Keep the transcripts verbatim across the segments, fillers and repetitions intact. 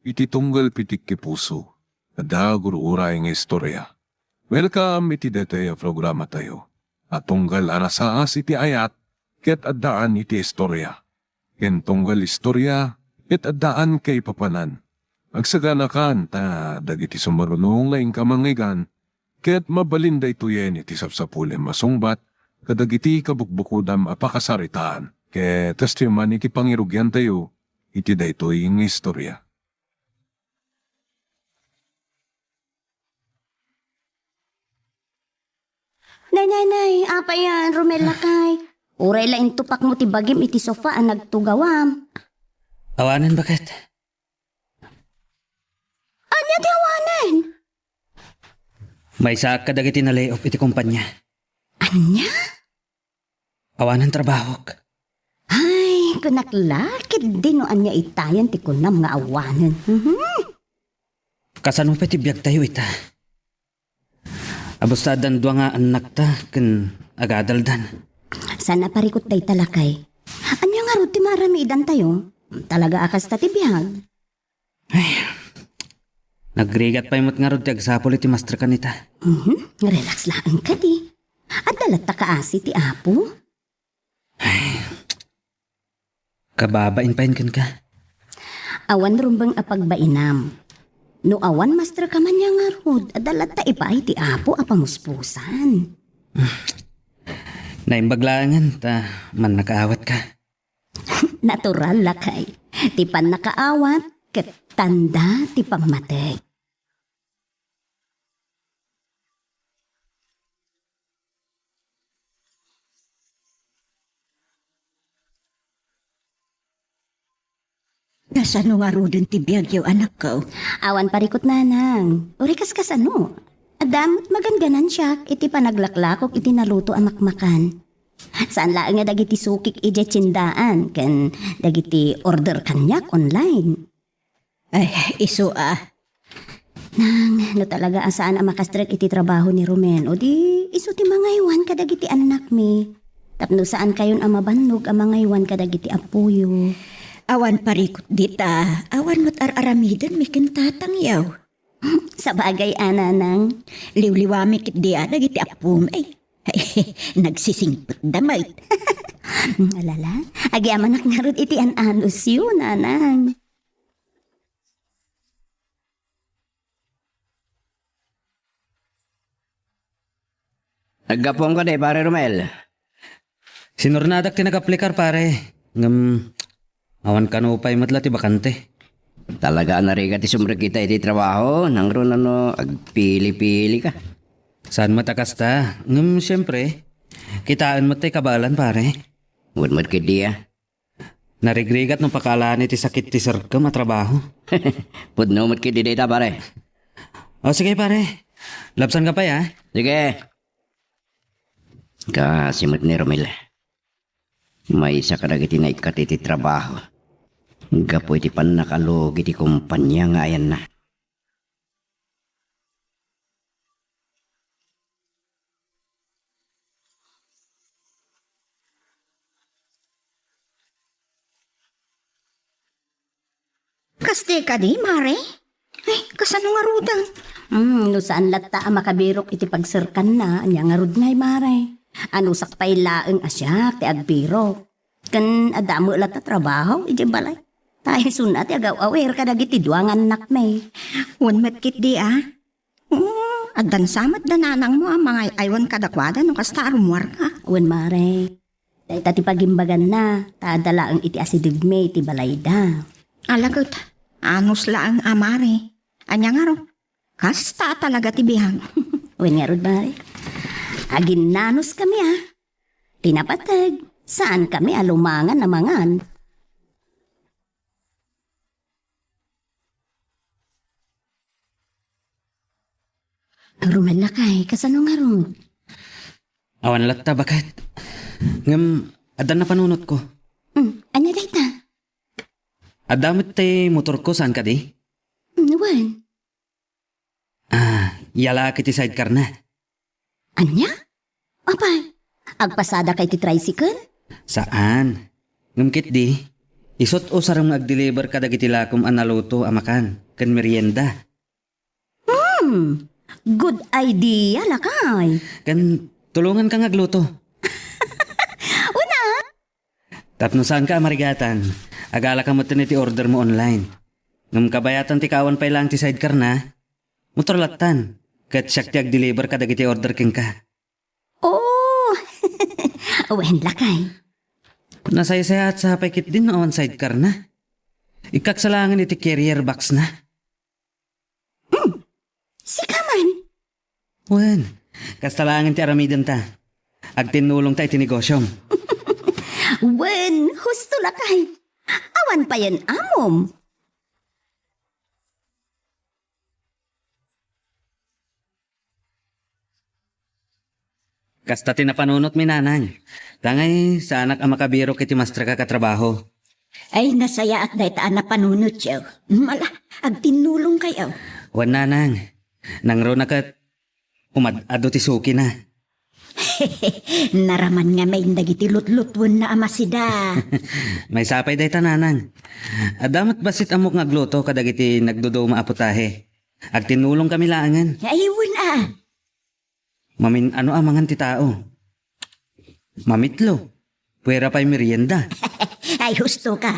iti tunggal pitikki puso, adda gur-uray nga istorya. Welcome iti daytoy a programatayo a tunggal a nasaas iti ayat ket addaan iti istorya. Ken tunggal istorya ket addaan kaipapanan. Agsaganakan ta dagiti sumaruno nga inka mangngeggan ket mabalin daytoyen iti sapsapulem a sungbat kadagiti kabukbukodam a pakasaritaan. Ket kastoy man iti pangirugiantayo iti daytoy nga istorya. Nay, nay, nay, apay a, Romel lakay? Uray la intupakmo ti bagim iti sofa a nagtugawam. Awanen, baket. Ania ti awanen? Maysaak kadagiti na-lay off iti kompanya. Ania? Awanen trabahok. Ay, kunak la, ket di no ania itayen ti kunam nga awanen. Mhm. Kasano pay ti biagtayo ita? Abus ta addan dua nga annakta ken agadaldan. Saan a parikut dayta lakay. Ania ngarud ti maaramidantayo? Talaga a kasta ti biag. Ay, nagrigat pay met ngarud ti agsapul iti masterkan ita. Mhm, relax laeng kadi. Adda latta kaasi ti Apo. Ay, kababain pay kenka. Awan rumbeng a pagbainam. No awan masterka man nia ngarud, adda latta ipaay ti Apo a pamuspusan. Naimbag laengen ta mannakaawat ka. Natural lakay. Ti pannakaawat ket tanda ti pammateg. Kasano ngaruden ti biagyo, anakko? Awan parikut, nanang. Uray kaskasano. Adda met maganganansiak iti panaglaklakok iti naluto a makmakan. Saan laeng nga dagiti sukik idiay tiendaan ken dagiti order kaniak online. Ay, isu a. Nang, no talaga a saan a makastrek iti trabaho ni Romel, o di isu ti mangaywan kadagiti annakmi. Tapno saankayon a mabannog a mangaywan kadagiti appoyo. Awan parikut dita, awan met ar-aramidenmi ken tatangyo. Sabagay a, nanang. Liwliwami ketdi a dagiti appomi. Nagsisingpetda met. Alala, agyamanak ngarud iti an-anusyo, nanang. Naggapuan kadi, Pare Romel? Sinurnadak ti nagaplikar, pare. Ngem awan kano pay met la ti bakante. Talaga a narigat ti sumrekita iti trabaho, nangruno no agpili-pili ka. Saan met a kasta? Ngem siempre, kitaen met tay kabaelan, pare. Wen met ketdi a. Narigrigat no pakaalaan iti sakit ti serkem a trabaho. Pudno met ketdi dayta, pare. O, sige, pare. Labsanka pay, a? Sige. Kaasi met ni Romel. Maysa kadagiti naikkat iti trabaho gapu iti pannakalugi ti kompania nga ayanna. Kasta kadi, Mare? Ay, kasano ngaruden? Hmm, no saan latta a makabirok iti pagserkanna, ania ngarud ngay, Mare? Anusak pay laeng a siak ti agbirok. Ken adda met latta trabaho idiay balay. Ta isuna ti agaw-awir kadagiti dua nga annakmi. Wen met ketdi a. Oo, addan sa met da nanangmo a mangay-aywan kadakuada no kasta a rummuarka. Wen, Mare. Dayta ti pagimbaganna, ta adda laeng iti asidegmi iti balayda. Ala ket, anus laeng a, Mare. Ania ngarud? Kasta a talaga ti biag. Wen ngarud, Mare. Aginnanuskami a. Ti napateg, saankami a lumangan a mangan. Romel lakay, kasano ngarud? Awan latta, baket. Ngem, addan napanunotko. Hmm, ania dayta? Adda met ti motorko, saan kadi? Hmm, wen. Ah, iyalaak iti sidecar-na. Ania? Apay, agpasadaka iti tricycle? Saan. Ngem ketdi, Isut' usarem nga agdeliver kadagiti lakom a naluto a makan ken merienda. Hmm, good idea, lakay. Ken tulonganka nga agluto. Una? Tapno saanka a marigatan, agalaka metten iti order mo online. Ngem kabayatan ti kaawan pay laeng ti sidecar-na, motor lattan, ket siak ti agdeliver kadagiti order kenka. Oh! Wen, lakay. Nasaysayaat sa pay ketdin no awan sidecar-na. Ikkaksa laengen iti carrier box-na. Hmm. Sika man. Wen, kasta laengen ti aramidenta. Agtinnulongta iti negosiom. Wen, husto, lakay. Awan payen amom. Kasta ti napanunotmi, nanang. Tangay, saanak a makabirok iti masterka a trabaho. Ay, nasayaat dayta a napanunotyo. Mala, agtinnulongkayo. Wen, nanang. Nangruna ket umad-adu ti sukina. Naraman ngamin dagiti lutlutuenna a masida. Maysa pay dayta, nanang. Adda met bassit ammok nga agluto kadagiti nagduduma a putahe. Agtinnulongkami laengen. Ay, wen a. Mamin-ano a mangan ti tao. Mamitlo. Puera pay merienda. Ay, husto ka.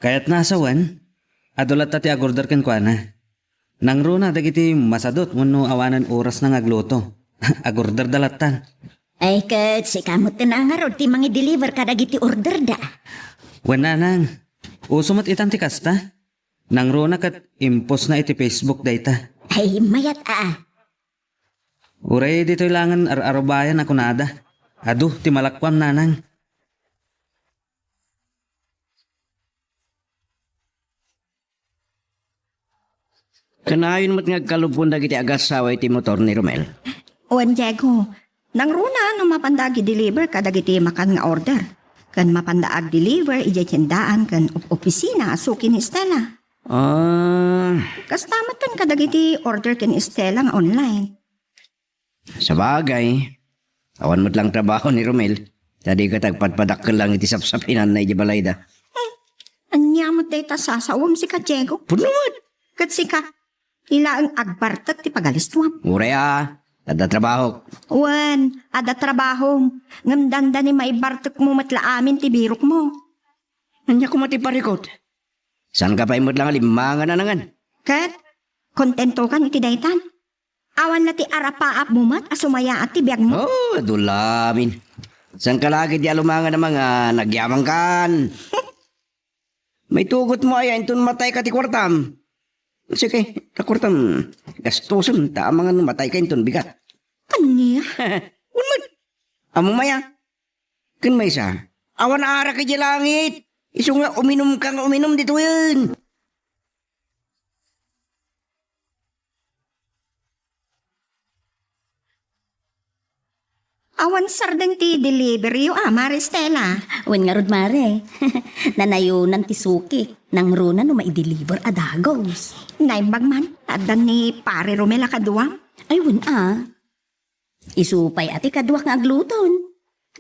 Kayatna a sawen, adu latta ti agorder kenkuana. Nangruna dagiti masadut wenno awanen orasna nga agluto. Agorderda lattan. Ay, ket sika met ti nangarud ti mangideliver kadagiti orderda. Wen, nanang, uso met itan ti kasta. Nangruna ket impostna iti Facebook dayta. Ay, mayat a. Uray ditoy laengen ar-arubayan a kunada. Adu ti malakuam, nanang. Kanayon met nga agkalubon dagiti agassawa iti motor ni Romel. Wen, Diego, nangruna no mapanda agi-deliver kadagiti makan nga order. Ken mapanda ag-deliver idiay tiendaan ken op-, opisina a suki ni Stella. Ah. Kasta met ken kadagiti order ken Stella nga online. Sabagay, awan met lang trabaho ni Romel, ta di ket agpadpadakkel lang iti sapsapinanna idiay balayda. Hmm. Ania met dayta sasawem, sika, Diego? Pudno met. Ket sika, ilaeng agbartek ti pagalistuam. Uray a, adda trabahok. Wen, adda trabahom, ngem dandani maibartekmo met la amin ti birokmo. Ania koma ti parikut? Saanka pay met lang a limmangan a nangan? Ket, kontentokan iti daytan? Awan la ti arapaapmo met a sumayaat ti biagmo? Oh, adu la amin. Saanka la ketdi a lumangan a mangan, agyamankan. Maitugotmo aya inton matayka ti kuartam? Sige, ta kuartam, gastusen ta amangan no matayka inton bigat. Ania? Wen met. Ammom aya? Ken maysa, awan arak idiay langit. Isu nga uminumka nga uminum ditoyen. Awan sardeng ti deliveryyo a, Mare Stella? Wen ngarud, Mare. Nanayonan ti suki. Nangruna no maideliver a dagus. Naimbag man, adda ni Pare Romel a kaduam? Ay, wen a. Isu pay a ti kaduak nga agluton.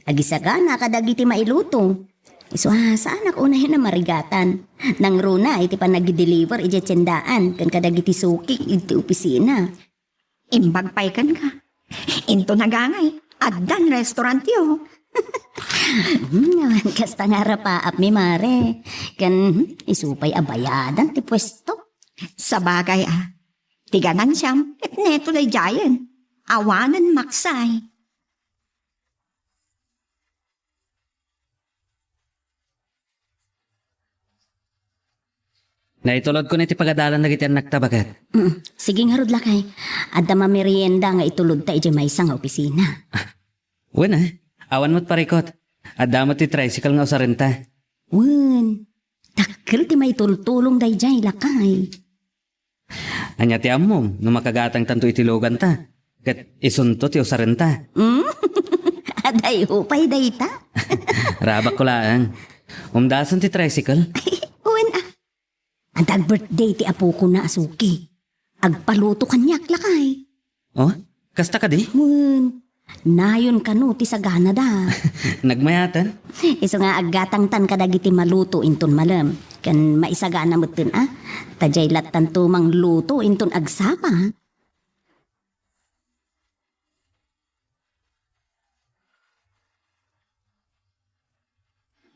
Agisagana kadagiti mailuto. Isu a, saanak unayen a marigatan. Nangruna iti panagideliver idiay tiendaan ken kadagiti suki iti opisina. Imbag pay kenka. Into nagangay, addan restaurantyo. Hmm, kasta nga arapaapmi, Mare. Ken, hmm, isu pay a bayadan ti puesto. Sabagay a, ti ganansiam, ket neto daydiayen. Awanen maksay. Naitulodkon iti pagadalan dagiti annakta, baket. Mm, sige ngarud, lakay. Adda mamerienda nga itulodta idiay maysa nga opisina. Wen a, awan met parikut. Adda met ti tricycle nga usarenta. Wen, dakkel ti maitultulong daydiay, lakay. Ania ti ammom no makagatangtanto iti luganta, ket isunto ti usarenta? Mm? Adayo pay dayta? Rabakko laeng. Umdasen ti tricycle? Ay, wen a. Adda ag-birthday ti apokona a suki. Agpaluto kaniak, lakay. Oh, kasta kadi? Wen, Nayon kano ti saganada. Nagmayaten? Isu nga aggatangtan kadagiti maluto inton malem. Ken maisagana metten a. Ta diay lattanto mangluto inton agsapa.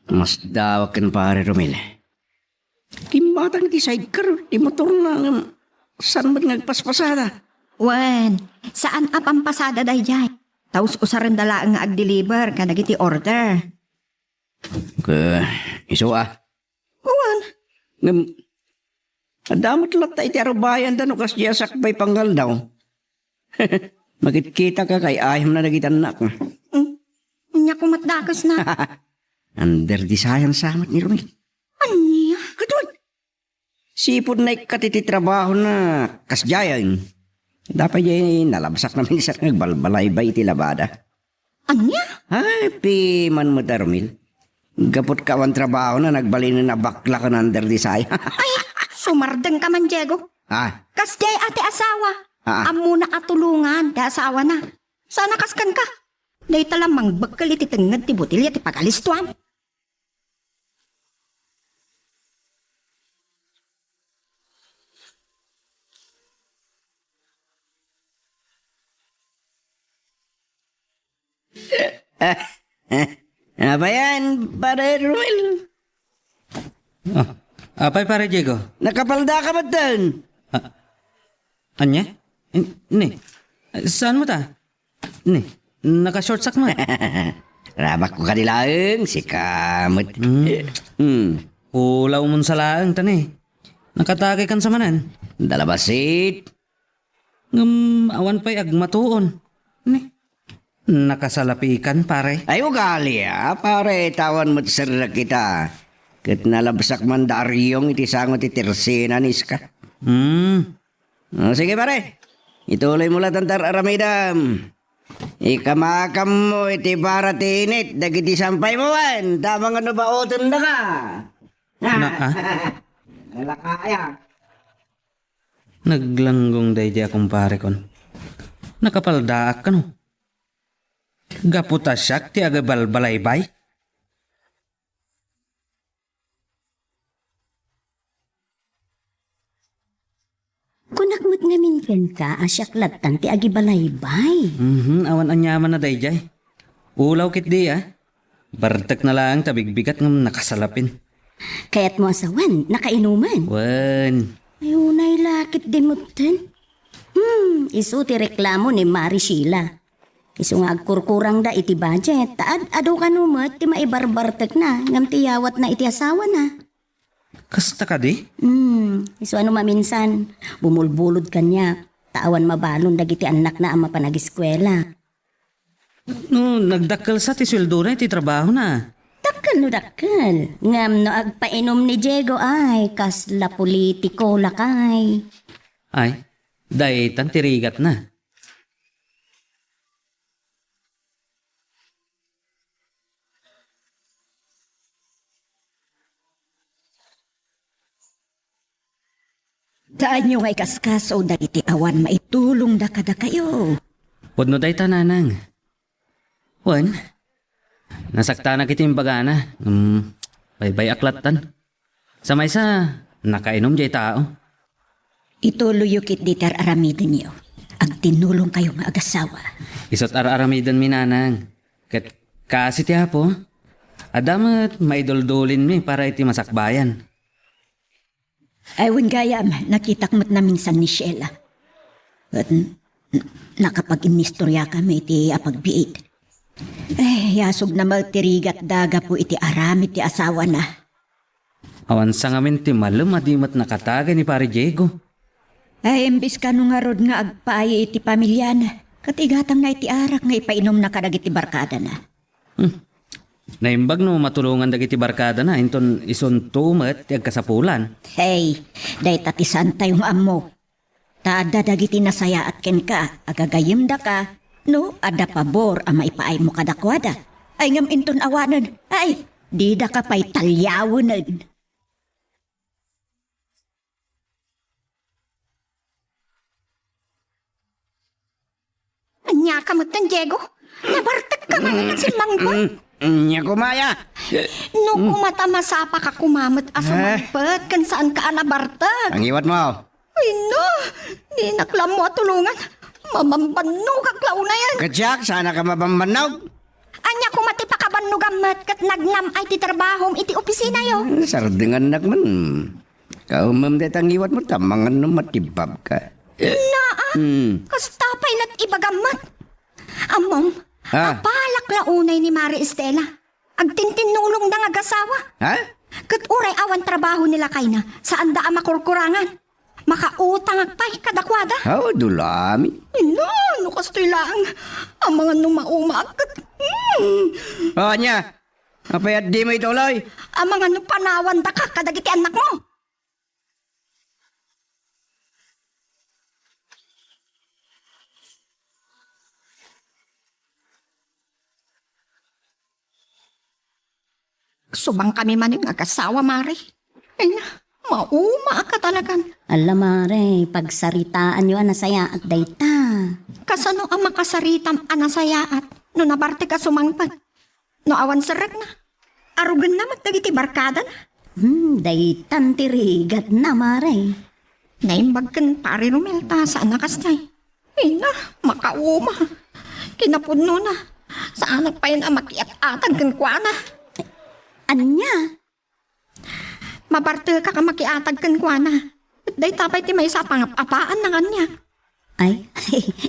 Masdawak ken Pare Romel. Kimmatang iti sidecar ti motorna ngem saan met nga agpaspasada. Wen, saan a pampasada daydiay. Ta us-usarenda laeng nga agdeliver kadagiti order. Ke, isu a. Wen. Ngem, adda met latta iti arubayanda no kasdiay a sakbay pangaldaw. Makitkitaka kay ayamna dagiti annak. Hmm. Ania koma ti dakesna? Under the science sa met ni Romel. Ania? Kaduay. Sipud naikkat iti trabahona kasdiayen. Adda pay diay nalabsakna minsan nga agbalbalaybay iti labada. Ania? Ay, piman met a Romel. Gaput ka awan trabahona, nagbalinen a bakla ken under the science. Ay, sumardengka man, Diego. Ah. Kasdiay a ti asawa. Ah, ah. Ammona a tulongan ti asawana. Saan a kas kenka. Dayta la mangbekkel iti tengnged ti botelia ti pagalistuan. Ah, ah, apay aya, Pare Romel? Ah, apay, Pare Diego? Nakapaldaka metten. Ah, ania? In-, ni, saan met a? Ni, naka-shortsak met. Rabakko kadi laeng, sika met. Hmm. Hmm. Ulaw mon sa laeng, ta ni. Nakatagaykan sa manen. Dalabassit. Ngem awan pay agmatuon. Ni, nakasalapikan, pare. Ay, ugali, a, pare, ta awan met serrek ita. Ket nalabsak man da ariong iti sango ti tersena ni Iska. Hmm. O, sige, pare. Ituloy mo latta ti ar-aramidem. Ikamakammo iti bara ti init dagiti sampay mo, wen, ta mangano baoten daka. Na, ah? Nalakaya. Naglanggong daydi a kumparekon. Nakapaldaak kano. Gapu ta siak ti agabalbalaybay. Kunak met ngamin kenka a siak lattan ti agibalaybay. Mhm, awan aniamanna daydiay. Ulaw ketdi a. Bartekna laeng ta bigbigat ngem nakasalapin. Kayatmo a sawen, nakainuman? Wen. Ay, unay la ketdi metten. Hmm, isu ti reklamo ni Mari Sheila. Isu nga agkurkurangda iti budget, ta ad-adu kano met ti maibarbartekna ngem ti yawatna iti asawana. Kasta kadi? Hmm, isu a no maminsan, bumulbulod kaniak, ta awan mabalon dagiti annakna a mapan agiskuela. No, nagdakkel sa ti sueldona iti trabahona. Dakkel no dakkel. Ngem no agpainum ni Diego ay, kasla politiko lakay. Ay, daytan ti rigatna. Saanyo nga ikaskaso dagiti awan maitulongda kadakayo. Pudno dayta, nanang. Wen, nasaktanak iti imbagana. Hmm, baybay-ak lattan. Sa maysa, nakainum diay tao. Ituloyyo ketdi ti ar-aramidenyo. Agtinnulongkayo nga agasawa. Isu't ar-aramidenmi, nanang. Ket kaasi ti Apo, adda met maiduldulinmi para iti masakbayan. Ay, wen gayam, nakitak met naminsan ni Sheila. Ket n-, n-, nakapag-innistoriakami iti apagbiit. Ay, yasogna met ti rigatda gapu iti aramid ti asawana. Awan sa ngamin ti malem a di met nakatagay ni Pare Diego. Ay, imbes kano ngarud nga agpaay iti pamiliana, ket igatangna iti arak nga ipainumna kadagiti barkadana. Hmm. Naimbag no matulongan dagiti barkadana, inton isunto met ti agkasapulan. Hey, dayta ti saantayo nga ammo. Ta adda dagiti nasayaat kenka a gagayyemdaka no adda pabor a maipaaymo kadakuada. Ay, ngem inton awanen, ay, didaka pay taliawenen. Ania ka met, Diego? Nabartek ka man iti simmangpet? Mm, mm, nia koma, ya. No koma ta masapa ka koma met a sumangpet ken saan ka a nabartek. Angiwat mo. Ay, no! Dinak la ammo a tulongan. Mabambannogak la unayen. Ket siak, saan ka mabambannog? Ania koma ti pakabannogam met ket nagnam-ay ti trabahom iti opisinayo? Hmm, sardengannak man. Kaumem dayta ngiwat mo ta mangan no matibab ka. Naa, hmm. Kasta pay lat ibagam met. Ammom, ah, apalak la unay ni Mare Estela. Agtintinnulongda nga agasawa. Ha? Ket uray awan trabaho ni lakayna, saanda a makurkurangan. Makautangak pay kadakuada. Aw, dulami. Ina, no kastoy laeng. Amangan no maumaak ket, hmm. O, ania? Apay a dimo ituloy? Amangan no panawandaka kadagiti annakmo. Subang kami manen nga agasawa, Mare. Ay na, mauma ka talagan. Ala, Mare, pagsaritaanyo a nasayaat dayta. Kasano a makasaritam a nasayaat no nabartek a sumangpet? No awan serrekna, arugenna met dagiti barkadana. Hmm, daytan ti rigatna, Mare. Naimbag ken Pare Romel ta saan a kastay. Ina, makauma. Kinapudnona, saanak payen a makiat-atag kenkuana. Ania? Mabartekak a makiatag kenkuana. Ket dayta pay ti maysa a pangap-apaanna kaniak. Ay,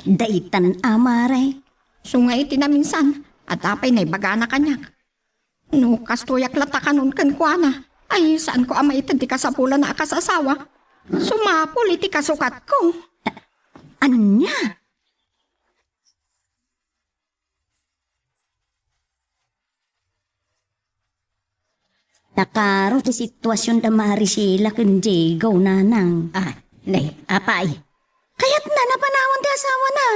daytan a, Mare. Isu nga iti naminsan, adda pay naibagana kaniak. No kastoyak latta kanon kenkuana, ay, saanko a maited ti kasapulanna a kas-asawa. Sumapul iti kasukatko. A-, ania? Nakaro ti situasion da Mare Sheila ken Diego, nanang. Ah, nay, apay? Kayatna a panawan ti asawana.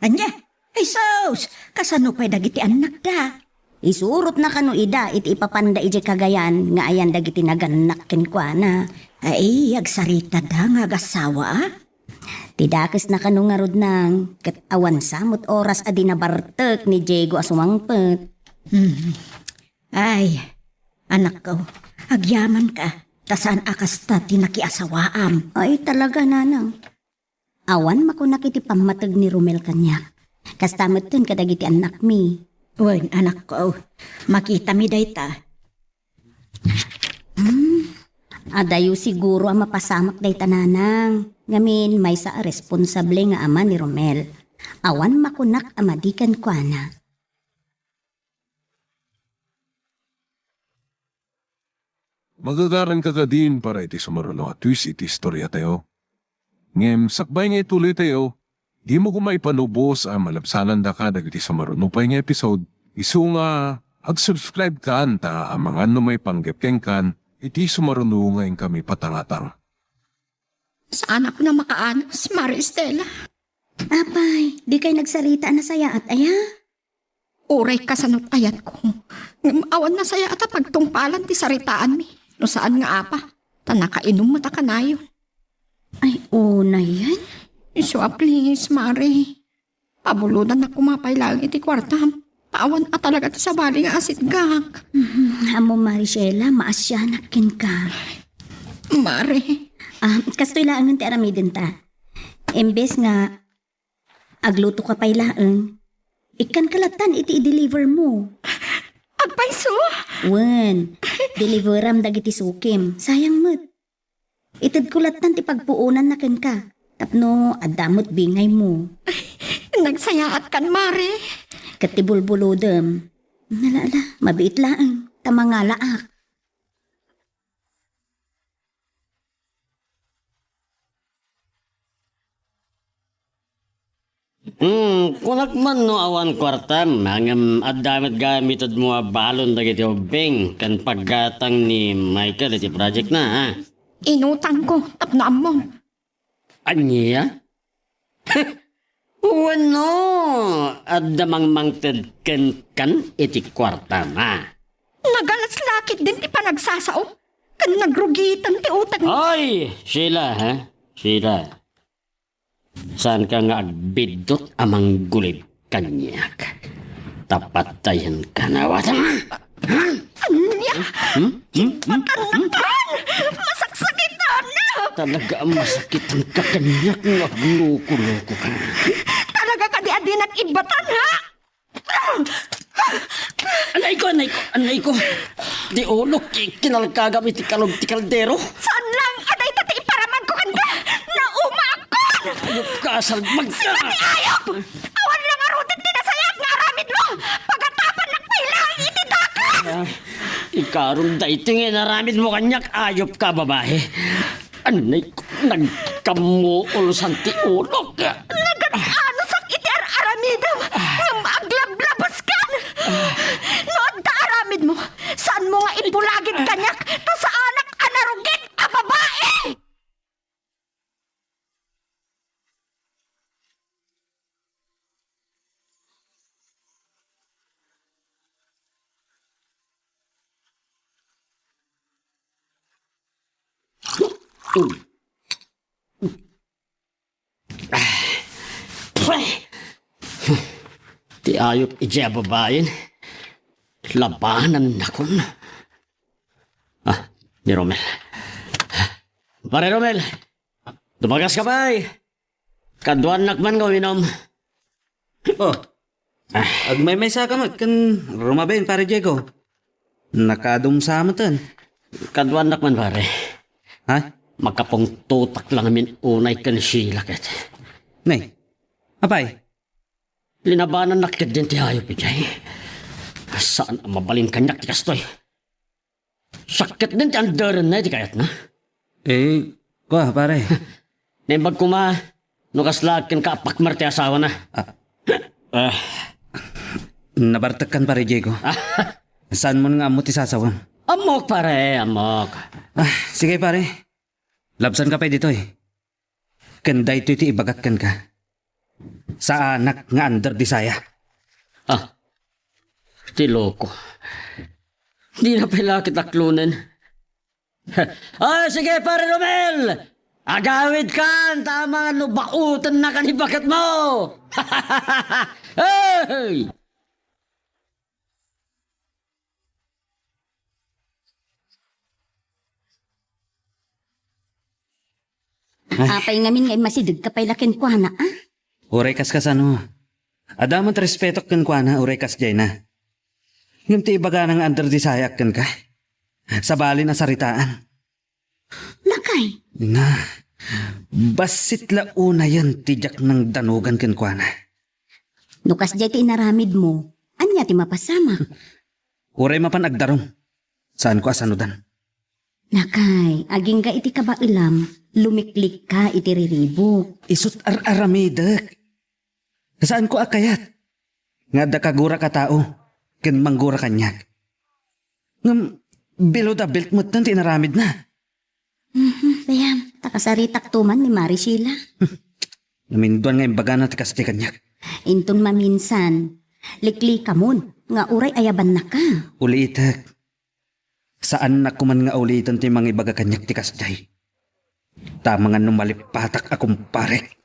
Ania? Ay sus! Kasano pay dagiti annakda? Isurotna kano ida iti ipapanda idiay Cagayan nga ayan dagiti nagannak kenkuana. Ay, agsaritada nga agasawa, a? Ti dakesna kano ngarud, nang, ket awan sa met oras a di nabartek ni Diego a sumangpet. Hmm. Ay, anakko, agyamanka, ta saan a kasta ti nakiasawaam. Ay, talaga, nanang. Awan makunak iti pammateg ni Romel kaniak. Kasta metten kadagiti annakmi. Wen, anakko, makitami dayta. Hmm, adayo siguro a mapasamak dayta, nanang. Ngamin, maysa a responsable nga ama ni Romel. Awan makunak a madi kenkuana. Magagaranka kadin para iti sumaruno a twist iti istoriatayo. Ngem sakbay nga ituloytayo, dimo koma ipanubos a malabsanandaka dagiti sumaruno pay nga episode, isu nga ag-subscribekan ta amangan no maipanggep kenkan iti sumaruno nga inkami patangatang. Saanak a makaanos, Mare Estela. Apay, dikay nagsarita a nasayaat aya? Uray kasanot ayatko. Ngem awan nasayaat a pagtungpalan ti saritaanmi. No saan nga apa, ta nakainum met a kanayon. Ay, unayen? Isu a please, Mare. Pabulodannak koma pay laeng iti kuartam. Ta awan a talaga ti sabali nga asitgak. Mhm, ammo, Mare Sheila, maasianak kenka. Mare. Ah, kastoy laengen ti aramidenta. Imbes nga agluto ka pay laeng, ikkanka lattan iti i-deliver mo. Agpayso? Wen, deliveram dagiti sukim. Sayang met. Itedko lattan ti pagpuonanna kenka. Tapno adda met bingaymo. Nagsayaatkan, Mare. Ket ti bulbulodem. Ala, ala, mabiit laeng. Ta mangalaak. Hmm, kunak man no awan kuartam, ngem adda met gayam itedmo a balon dagiti ubbing ken paggatang ni Michael iti project na, ha? Inutangko, tapno ammom. Ania? Wenno, adda mangmangted kenkan iti kuartam, ha? Nagalas la ketdin ti panagsasao, ken nagrugitan ti utang. Ay, Sheila, ha? Sheila. Saanka nga agbiddut a manggulib. kaniak. Ta patayenka, nawat. Ania? Hmm? Hmm? Hmm? Matan-matan! Masaksakitan! Talaga a masakitan ka kaniak nga agloko-loko ka. Talaga kadi a dinak ibbatan, ha? Anay ko, anay ko, anay ko. Ti ulok, ki-, kinalkagam iti kalog ti kaldero. Saan lang, adayta ti iparamanko kenka. Naumaakon! Ayop ka, salbag ka! Sika ti ayop! Awan la ngaruden ti nasayaat nga aramidmo! Pagatapannak pay laeng iti dakes! Ah, ikarom daytoy nga inaramidmo kaniak, ayop ka, babae. Anay ko, nagkammuol san ti ulok. Nagan-anosak iti ar-aramidem, ngem aglablabaskan. No adda aramidmo, saanmo nga ibulagid kaniak, ta saanak a narugit a babae! Ti ayop idiay a babaen, labanannakon. Ah, ni Romel. Pare Romel, dumagas ka pay. Kaduannak man nga uminom. Oh. Ah. Agmaymaysa ka met ken rumabain, Pare Diego. Nakadumsa metten. Kaduannak man, pare. Ha? Makapungtotak lang amin unay ken Sheila ket. Nay, apay? Linabanannak ketdin ti ayop idiay. Saan a mabalin kaniak ti kastoy. Sakket din ti anderenna iti kayatna. Eh, kua, pare. Naimbag koma, no kasla agkenka a pakmer ti asawana. Ah. Ah. Nabartekkan, Pare Diego. Saanmon nga ammo ti sasawem? Ammok, pare, ammok. Ah, sige, pare. Labsanka pay ditoy. Ken daytoy ti ibagak kenka. Saanak nga under disaya. Ah, ti loko. Dina pay la ket aklonen. Ah, sige, Pare Romel! Agawidkan, ta amangan no baotennak ni baketmo! Hey! Ay. Apay ngamin nga immasidegka pay la kenkuana, a? Uray kas kasano. Adda met respetok kenkuana, uray kasdiayna. Ngem ti ibagana nga under disayaak kenka, sabalin a saritaan. Lakay. Na, bassit la unayen ti diak nangdanugan kenkuana. No kasdiay ti inaramidmo, ania ti mapasamak? Uray mapan agdarum, saanko a sanudan. Lakay, agingga iti kabaelam, lumiklikka iti riribuk. Isut' ar-aramidek. Saanko a kayat nga adda kagurak a tao ken manggura kaniak. Ngem, below the belt metten ti inaramidna. Mhm, ayan, ta kasaritakto man ni Mari Sheila. Naminduan nga imbagana ti kasdiay kaniak. Inton maminsan, liklikamon nga uray ayabannaka. Ulitek. Saannak koman nga uliten ti mangibaga kaniak ti kasdiay. Ta amangan no malippatak a kumparek.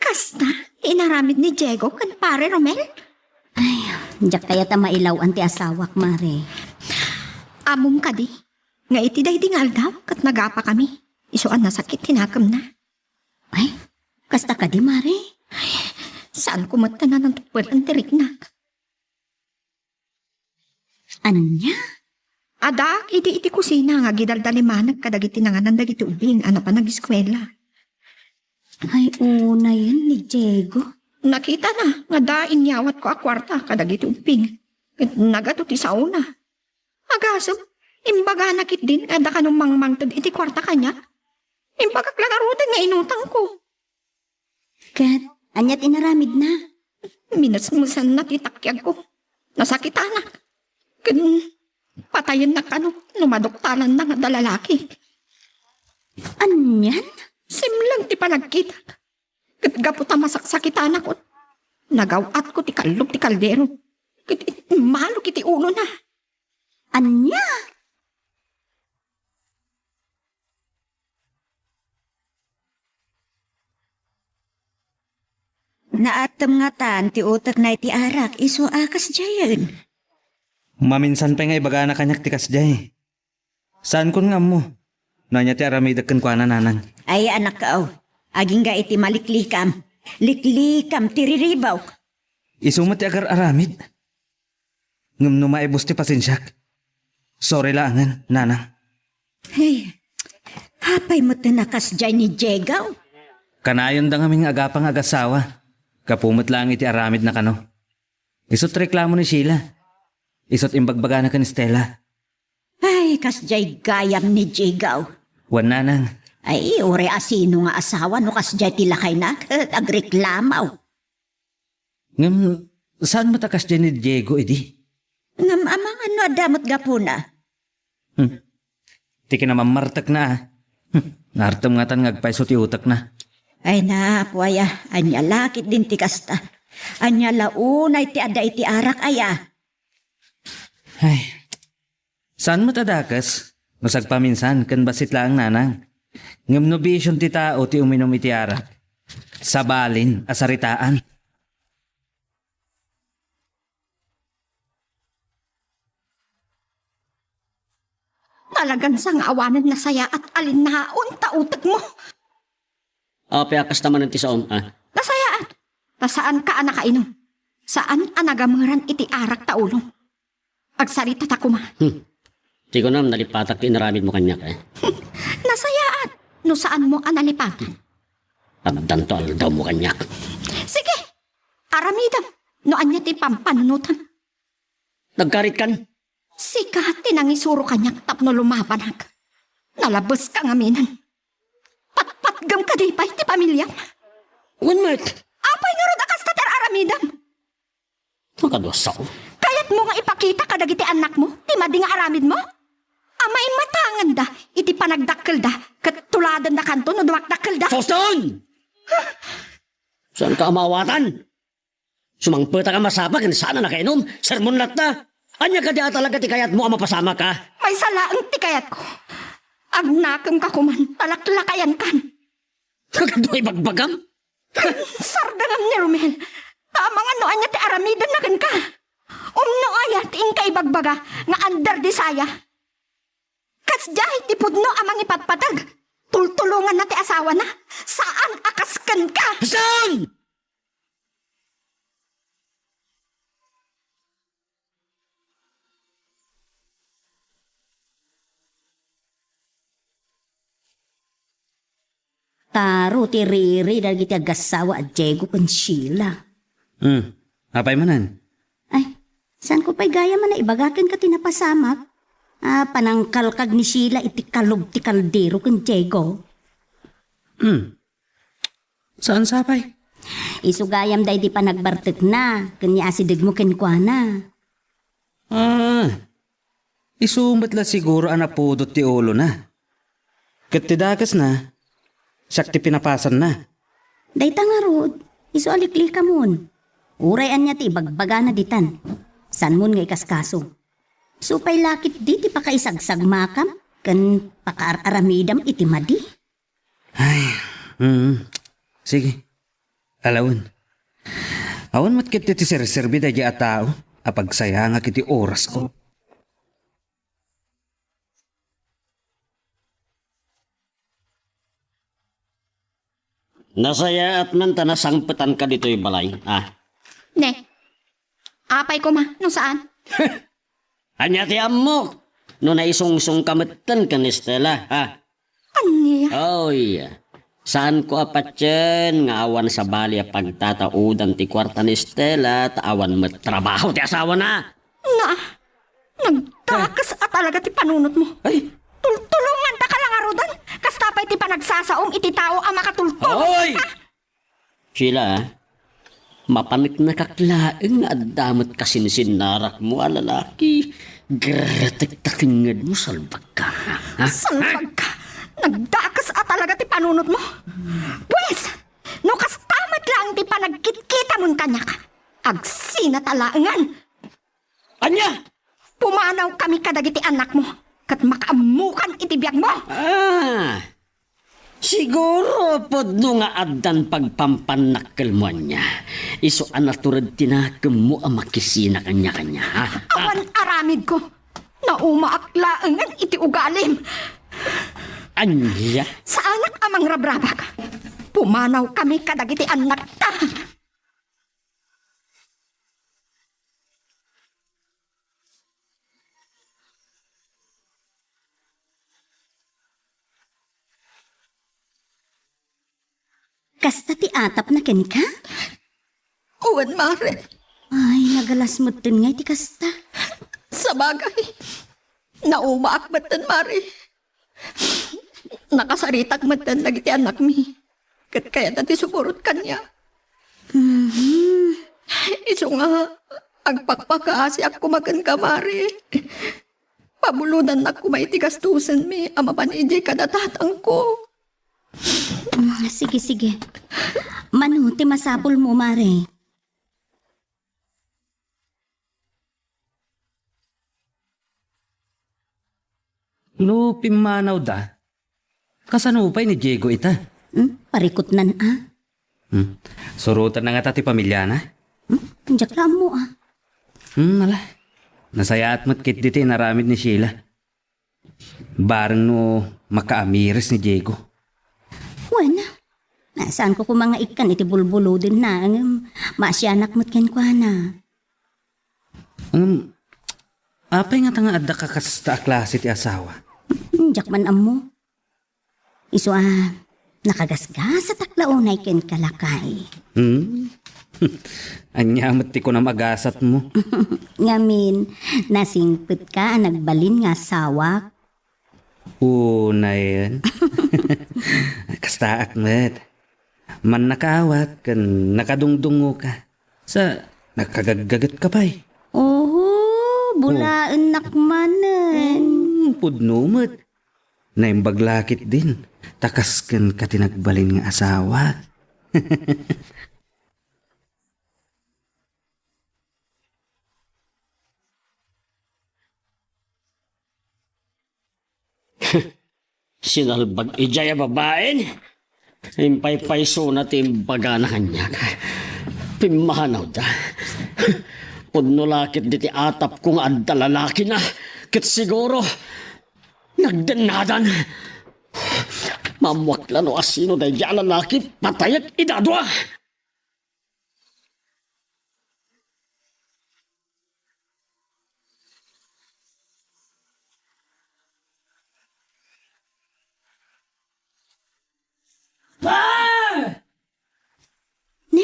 Kasta, inaramid ni Diego ken Pare Romel? Ay, diak kayat a mailaw-an ti asawak, Mare. Ammom kadi, nga iti daydi nga aldaw, ket nagapakami. Isu a nasakit ti nakemna. Ay, kasta kadi, Mare? Ay, saanko met a nanangtuppelan ti riknak. Ania? Adda idi iti kusina nga agidaldalimanek kadagiti nanganan dagiti ubbing a napan ageskuela. Ay, unayen ni Diego. Nakitana nga adda inyawatko a kuarta kadagiti ubbing. Ket nagadu ti saona. Agasem, imbagana ketdin nga adda kano mangmangted iti kuarta kaniak. Imbagak la ngaruden nga inutangko. Ket ania ti inaramidna? Minesmesenna ti takiagko. Nasakitanak. Ken patayennak kano no maduktananna nga adda lalaki. Anian? Simlang ti panagkitak. Ket gapu ta masaksakitanakon, nagaw-atko ti kallog ti kaldero. Ket immalok iti ulona. Ania? Naattem ngatan ti utekna iti arak, isu a kasdiayen. Maminsan pay nga ibagana kaniak ti kasdiay. Saankon nga ammo no ania ti aramidek kenkuana, nanang. Ay, anak, aw. Agingga iti maliklikam. Liklikam ti riribawk. Isu met ti agar-aramid. Ngem no maibus ti pasensiak, sorry laengen, nanang. Hey, apay met ti nakasdiay ni Diego? Kanayonda ngamin nga agapang agassawa, gapu met laeng iti aramidna kano. Isut' reklamo ni Sheila. Isut' imbagbagana ken Stella. Ay, kasdiay gayam ni Diego. Wen, nanang. Ay, uray asino nga asawa no kasdiay ti lakayna ket agreklamo. Ngem saan met a kasdiay ni Diego idi? Ngem amangan no adda met gapuna. Hmm. Ti kinamammartekna, a. Hmm. Naartem ngatan nga agpayso ti utekna. Ay, napo aya, ania la ketdin ti kasta? Ania la unay ti adda iti arak aya? Ay. Saan met a dakes no sagpaminsan ken bassit laeng, nanang. Ngem no bision ti tao ti uminum iti arak, sabalin a saritaan. Talagan sa nga awanen nasayaat a linnaon ta utekmo. Apay a kasta manen ti saom, a? Nasayaat. Ta saanka a nakainum. Saan a nagameran iti arak ta ulom. Agsarita ta koma. Hmm. Ti kunam, nalipatak ti inaramidmo kaniak, e. Nasayaat no saanmo a nalipatan. Addanto aldawmo kaniak. Sige, aramidem no ania ti pampanunotem. Nagkaritkan? Sika ti nangisuro kaniak tapno lumabanak. Nalabeska ngaminen. Patpatgem kadi pay ti pamiliam. Wen met. Apay ngarud a kasta ti ar-aramidem? Nakadua sao. Kayatmo nga ipakita kadagiti annakmo ti madi nga aramidmo? A maimatanganda iti panagdakkelda ket tuladendakanto no dumakdakkelda? Soston! Saanka a maawatan? Sumangpetak a masapa ken saan a nakainum. Sermon latta. Ania kadi a talaga ti kayatmo a mapasamak, a? Maysa laeng ti kayatko. Agnakemka koman ta laklakayankan. Kagado ibagbagam? Sardengam ni Romel. Ta amangan no ania ti aramidenna kenka. Umno aya ti inka ibagbaga nga under desire? Kasdiay ti pudno a mangipatpateg. Tultulonganna ti asawana. Saan a kas kenka. Saan? Taro ti riri dagiti agassawa a Diego ken Sheila. Hmm. Apay manen? Ay, saanko pay gayam a naibaga kenka ti napasamak a panangkalkag ni Sheila iti kalub ti kaldero ken Diego? Hmm. Saan sapay? Isu gayam daydi panagbartekna ken ni asidegmo kenkuana. Ah, isu met la siguro a napudot ti ulona. Ket ti dakesna, siak ti pinapasanna. Dayta ngarud, isu a liklikamon. Uray ania ti ibagbagana ditan, saanmon nga ikaskaso. Isu pay la ketdi ti pakaisagsagmakam ken pakaar-aramidam iti madi. Ay, mm, sige. Alawen. Awan met ketdi ti serserbi daydi a tao a pagsayangak iti orasko. Nasayaat man ta nasangpetanka ditoy balay, a? Ne. Apay koma, no saan? Ania ti ammok? No naisungsongka metten ken ni Stella, a? Ania? Oy, saanko a patien nga awan sabali a pagtataudan ti kuarta ni Stella ta awan met trabaho ti asawana. Na, nagdakes a talaga ti panunotmo. Ay. Tultulongandaka la ngaruden, kasta pay ti panagsasaom iti tao a makatultulong. Oy! Sheila, mapaneknekak laeng nga adda met kasinsinnarakmo a lalaki. Gretek ta tengngedmo, salbagka. Ha? Salbagka! Nagdakes a talaga ti panunotmo. Pues, no kasta met laeng ti panagkitkitamon kaniak, agsina ta laengen. Ania? Pumanawkami kadagiti annakmo, ket makaammokan iti biagmo. Ah, Siguro, pudno nga addan pagpampannakkelmo ania. Isu a natured ti nakemmo a makisina kaniakania, ha? Awan aramidko. Naumaak laengen iti ugalim. Ania? Saanak a mangrabrabak. Pumanawkami kadagiti annakta. Kasta ti atapna kenka? Wen, Mare. Ay, nagalas metten ngay ti kasta. Sabagay, naumaak metten, Mare. Nakasaritak metten dagiti annakmi. Ket kayatna ti sumurot kaniak. Mhm. Isu nga, agpakpakaasiak koma kenka, Mare. Pabulodannak koma iti gastusenmi a mapan idiay kada tatangko. Mm, sige, sige. Mano ti masapulmo, Mare? No pimmanawda, kasano pay ni Diego ita? Hmm? Parikutnan a. Hmm. Surotanna ngata ti pamiliana? Hmm? Diak la ammo a. Hmm, ala. Nasayaat met ketdi ti inaramid ni Sheila. Bareng no makaamiris ni Diego. Wen, saanko koma nga ikkan iti bulbulodenna, ngem maasianak met kenkuana. Ngem, apay ngata nga adda kakasta a klase ti asawa? Diak man ammo. Isu a, nakagasgasatak la unay kenka, lakay. Hmm? Ania met ti kunam a gasatmo? Ngamin, nasingpetka a nagbalin nga asawak? Unayen. Kastaak met. Mannakaawat ken nakadungdungngoka. Sa, nakagaggagetka pay. Oho, bulaennak manen. Hmm, pudno met. Naimbag la ketdin, ta kas kenka ti nagbalin nga asawa. Sinalbag idiay a babaen. Impaypaysona ti imbagana kaniak. Pimmanawda. Pudno la ketdi ti atapko nga adda lalakina. Ket siguro, nagdennadan. Maammoak la no asino daydiay a lalaki, patayek idadua. Ah! Ni?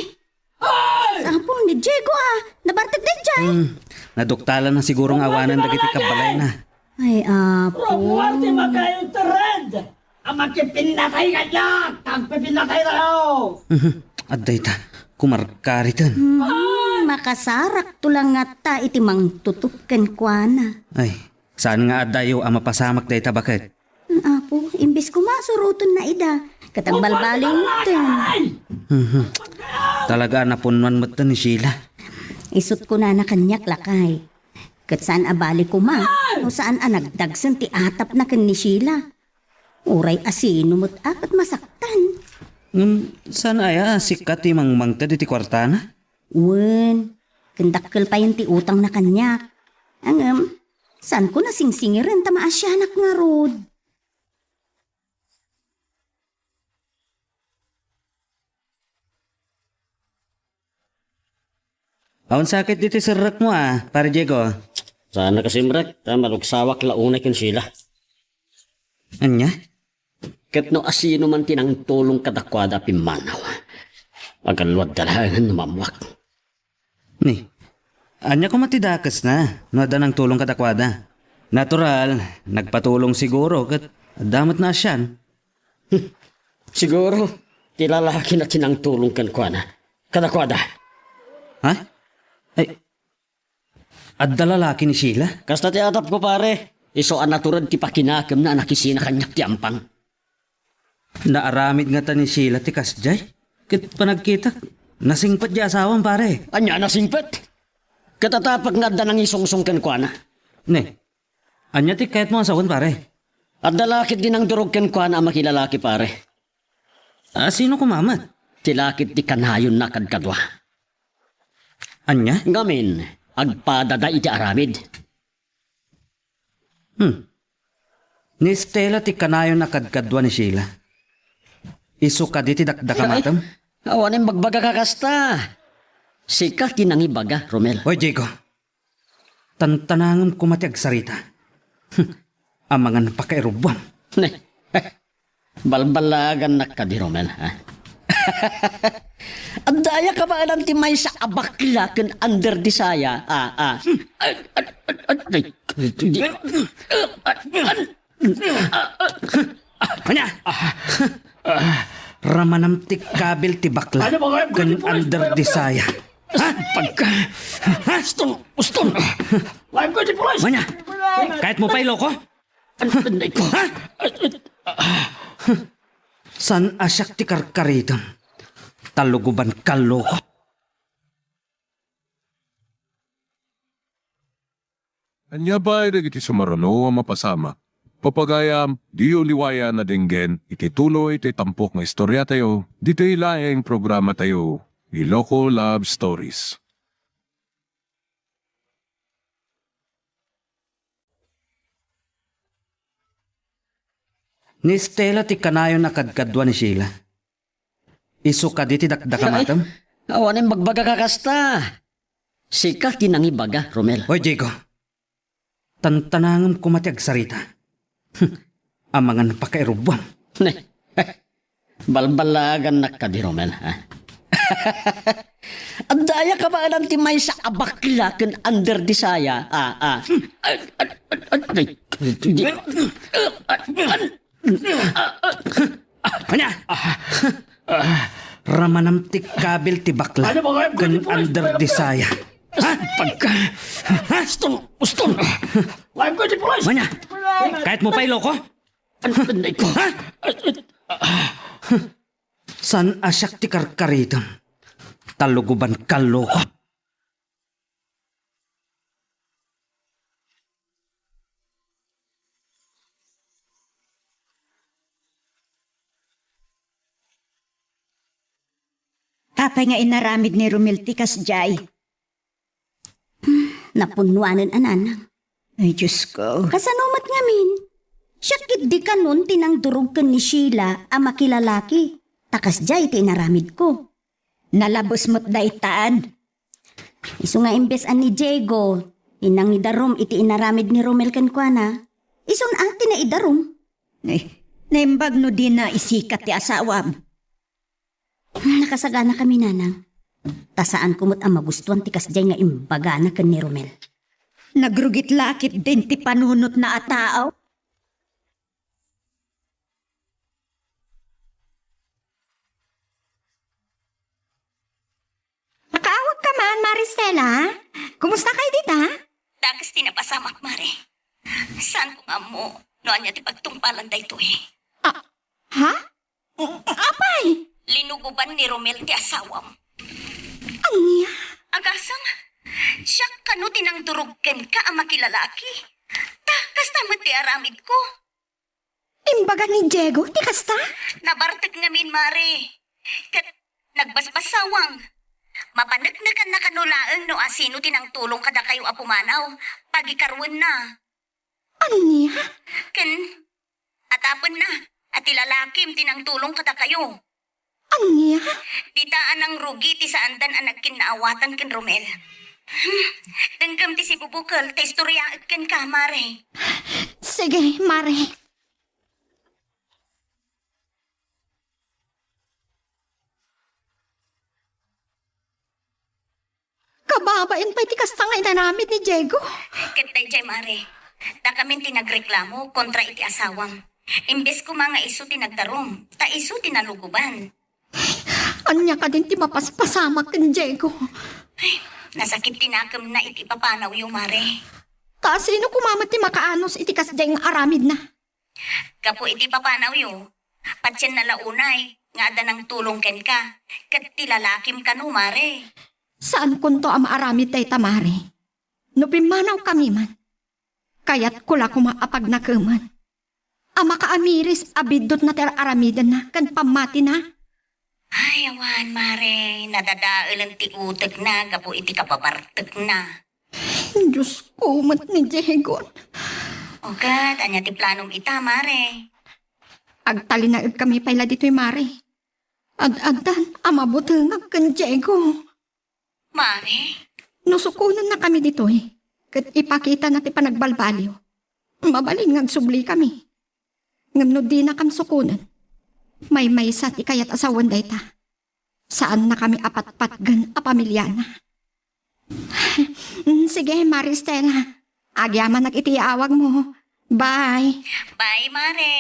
Ay! Sapul ni Diego, ah. Nabartek daydiay. Hmm. Naduktalan na siguro nga awanen dagiti kabbalayna. Ay, apo. Romuald ti makayo ti red. A makipinnatay kaniak, agpipinnatay tayo. Mhm. Adda ita, kumarkariten. Hmm, makasarakto la ngata iti mangtutup kenkuana. Ay, saan nga addayo a mapasamak dayta baket? Apo, imbes koma surotenna ida, ket agbalbaliw metten. Mhm. Talaga a napunnuan metten ni Sheila. Isut' kunana kaniak, lakay. Ket saan a bali koma no saan a nagdagsen ti atapna ken ni Sheila. Uray asino met a ket masaktan. Ngem saan aya a sika ti mangmangted iti kuartana? Wen, ken dakkel payen ti utangna kaniak. Ngem, saanko nasingsingiren ta maasianak ngarud. Awan sakit ditoy serrekmo, a, Pare Diego? Saan a kasimrek, ta malugsawak la unay ken Sheila. Ania? Ket no asino man ti nangtulong kadakuada a pimmanaw, agalluadda laengen no maammoak. Ni, ania koma ti dakesna no adda nangtulong kadakuada? Natural, nagpatulong siguro ket adda met naasian. Siguro, ti lalakina ti nangtulong kenkuana. Kadakuada. Ha? Ay, adda lalaki ni Sheila? Kasta ti atapko, pare. Isu a natured ti pakinakemna a nakisina kaniak ti ampang. Naaramid ngata ni Sheila ti kasdiay? Ket panagkitak, nasingpet diay asawam, pare. Ania a nasingpet? Ket atapak nga adda nangisungsong kenkuana. Ne, ania ti kayatmo a sawen, pare? Adda la ketdi nangdurog kenkuana a makilalaki, pare. Ah, sino koma met? Ti lakip ti kanayonna kadkadua. Ania? Ngamin, agpadada iti aramid. Hmm. Ni Stella ti kanayon a kadkadua ni Sheila. Isu kadi ti dakdakamatem? Ay, awan imbagbaga ka kasta. Sika ti nangibaga, Romel. Oy, Diego. Tantanangem koma ti agsarita. Hmm. Amangan pakairubbuam. Ne. Balballaagannak kadi, Romel, ha? Adda aya kabaelan ti maysa a bakla ken under di saya, a, a. Ania? Ramanam ti kabil ti bakla ken under di saya. Ha? Pagka... Ha? Uston! Uston! Ania? Kayatmo pay iloko? Ano, ano, ano? Ha? Saan a siak ti karkaritem? Taluguban kallo. Ania pay dagiti sumaruno a mapasamak? Papagayam, diyo liwayan a denggen iti tuloy ti tampok nga istoriatayo, ditoy laeng programatayo, Iloko Love Stories. Ni Stella ti kanayon a kadkadua ni Sheila. Isu kadi ti dakdakamatem? Ay, awan imbagbaga ka kasta. Sika ti nangibaga, Romel. Oy, Diego. Tantanangem koma ti agsarita. Hmm. Amangan pakairubbuam. Ne. Balballaagannak kadi, Romel, ha? Adda aya kabaelan ti maysa a bakla ken under di saya, a, a. Ania? Ramanam ti kabil ti bakla ken under di saya. Ha? Pagka... Ha? Uston! Uston! Ania? Kayatmo pay iloko? Ha? Saan a siak ti karkaritem? Taluguban kallo. Apay nga inaramid ni Romel ti kasdiay? Hmm, napunnuanen a nanang. Ay, Diyos ko. Kasano met ngamin? Siak ketdi kanon ti nangdurog ken ni Sheila a makilalaki. Ta kasdiay ti inaramidko. Nalabes met daytan. Isu nga imbes a ni Diego ti nangidarum iti inaramid ni Romel kenkuana, isun a ti naidarum. Ay, naimbag no dina isika ti asawam. Nakasaganakami, nanang. Ta saanko met a magustuan ti kasdiay nga imbagana ken ni Romel. Nagrugit la ketdin ti panunotna a tao. Makaawat ka man, Maristela. Kumusta kayo dita? Dakes ti napasamak, Mare. Saanko nga ammo no ania ti pagtungpalan daytoy. Ah, ha? Apay? Linuguban ni Romel ti asawam. Ania? Agasem, siak kano ti nangdurog kenka a makilalaki. Ta, kasta met ti aramidko. Imbaga ni Diego ti kasta? Nabartek ngamin, Mare. Ket nagbasbassawang. Mapaneknekanna kano laeng no asino ti nangtulong kadakayo a pumanaw, pagikaruenna. Ania? Ken atapenna a ti lalakim ti nangtulong kadakayo. Ania? Dita a nangrugi ti saandan a nagkinnaawatan ken Romel. Hmm, denggem ti sibubukel ta istoriaek kenka, Mare. Sige, Mare. Kababain pay ti kasta nga inaramid ni Diego. Ket daydiay, Mare, dakamin ti nagreklamo kontra iti asawam. Imbes koma nga isu ti nagdarum, ta isu ti naluguban. Ania kadin ti mapaspasamak ken Diego? Ay, nasakit ti nakemna iti papanawyo, Mare. Ta sino koma met ti makaanus iti kasdiay nga aramidna? Gapu iti papanawyo, patienna la unay nga adda nangtulong kenka, ket ti lalakim kano, Mare. Saankonto a maaramid dayta, Mare. No pimmanawkami man, kayatko la koma a pagnakeman a makaamiris a biddutna ti ar-aramidenna ken pammatina. Ay, awan, Mare. Nadadaelen ti utekna gapu iti kababartekna. Diosko met ni Diego. O ket, ania ti planom ita, Mare? Agtalinaedkami pay la ditoy, Mare. Ad-addan a mabutengak ken Diego. Mare? No sukonennakami ditoy, ket ipakitana ti panagbalbaliw, mabalin nga agsublikami. Ngem no dinakam sukonen, maymaysa ti kayat a sawen dayta. Saannakami a patpatgen a pamiliana. Sige, Mare Stella. Agyamanak iti yaawagmo. Bye. Bye, Mare.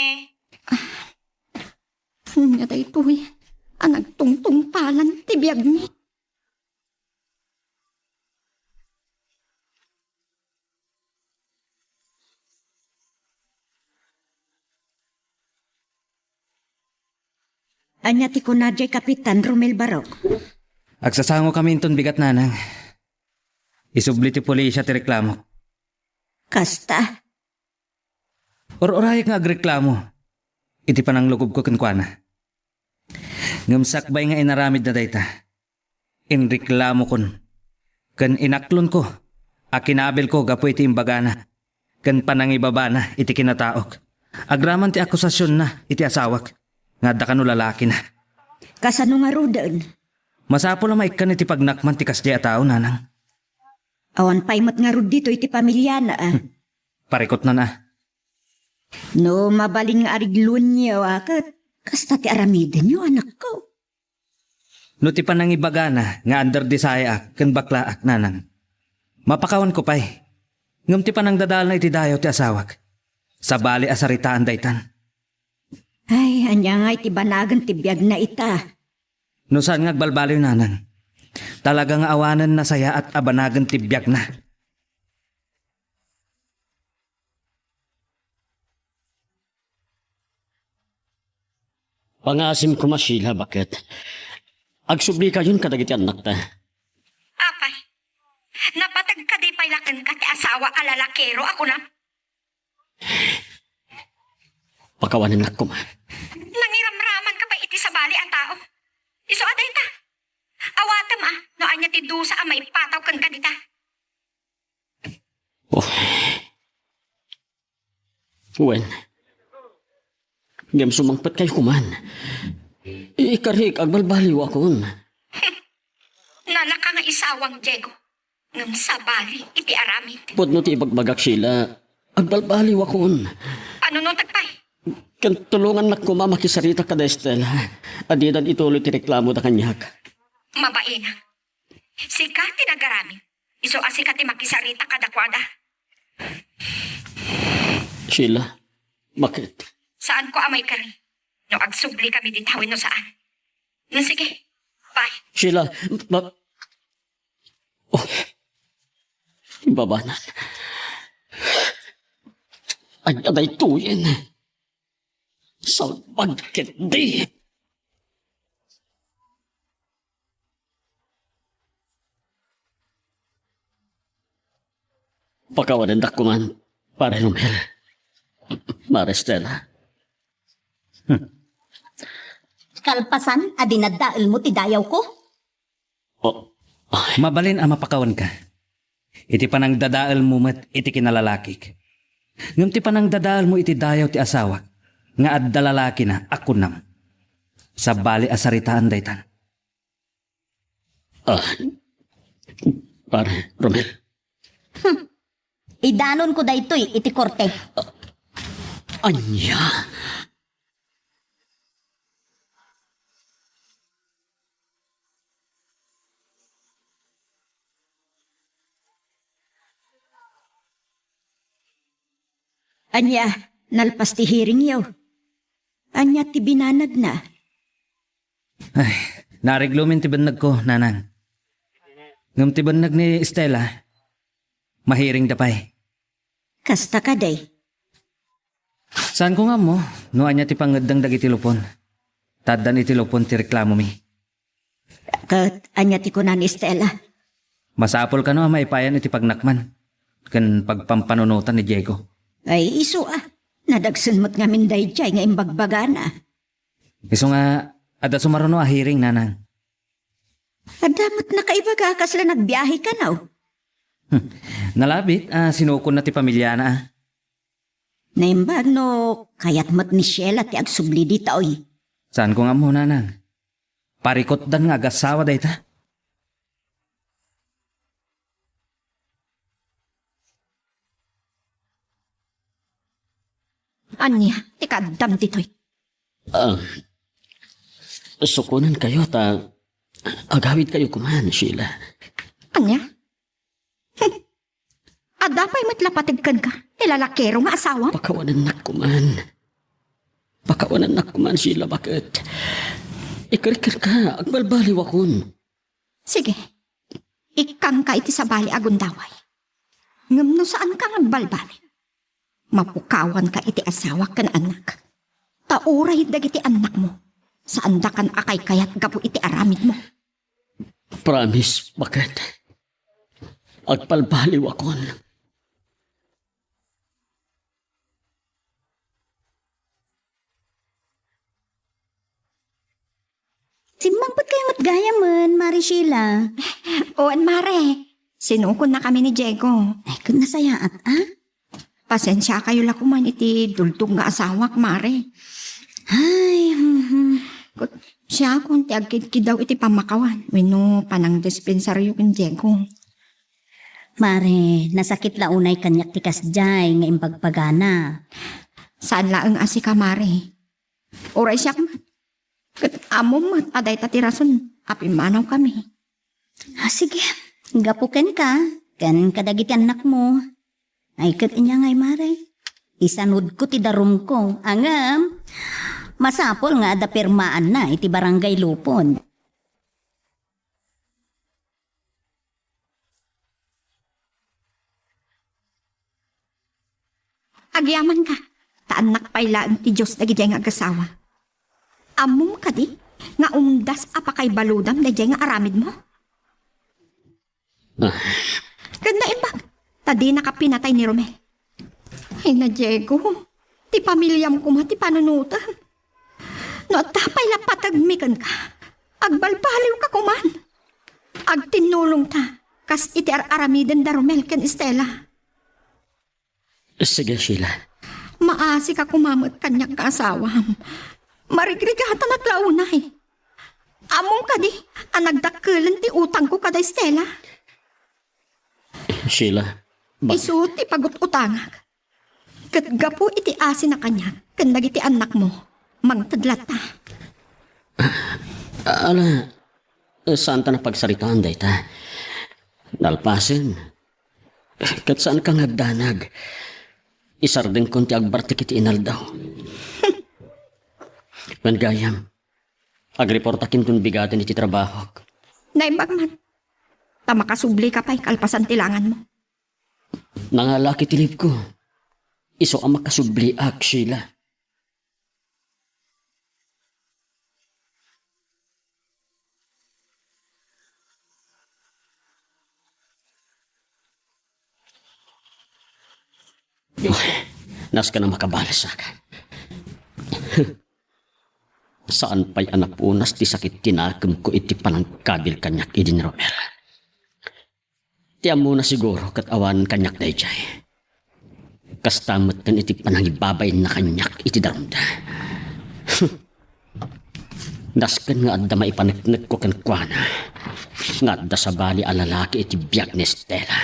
Ania daytoy a nagtungtungpalan ti biagmi? Ania ti kuna diay Kapitan Romel Barok? Agsasangokami inton bigat, nanang. Isubli ti pulisya ti reklamok. Kasta? Ur-urayek nga agreklamo iti pananglugobko kenkuana. Ngem sakbay nga inaramidna dayta, inreklamokon ken inaklonko a kinabilko gapu iti imbagana ken panangibabana iti kinataok. Agraman ti akusasionna iti asawak nga adda kano lalakina. Kasano ngaruden? Masapul a maikkan iti pagnakman ti kasdiay a tao, nanang. Awan pay met ngarud ditoy ti pamiliana, a? Hmm. Parikutnan, a. No mabalin nga arigluenyo, a, ket kasta ti aramidenyo, anakko. No ti panangibagana nga under desayaak ken baklaak, nanang, mapakawanko pay. Ngem ti panangdadaelna iti dayaw ti asawak, sabali a saritaan daytan. Ay, ania ngay ti banagen ti biagna ita? No saan nga agbalbaliw, nanang, talaga nga awanen nasayaat a banagen ti biagna. Pangasim koma, Sheila, baket. Agsublikayon kadagiti annakta. Apay, napateg kadi pay la kenka ti asawa a lalakero a kunam? Pakawanennak koma. Nangiramramanka pay iti sabali a tao. Isu a dayta. Awatem, a, no ania ti dusa a maipataw kenka dita. Oh. Wen. Ngem sumangpetkayo koman. Ikarik, agbalbaliwakon. Nalaka nga isawang, Diego. Ngem sabali iti aramid. Pudno ti ibagbagak, Sheila. Agbalbaliwakon. Ano no tagpay? Ken tulongannak koma makisarita kada Estela. A didan ituloy ti reklamoda kaniak. Mabainang. Sika ti nagaramid. Isu a sika ti makisarita kadakuada. Sheila, bakit? Saanko a maikari no agsubli kami dita wenno saan. No, sige. Bye. Sheila, ba-, oh, ibabanan. Ania daytoyen? Salbag ketdi. Pakawanendak koman, Pare Romel. Mare Stella. Kalpasan a dinadaelmo ti dayawko? Oh. Ay. Mabalin a mapakawanka iti panangdadaelmo met iti kinalalakik. Ngem ti panangdadaelmo iti dayaw ti asawak nga adda lalakina a kunam, sabali a saritaan daytan. Ah, Pare Romel. Hmm. Idanonko daytoy iti korte. Ania? Ania, nalpas ti hearingyo? Ania ti binanagna? Ay, nariglumin ti bennegko, nanang. Ngem ti benneg ni Stella, mahearingda pay. Kasta kadi? Saanko nga ammo no ania ti pangeddeng dagiti lupon. Ta addan iti lupon ti reklamomi. Ket ania ti kuna ni Stella? Masapul kano a maipayan iti pagnakman ken pagpampanunotan ni Diego. Ay, isu a. Nadagsen met ngamin daydiay nga imbagbagana. Isu nga, Adda sumaruno a hearing, nanang. Adda met nakaibaga a kasla nagbiahekano? Hmm. Nalabit a sinukonna ti pamiliana, a. Naimbag no kayat met ni Sheila ti agsubli ditoy. Saanko nga ammo, nanang. Parikutdan nga agasawa dayta. Ania ti kaaddam ditoy? Ah, sukonenkayo ta agawidkayo koman, Sheila. Ania? Hm. Adda pay met la pateg kenka ti lalakero nga asawam? Pakawanennak koman. Pakawanennak koman, Sheila, baket. Ikerkerka, agbalbaliwakon. Sige. Ikkangka iti sabali a gundaway. Ngem no saanka nga agbalbaliw, mapukawanka iti asawak ken annak. Ta uray dagiti annakmo, saandakan a kaykayat gapu iti aramidmo. Promise, baket. Agbalbaliwakon. Simmangpet kayo met gayamen, Mare Sheila. Wen, Mare. Sinukonna kami ni Diego. Ay, ket nasayaat, a? Pasensia kayo la koman iti dultog nga asawak, Mare. Ay, mhm. Ket siakon ti agkidkidaw iti pammakawan wenno panangdispensaryo ken Diego. Mare, nasakit la unay kaniak ti kasdiay nga imbagbagana. Saan laeng a sika, Mare. Uray siak met. Ket ammom met a dayta ti rason a pimmanawkami. Ah, sige. Gapu kenka, ken kadagiti annakmo. Ay, ket ania ngay, Mare? Isanudko ti darumko. Ngem, masapul nga adda pirmaanna iti Barangay Lupon. Agyamanka, ta annak pay laeng ti Dios dagidiay nga agasawa. Ammom kadi nga umdas a pakaibaludam daydiay nga aramidmo? Ah. Ket naimbag, ta dinaka pinatay ni Romel. Ay na, Diego, ti pamiliam koma ti panunotam. No adda pay la pategmi kenka, agbalbaliwka koman. Agtinnulongta kas iti ar-aramiden da Romel ken Estela. Sige, Sheila. Maasika koma met kaniak nga asawam. Marigrigatanak la unay. Ammom kadi a nagdakkelen ti utangko kada Estela? Sheila, bak- Isu ti pagut-utangak. Ket gapu iti asina kaniak ken dagiti annakmo, mangted latta. Ala, saanta nga pagsaritaan dayta. Nalpasen, ket saanka nga agdanag. Isardengkon ti agbartek iti inaldaw. Wen gayam, agreportak inton bigaden iti trabahok. Naimbag man. Ta makasublika pay kalpasan ti langanmo. Nangalaki ti leave ko. Isu a makasubliak, Sheila. Uy, nasken a makabalesak. Saan pay a napunas ti sakit ti nakemko iti panangkabil kaniak idi ni Romel. Ti ammona siguro ket awan kaniak daydiay. Kasta metten iti panangibabainna kaniak iti darumda. Nasken nga adda maipaneknekko kenkuana nga adda sabali a lalaki iti biag ni Estela.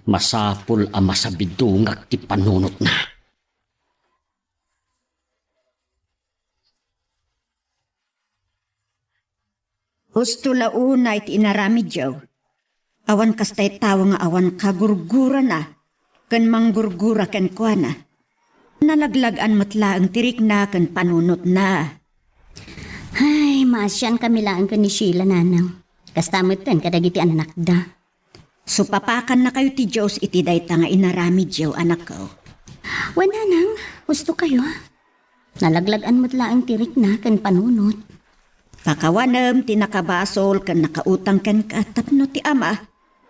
Masapul a masabidongak ti panunotna. Husto la unay ti inaramidyo. Awan kasta ti tawen nga awan kagurgurana ken manggurgura kenkuana. Nalaglag-an met laeng ti rikna ken panunotna. Ay, maasiankami laeng ken ni Sheila, nanang. Kasta metten kadagiti annakda. Supapakannakayo ti Dios iti dayta nga inaramidyo, anakko. Wen, nanang, husto kayo. Nalaglag-an met laeng ti rikna ken panunot. Pakawanem ti nakabasol ken nakautang kenka tapno ti Ama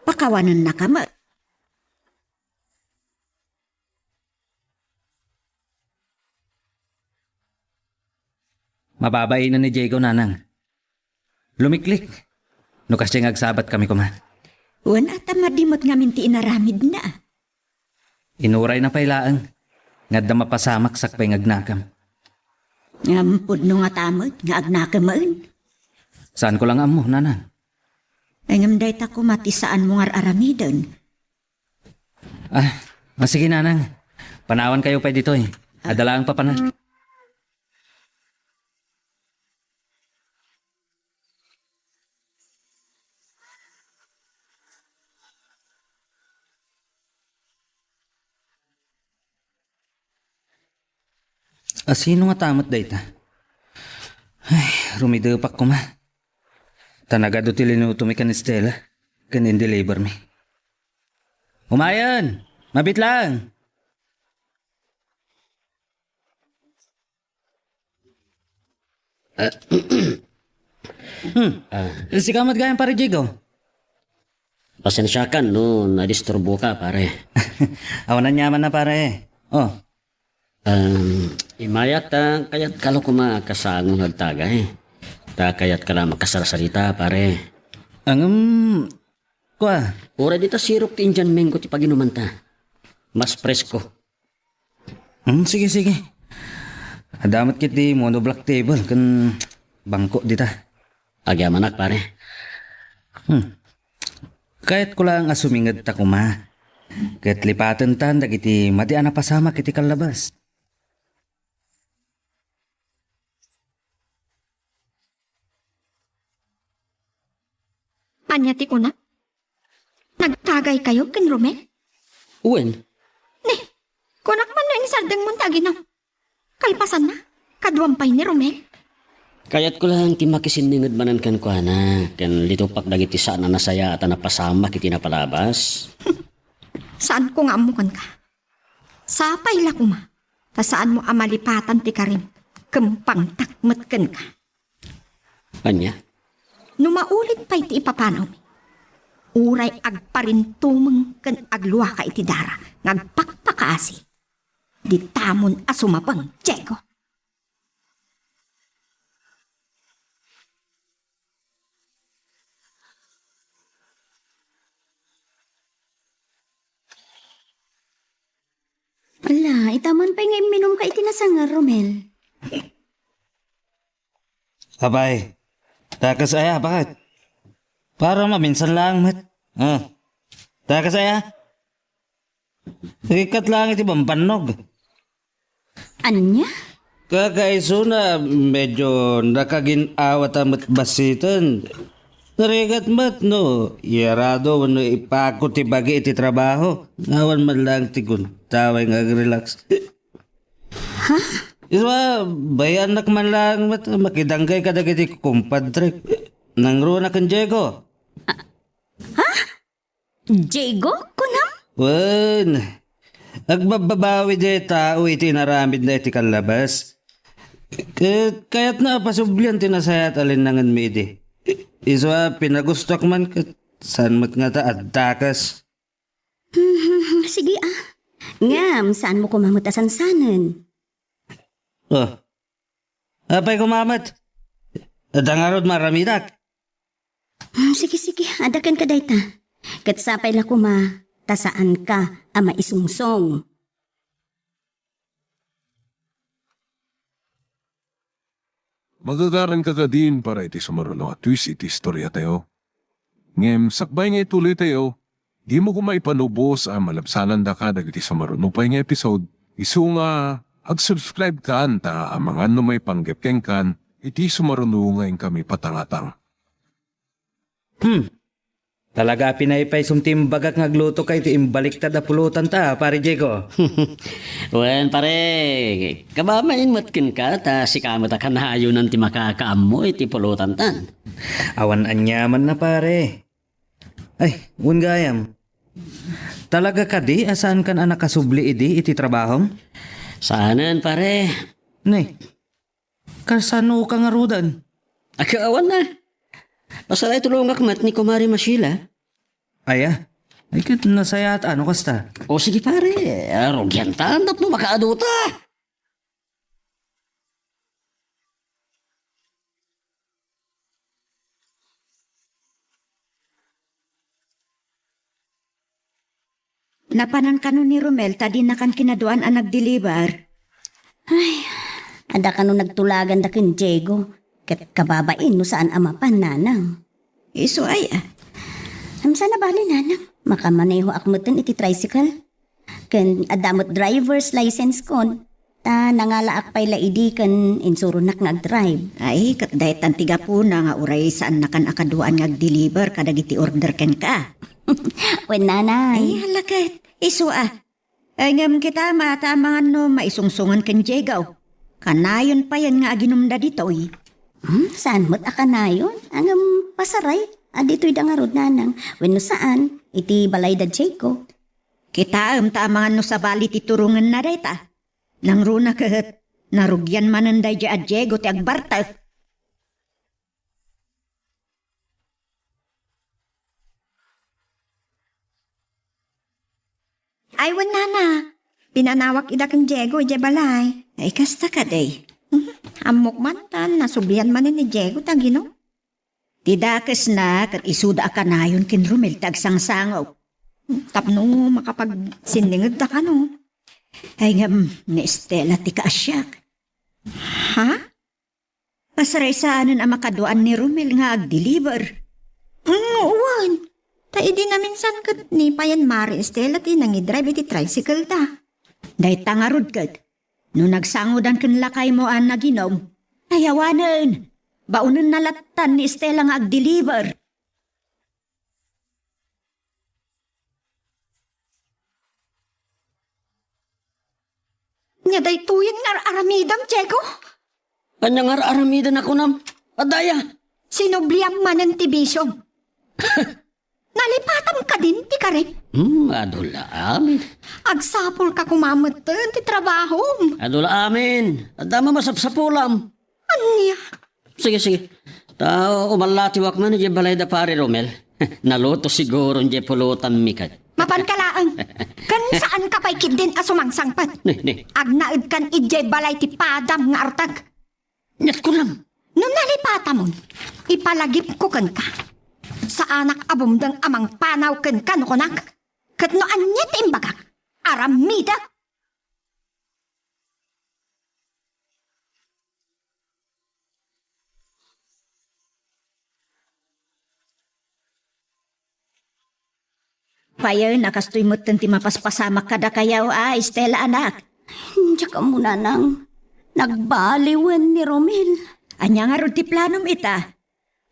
pakawanennaka met. Mababain ni Diego, nanang. Lumiklik. No kasdiay nga agsabatkami koma. Wen, a ta madi met ngamin ti inaramidna. Inurayna pay laeng nga adda mapasamak sakbay nga agnakem. Ngem pudno ngata met nga agnakemen. Saanko la nga ammo, nanang. Ay, ngem dayta koma ti saanmo nga ar-aramiden. Ah, ah, sige, nanang. Panawankayo pay ditoy. Adda laeng papanan. Asino ngata met dayta? Ay, rumidepak koma. Ta nagadu ti linutomi ken Estela, ken in-delivermi. Umayen! Mabiit laeng! Hmm. Ah. Sika met gayam, Pare Diego. Pasensiakan no nadisturboka, pare. Awan aniamanna, pare. Oh. Um, imayat ta kayatka la koma a kasango nga agtagay. Ta kayatka la a makasarsarita, pare. Ngem, kua. Uray dita sirop ti Indian mango ti paginumanta. Mas presko. Hmm, sige, sige. Adda met ketdi mono black table ken bangko dita. Agyamanak, pare. Hmm. Kayatko laeng a sumingedta koma. Ket lipatentan dagiti madi a napasamak iti kallabas. Ania ti kuna? Nagtagaykayo ken Romel? Wen. Ni, kunak man no insardengmo ti aginum. Kalpasanna, kaduam pay ni Romel. Kayatko laeng ti makisinninged manen kenkuana, ken litupak dagiti saan a nasayaat a napasamak iti napalabas. Saanko nga ammo kenka. Sapay la koma, ta saanmo a malipatan ti karim, ken pangtak met kenka. Ania? No maulid pay ti ipapanawmi, uray agparintumeng ken agluaka iti dara nga agpakpakaasi, ditamon a sumapeng, Diego. Ala, ita man pay nga imminumka iti nasangar, Romel. Apay, dakes aya, baket? Para maminsan laeng met. Ah, dakes aya? Rigat laeng iti bambannog. Ania? Kakaisuna, medyo nakagin-awat a met bassiten. Narigat met no iyarado wenno ipako ti bagi iti trabaho. Awan man laeng ti guntaway nga agrelax. Ha? Isua, bayanak man laeng met makidanggay kadagiti kumpadrek. Nangrunak ken Diego. Ha? Diego, kunam? Wen, agbabbabawi diay tao iti inaramidna iti kallabas. Ket kayatna a pasublian ti nasayaat a linnangenmi idi. Isu a pinagustoak man ket saan met ngata a dakes. Hmm, sige, ah. Ngem, saanmo koma met a sansanen? Oh. Apay koma met? Adda ngarud maaramidak? Hmm, sige, sige. Adda kenka dayta. Ket sapay la koma, ta saanka a maisungsong. Magagaranka kadin para iti sumaruno a twist iti istoriatayo. Ngem sakbay nga ituloytayo, dimo koma ipanubos a malabsanandaka dagiti sumaruno pay nga episode, isu nga ag-subscribe kan ta amangan no maipanggep kenkan iti sumaruno nga inkami patangatang. Hmm. Talaga a pinaypaysom ti imbagak nga aglutoka iti imbaliktad a pulotanta, Pare Diego. Wen, pare, kababain met kenka ta sika met a kanayonan ti makakaammo iti pulotantan. Awan aniamanna, pare. Ay, wen gayam. Talaga kadi a saankan a nakasubli idi iti trabahom? Saanen, pare. Ni, kasanoka ngaruden? Agka awan na. Pasaray tulongak met ni Kumare Mashila. Aya? Ay, ket nasayaat a no kasta. O sige, pare, ah, rugianta tapno makaadota. Napanan kano ni Romel ta dinakan kinaduan a nagdeliver? Ay, adda kano nagtulaganda ken Diego. Ket kababain no saan a mapan, nanang. Isu aya? Am, saan a bale, nanang. Makamanehoak metten iti tricycle. Ken adda met driver's license kon. Ta nangalaak pay la idi ken insuronak nga agdrive. Ay, ket daytan ti gapuna nga uray saannakan a kaduaan nga agdeliver kadagiti order kenka. Wen, nanay. Ay, hala ket. Isu a. Ay, ngem kita, matamangan no maisungsongan ken Diego. Kanayon payen nga aginumda ditoy. Hmm, saan met a kanayon? Ngem pasaray, a ditoy da ngarud, nanang. Wenno saan, iti balay da Diego. Kitaem ta amangan no sabali ti turongenna dayta. Nangruna ket, narugian manen daydiay a Diego ti agbartek. Ay, wen, nana. Pinanawak ida ken Diego idiay balay. Ay, kasta kadi. Mhm. Ammok man ta nasublian manen ni Diego ti aginum. Ti dakesna ket isuda a kanayon ken Romel ti agsangsango. Tapno makapagsinningedda kano. Ay, ngem ni Estela ti kaasiak. Ha? Pasaraysanen a makaduaan ni Romel nga agdeliver. Mm, wen. Ta idi naminsan ket ni payen Mari Estela ti nangidrive iti tricycle da. Dayta ngarud ket, no nagsangodan ken lakaymo a naginum, ay awanen, baonenna lattan ni Estela nga agdeliver. Nia daytoyen nga ar-aramidem, Diego? Ania nga ar-aramidem a kunam? Adda aya? Sinubliam manen ti bisiom. Nalipatam kadin ti karim? Hmm, adu la amin. Agsapulka koma metten ti trabahom. Adu la amin. Adda masapsapulam. Ania? Sige, sige. Ta umallatiwak man idiay balay da Pare Romel. Naluto siguro idiay pulutanmi ket. Mapanka laeng. Ken saanka pay ketdin a sumangsangpet. Ni, ni. Agnaedkan idiay balay ti padam nga artag. Nia kunam. No nalipatamon, ipalagipko kenka. Saanak a bumdeng a mangpanaw kenka no kunak. Ket no ania ti imbagak, aramidek. Payen a kastoy metten ti mapaspasamak kadakayo a, Estela, anak. Diak ammo, nanang. Nagbaliwen ni Romel. Ania ngarud ti planom ita?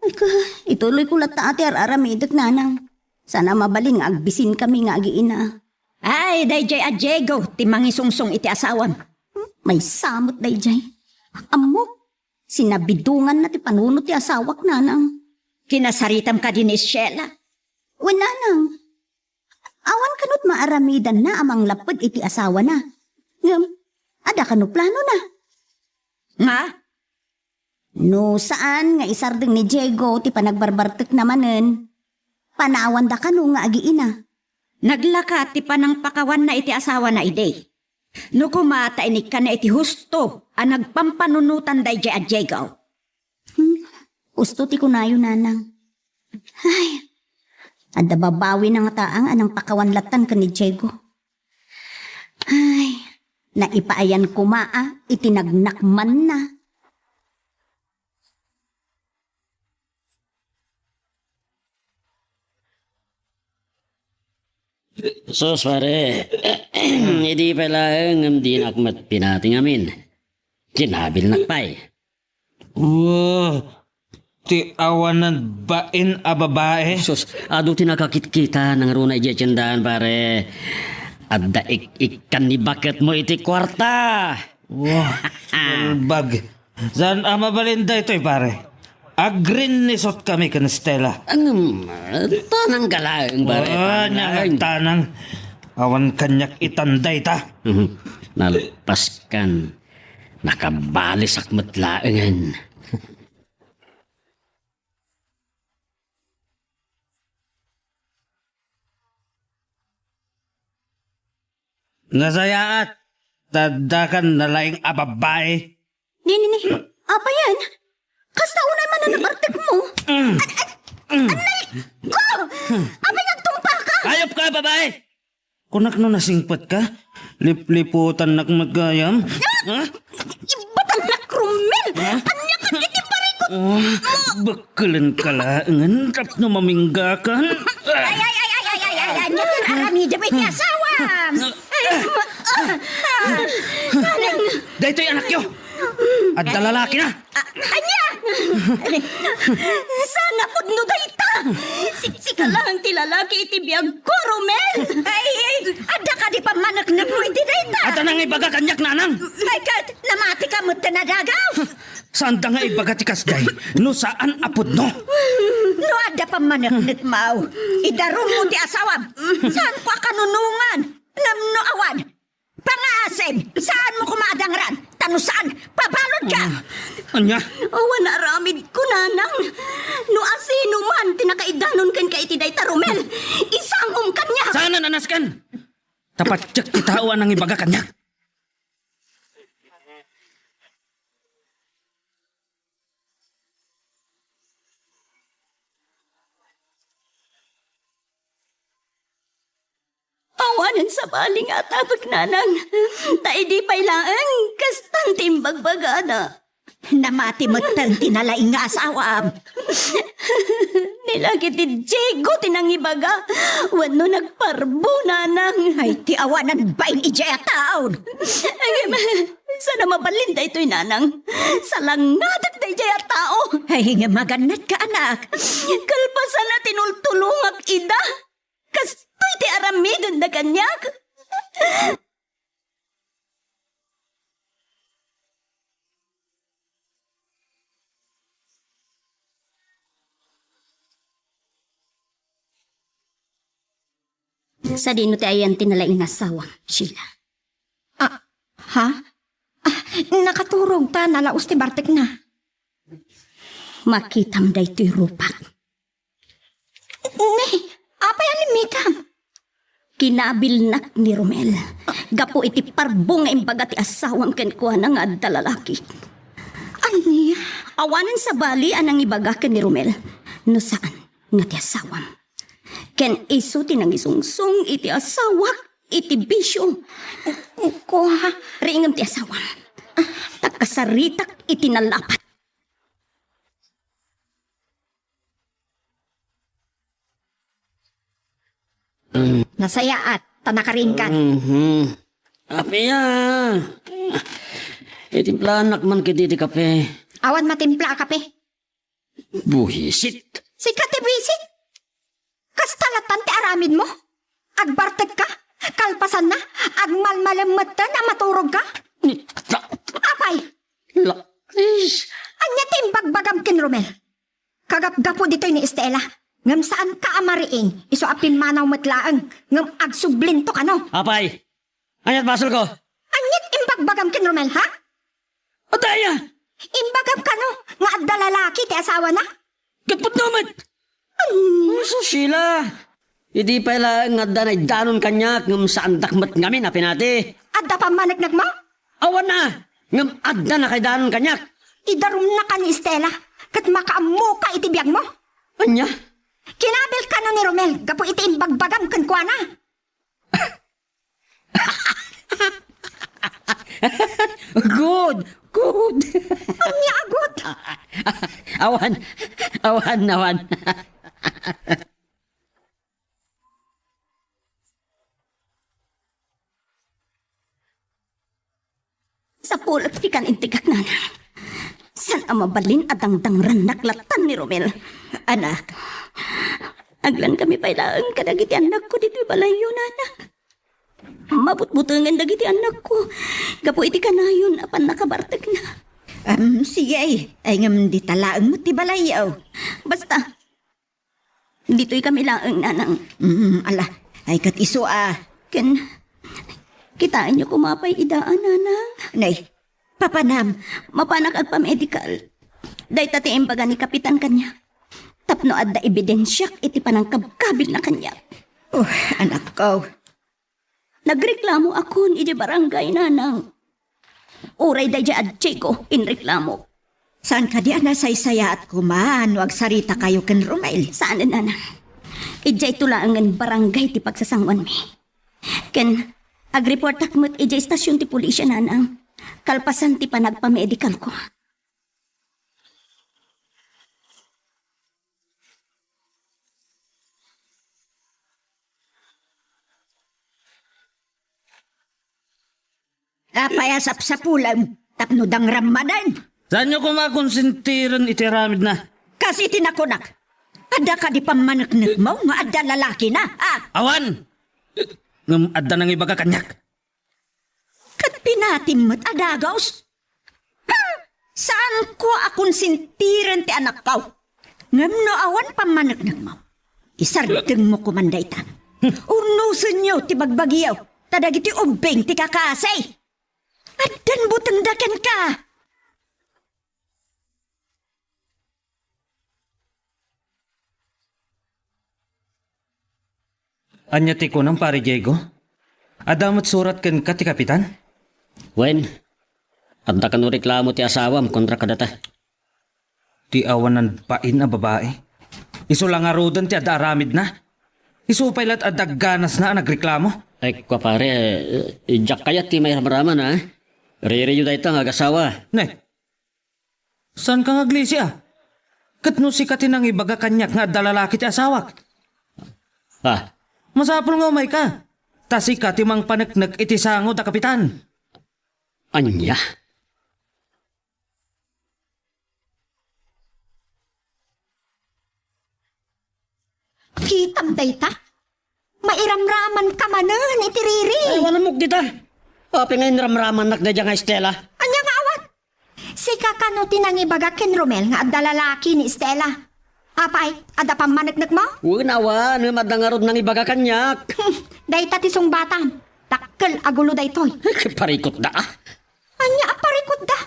Ika, ituloyko latta ti ar-aramidek, nanang. Saan a mabalin nga agbisinkami nga agiina. Ay, daydiay a Diego ti mangisungsong iti asawam. Hmm, maysa met daydiay. Ammok, sinabidonganna ti panunot ti asawak, nanang. Kinasaritam kadi ni Sheila? Wen, nanang. Awan kano ti maaramidanna a manglapped iti asawana. Ngem, adda kano planona? Nga? No saan nga isardeng ni Diego ti panagbarbartekna manen, panawanda kano nga agiina. Naglakat ti panangpakawanna iti asawana idi. No koma ta inikkanna iti husto a nagpampanunotan daydiay a Diego. Hmm, husto ti kunayo, nanang. Ay, adda babawina ngataang a nangpakawan lattan ken ni Diego. Ay, naipaayan koma a iti nagnakmanna. Sus, pare. Idi pay laeng ngem dinak met pinati ngamin. Kinabilnak pay. Wah, ti awanan bain a babae. Sus, adu ti nakakitkita nangruna idiay tiendahan, pare. Adda ik-ikkan ni baketmo iti kuarta. Wah, salbag. Saan a mabalin daytoy, pare? Agrinnisot kami ken Stella. Ngem, tanang ka laeng, pare. Oh, tanang. Nya tanang. Awan kaniak itan dayta. Mhm. Nalpas kan. Nakabalisak met laengen. Nasayaat, ta adda kan nalaing a babbai. Ni, ni, ni, apay yan? Kasta unay man a nabartek mo. Mm. An, an, anay ko! Apay nga agtumpaka? Hayop ka, babae! Kunak no nasingpetka, lipliputannak met gayam. Ha? Ibatannak, Romel! Ha? Ania ket iti parikut? Oh, bekkelenka laengen tapno maminggakan. Ay, ay, ay, ay, ay, ay, ay, ania ti aramidem iti asawam? Ay, ma-, ah, ah, Nanang. Daytoy anakyo. Adda lalaki na. A-, ania? Saan a pudno dayta? Siksika laeng ti lalaki iti biagko, Romel. Ay, ay, adda kadi pammaneknekmo iti dayta? Adda nangibaga kaniak, nanang. Ay, ket, namatika met ti nadagaw. Saanda nga ibaga ti kasdiay, no saan a pudno. No adda pammaneknekmo, idarummo ti asawam. Saanko a kanunongan. Ngem no awan, pangaasim, saanmo koma a dangran, ta no saan, pabaludka! Ah, ania? Awan a aramidko, nanang. No asino man ti nakaidanon kenka iti dayta, Romel, isangom kaniak! Saan a nasken? Ta patiek ti tao a nangibaga kaniak. Awanen sabali nga atapek, nanang. Ta idi pay laeng, kastan ti imbagbagana. Namati metten ti nalaing nga asawam. Ni laki ti Diego ti nangibaga, wenno nagparbo, nanang. Ay, ti awanan bain idiay a taon. Ngem, saan a mabalin daytoy, nanang. Salangadak daydiay a tao. Ay, ngem agannatka, anak. Kalpasan a tinultulongak ida. Kastoy ti aramidenda kaniak. Sadino ti ayan ti nalaing nga asawam, Sheila? Ah, ha? Ah, nakaturog ta nalaos ti bartekna. Makitam daytoy rupak. Ne, apay a limmitam? Kinabilnak ni Romel gapu iti parbo nga imbaga ti asawam kenkuana nga adda lalaki. Ania? Awanen sabali a nangibaga ken ni Romel, no saan nga ti asawam. Ken isu ti nangisungsong iti asawak iti bisio. Kua, riingem ti asawam. Ta kasaritak iti nalapat. Nasayaat, ta nakarinkan. Mhm. Apia. Itimplaannak man kadi ti kape. Awan matimpla a kape. Buisit. Sika ti buisit? Kasta latan ti aramidmo? Agbartekka? Kalpasanna, agmalmalem metten a maturogka? Ni-, ta-, Apay? La-, is. Ania ti imbagbagam ken Romel? Kagapgapu ditoy ni Estela, ngem saanka a mariing, isu a pimmanaw met laeng, ngem agsublinto kano. Apay, aniat basolko? Aniat imbagbagam ken Romel, ha? Adda aya? Imbagam kano nga adda lalaki ti asawana? Ket pudno met! Ania? Aso, Sheila, idi pay laeng nga adda naidanon kaniak ngem saandak met ngamin a pinati. Adda pammaneknekmo? Awan a, ngem adda nakaidanon kaniak. Idarumnaka ni Estela, ket makaammoka iti biagmo. Ania? Kinabil kano ni Romel gapu iti imbagbagam kenkuana. Good, good. Ania a good? Awan, awan, awan. Sapulek ti kan-integak, nanang. Saan a mabalin a dangdangrannak latan ni Romel. Anak, aglankami pay laeng kadagiti annakko ditoy balayyo, nanang. Mabutbutengen dagiti annakko gapu iti kanayon a pannakabartekna. Am, sige, ay ngem dita laeng met ti balayyo. Basta, ditoy kami laeng, nanang. Mm, ala, ay ket isu a. Ken, kitaenyo koma pay ida a, nanang. Nay, papanam. Mapanak agpamedikal. Dayta ti imbaga ni Kapitan kaniak. Tapno adda ebidensiak iti panangkabkabilna kaniak. Oh, anakko. Nagreklamo akon iti barangay, nanang. Uray daydiay a Diego inreklamo. Saan kadi a nasaysayaat koma no agsaritakayo ken Romel? Saan, nanang. Idiay to laengen barangay ti pagsasanguanmi. Ken agreportak met idiay estasion ti pulisya, nanang, kalpasan ti panagpamedikalko. Apay a sapsapulem tapno dangram manen? Saanyo koma konsentiren iti aramidna? Kas iti nakunak, adda kadi pammaneknekmo nga adda lalakina, a? Awan! Ngem adda nangibaga kaniak. Ket pinatim met a dagus? Ha! Saanko a konsentiren ti anakko. Ngem no awan pammaneknekmo, isardengmo koman dayta. Urnosenyo ti bagbagiyo, ta dagiti ubbing ti kakasi. Addan butengda kenka. Ania ti kunam, Pare Diego? Adda met surat kenka ti kapitan? Wen, adda kano reklamo ti asawam kontra kadata. Ti awanan bain a babai. Isu la ngaruden ti adda aramidna. Isu pay la't adda ganasna a nagreklamo. Ay, kua pare, eh, diak kayat ti mairamraman, a. Ririyo dayta nga agasawa. Ne, saanka nga aglisi, a? Ket no sika ti nangibaga kaniak nga adda lalaki ti asawak. Ah. Masapul nga umayka. Ta sika ti mangpaneknek iti sango da kapitan. Ania? Kitam dayta? Mairamramanka manen iti riri. Ay, awan ammok dita. Apay nga inramramannak daydiay nga Estela? Ania nga awan? Sika kano ti nangibaga ken Romel nga adda lalaki ni Estela? Apay, adda pammaneknekmo? Wen, awan, ngem adda ngarud nangibaga kaniak. Hmm, dayta ti sungbatam. Dakkel a gulo daytoy. Parikutda, a. Ania a parikutda?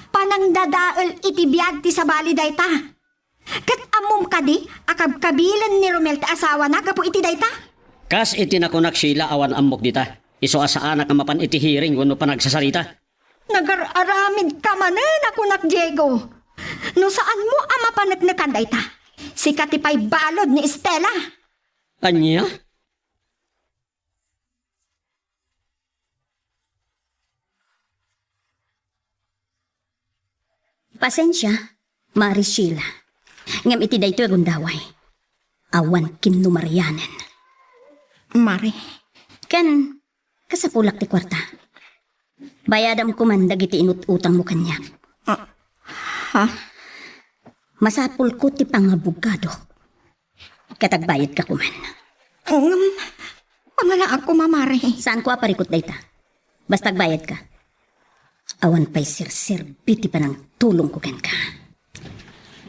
Panangdadael iti biag ti sabali dayta. Ket ammom kadi a kabkabilen ni Romel ti asawana gapu iti dayta? Kas iti nakunak, Sheila, awan ammok dita. Isu a saanak a mapan iti hearing wenno panagsasarita. Nagar-aramidka manen a kunak, Diego. No saanmo a mapaneknekan dayta, sika ti pay balud ni Estela. Ania? Pasensia, Mare Sheila. Ngem iti daytoy a gundaway, awan kinnumarianen. Mare. Ken, kasapulak ti kuarta. Bayadam koman dagiti inut-utangmo kaniak. Ah, ha? Masapulko ti pangabogadok. Ket agbayadka koman. Ngem, pamalaak koma, Mare. Saanko a parikut dayta. Basta agbayadka. Awan pay serserbi ti panangtulongko kenka.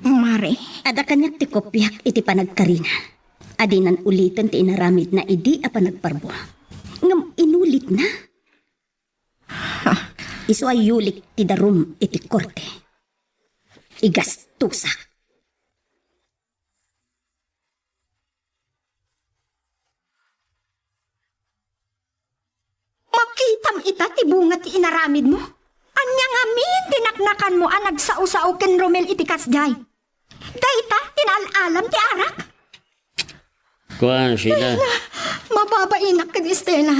Mare. Adda kaniak ti kopiak iti panagkarina. A dinan uliten ti inaramidna idi a panagparbo. Ngem inulitna. Ha? Isu a yulik ti darum iti korte. Igastusak. Makitam ita ti bunga ti inaramidmo? Ania ngamin ti naknakanmo a nagsao-sao ken Romel iti kasdiay? Dayta ti naal-alam ti arak? Kuan, Sheila. Ay, na, mababainak ken Estela.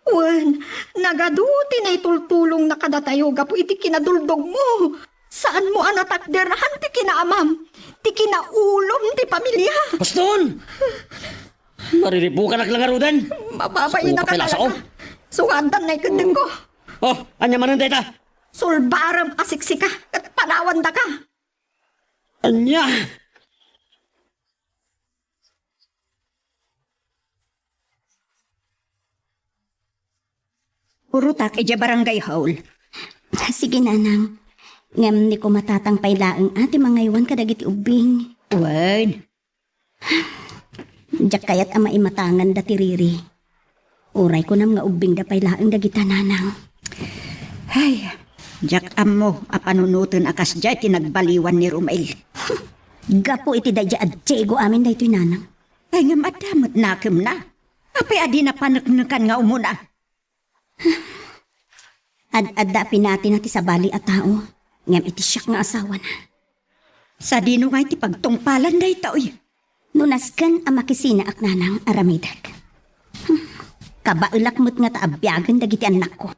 Wen, nagadu ti naitultulongna kadatayo gapu iti kinaduldogmo. Saanmo a natakderan ti kinaamam, ti kinaulom ti pamilia. Baston! Mariribukanak la ngaruden. Mababainak ka talaga. Sukadan na ikeddengko. Oh, ania manen dayta? Sulbarem a siksika, ket panawandaka. Ania? Urotak idiay barangay hall. Sige, nanang. Ngem ni kumatatang pay laeng a ti mangaywan kadagiti ubbing. Wen. Diak kayat a maimatanganda ti riri. Uray kunam nga ubbingda pay laeng dagita, nanang. Ay, diak ammo a panunoten a kasdiay ti nagbaliwan ni Romel. Gapu iti daydiay a Diego amin daytoy, nanang. Ay, ngem adda met nakemna. Apay a dina paneknekan nga umuna? Ad-adda a pinatina ti sabali a tao, ngem iti siak nga asawana. Sadino ngay ti pagtungpalan daytoy? No nasken a makisinaak, nanang, aramidek. Hmm. Kabaelak met ngata a biagen dagiti annakko.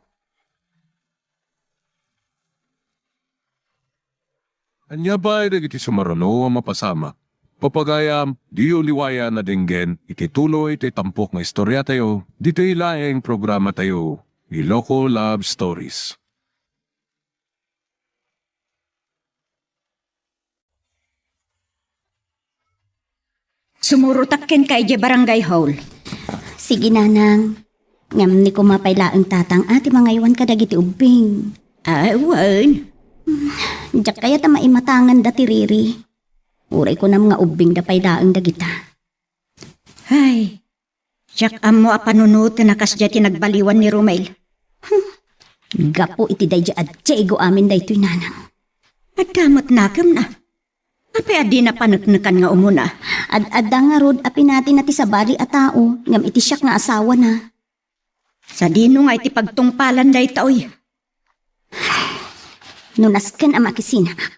Ania pay dagiti sumaruno a mapasamak? Pagayam, diyo liwayan a denggen iti tuloy ti tampok nga istoriatayo ditoy laeng programatayo, Iloko Love Stories. Sumurotak kenka idiay barangay hall. Sige, nanang. Ngem ni kuma pay laeng tatang a ti mangaywan kadagiti ubbing. Ah, wen. Diak kayat a maimatangan da ti Riri. Uray kunam nga ubbing da pay laeng dagita. Ay, diak ammo a panunoten a kasdiay ti nagbaliwan ni Romel. Hmm. Gapu iti daydi a Diego amin daytoy, nanang. Adda met nakemna. Apay a dina paneknekan nga umuna? Ad-adda ngarud a pinatina ti sabali a tao, ngem iti siak nga asawana. Sadino nga iti pagtungpalan dayta, uy? No nasken a makisinaak,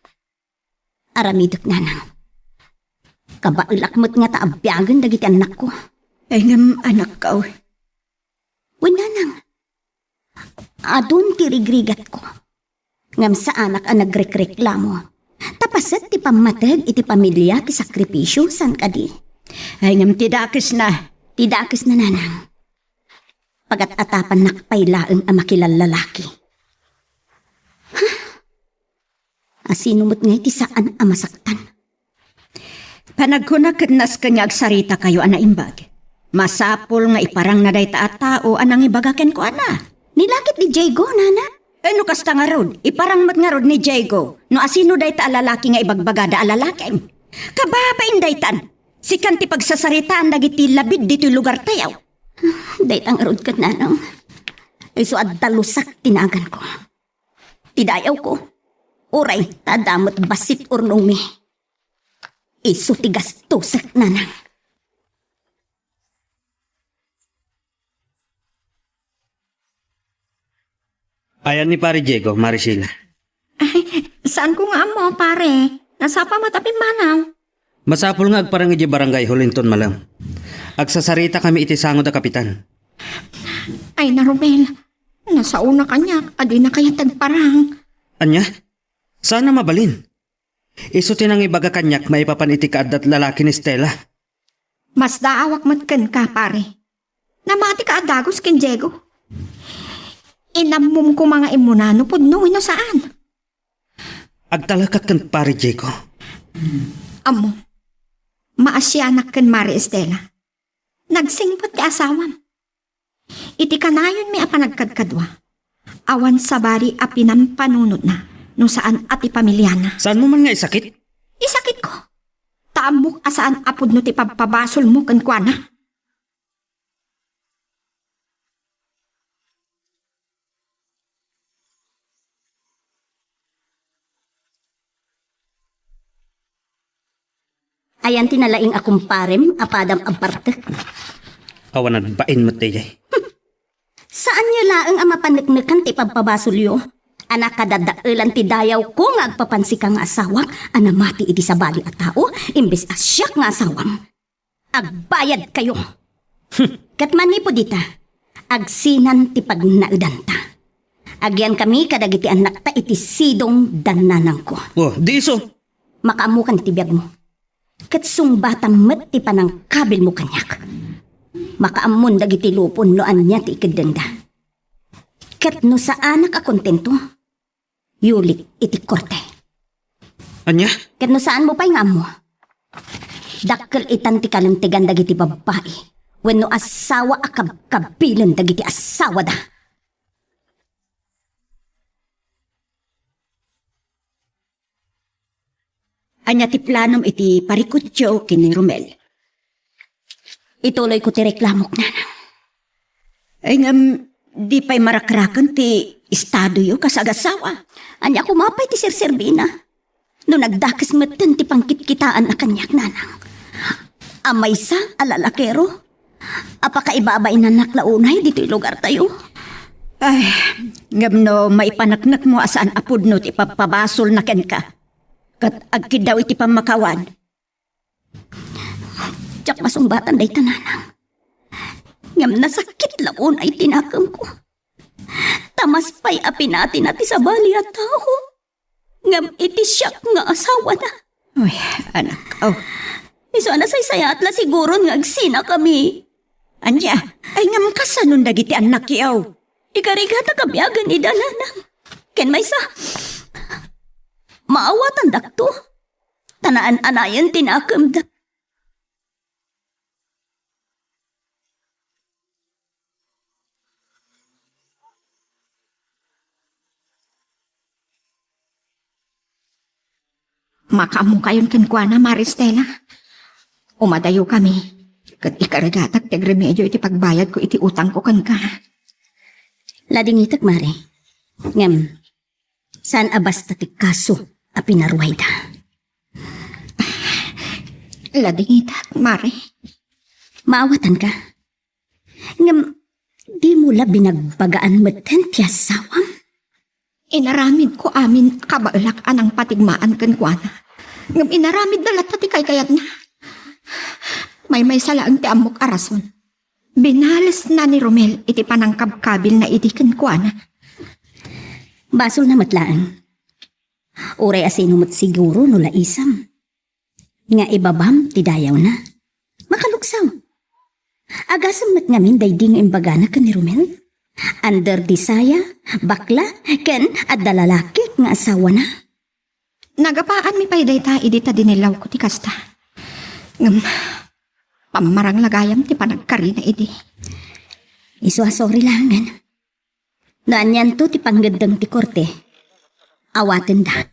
aramidek, nanang. Kabaelak met ngata a biagen dagiti annakko. Ay, ngem anakko. Wen, nanang. Adun ti rigrigatko. Ngem saanak a nagrekreklamo. Ta paset ti pammateg iti pamilya ti sakripisio, saan kadi? Ay, ngem ti dakesna. Ti dakesna, nanang. Pagat-atapannak pay laeng a makilallalaki. Huh? Asino met ngay ti saan a masaktan? Panagkunak ket nasken nga agsaritakayo a naimbag. Masapul nga iparangna dayta a tao a nangibaga kenkuana. Ni lakit ni Diego, nana? Eh, no kasta ngarud, iparang met ngarud ni Diego no asino dayta a lalaki nga ibagbagada a lalakim. Kababain daytan, sikan ti pagsasaritaan dagiti labid ditoy lugartayo. Dayta ngarud ket, nanang. Isu a dalusak ti naganko. Ti dayawko, uray ta adda met bassit urnongmi. Isu ti gastosek, nanang. Ayan ni Pare Diego, Mare Sheila. Ay, saanko nga ammo, pare. Nasapa met a pimmanaw. Masapul nga agparang idiay barangay hall inton malem. Agsasaritakami iti sango da kapitan. Ay, na Romel. Nasaona kaniak a dina kayat agparang. Ania? Saan a mabalin? Isu ti nangibaga kaniak maipapan iti kaaddat lalaki ni Stella. Masdaawak met kenka, pare. Namatika a dagus ken Diego. Inammom koma nga immuna no pudno wenno saan. Agtalekak ken Pare Diego. Ammo, maasianak ken Mare Estela. Nagsingpet ti asawam. Iti kanayonmi a panagkadkadua, awan sabali a pinampanunotna no saan a ti pamiliana. Saanmo man nga isakit? Isakitko. Ta ammok a saan a pudno ti pabpabasolmo kenkuana. Ayan ti nalaing a kumparem a padam a bartek. Awan nagbain met daydiay. Saanyo laeng a mapaneknekan ti pagpabasolyo. A nakadadaelan ti dayawko nga agpapansika nga asawak a namati iti sabali a tao, imbes a siak nga asawam. Agbayadkayo. Ket manipud ita, agsinan ti pagnaedanta. Agiankami kadagiti annakta iti sidong da nanangko. Oh, di isu. Makaammokan iti biagmo. Ket sungbatam met ti panangkabilmo kaniak. Makaammon dagiti lupon no ania ti ikeddengda. Ket no saanak a kontento, yulik iti korte. Ania? Ket no saanmo pay nga ammo, dakkel itan ti kalentegan dagiti babbai wenno asawa a kabkabilen dagiti asawada. Ania ti planom iti parikutyo ken ni Romel? Ituloyko ti reklamok, nanang. Ay, ngem, di pay marakraken ti estadoyo kas agassawa. Ania koma pay ti serserbina? No nagdakes metten ti pangkitkitaanna kaniak, nanang. A maysa a lalakero a pakaibabainannak la unay ditoy lugartayo. Ay, ngem no maipaneknekmo a saan a pudno ti ipappabasolna kenka, ket agkiddaw iti pammakawan. Diak masungbatan dayta, nanang. Ngem nasakit la unay ti nakemko. Ta mas pay a pinatina ti sabali a tao ngem iti siak nga asawana. Uy, anak, aw. Isu a nasaysayaat la siguron nga agsinakami. Ania? Ay, ngem kasanon dagiti annakyo? Ikarigata kami agen ida, nanang. Ken maysa, maawatandakto. Ta naan-anayen ti nakemda. Makaammokayon kenkuana, Mare Estela. Umadayokami, ket ikargatak ti agremedio iti pagbayadko iti utangko kenka. Ladingitek, Mare. Ngem, saan a basta ti kaso a pinaruayda. Ladingitek, Mare. Maawatanka. Ngem, dimo la binagbagaan metten ti asawam? Inaramidko amin a kabaelak a nangpatigmaan kenkuana. Ngem inaramidna latta ti kaykayatna. Maymaysa laeng ti ammok a rason. Binalesna ni Romel iti panangkabkabilna idi kenkuana. Basolna met laeng. Uray a sino met siguro no laisam nga ibabam ti dayawna. Makaluksaw. Agasem met ngamin daydi nga imbagana ken ni Romel. Under the saya, bakla, ken adda lalaki nga asawana. Nagapaanmi pay dayta idi ta dinillawko ti kasta. Ngem, pammarang la gayam ti panagkarina idi. Isu a sorry laengen. No anianto ti panggeddeng ti korte, awatenda.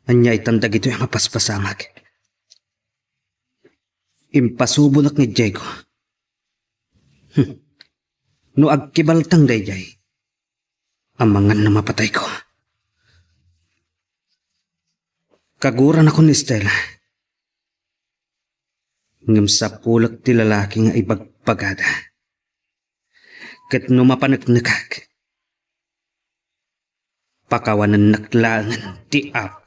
Ania itan dagitoy a mapaspasamak? Impasubonak ni Diego. Hmm. No agkibaltang daydiay, amangan no mapatayko. Kaguranakon ni Estela. Ngem sapulek ti lalaki nga ibagbagada. Ket no mapaneknekak, pakawanennak laengen ti Apo.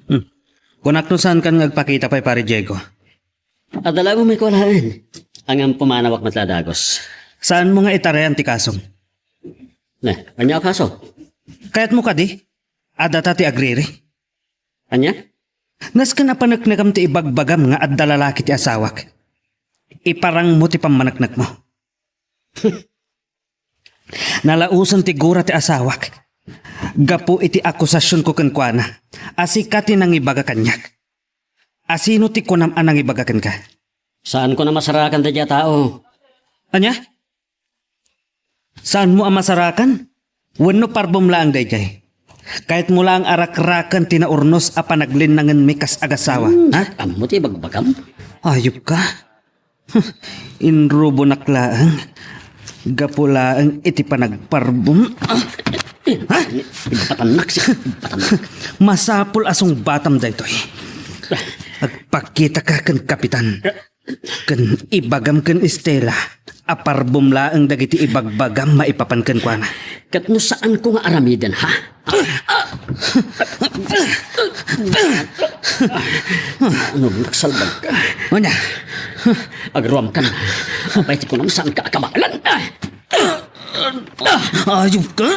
Hmm. Kunak no saankan nga agpakita pay, Pare Diego. Adda la umay kua laeng. Ngem pumanawak met la dagus. Saanmo nga itarayan ti kasom? Ne, ania a kaso? Kayatmo kadi? Adda ta ti agriri. Ania? Nasken a paneknekam ti ibagbagam nga adda lalaki ti asawak. Iparangmo ti pammaneknekmo. Nalaosen ti gura ti asawak gapu iti akusasionko kenkuana a sika ti nangibaga kaniak. Asino ti kunam a nangibaga kenka? Saanko a masarakan daydiay a tao. Ania? Saanmo a masarakan? Wenno parbom laeng daydiay? Kayatmo laeng a rakraken ti naurnos a panaglinnangenmi kas agasawa, hmm, ha? Ammo ti ibagbagam? Ayupka. Inrubonak laeng. Gapu laeng iti panagparbom. Ha? Ibatannak, si-, ibatannak. Masapul a sungbatam daytoy. Agpakitaka ken Kapitan. Ken ibagam ken Estela a parbom laeng dagiti ibagbagam maipapan kenkuana. Ket no saanko nga aramiden, ha? Ano, nagsalbag ka? Ania? Agruam ka na. Apay ti kunam saan ka akabalan? Ayup ka?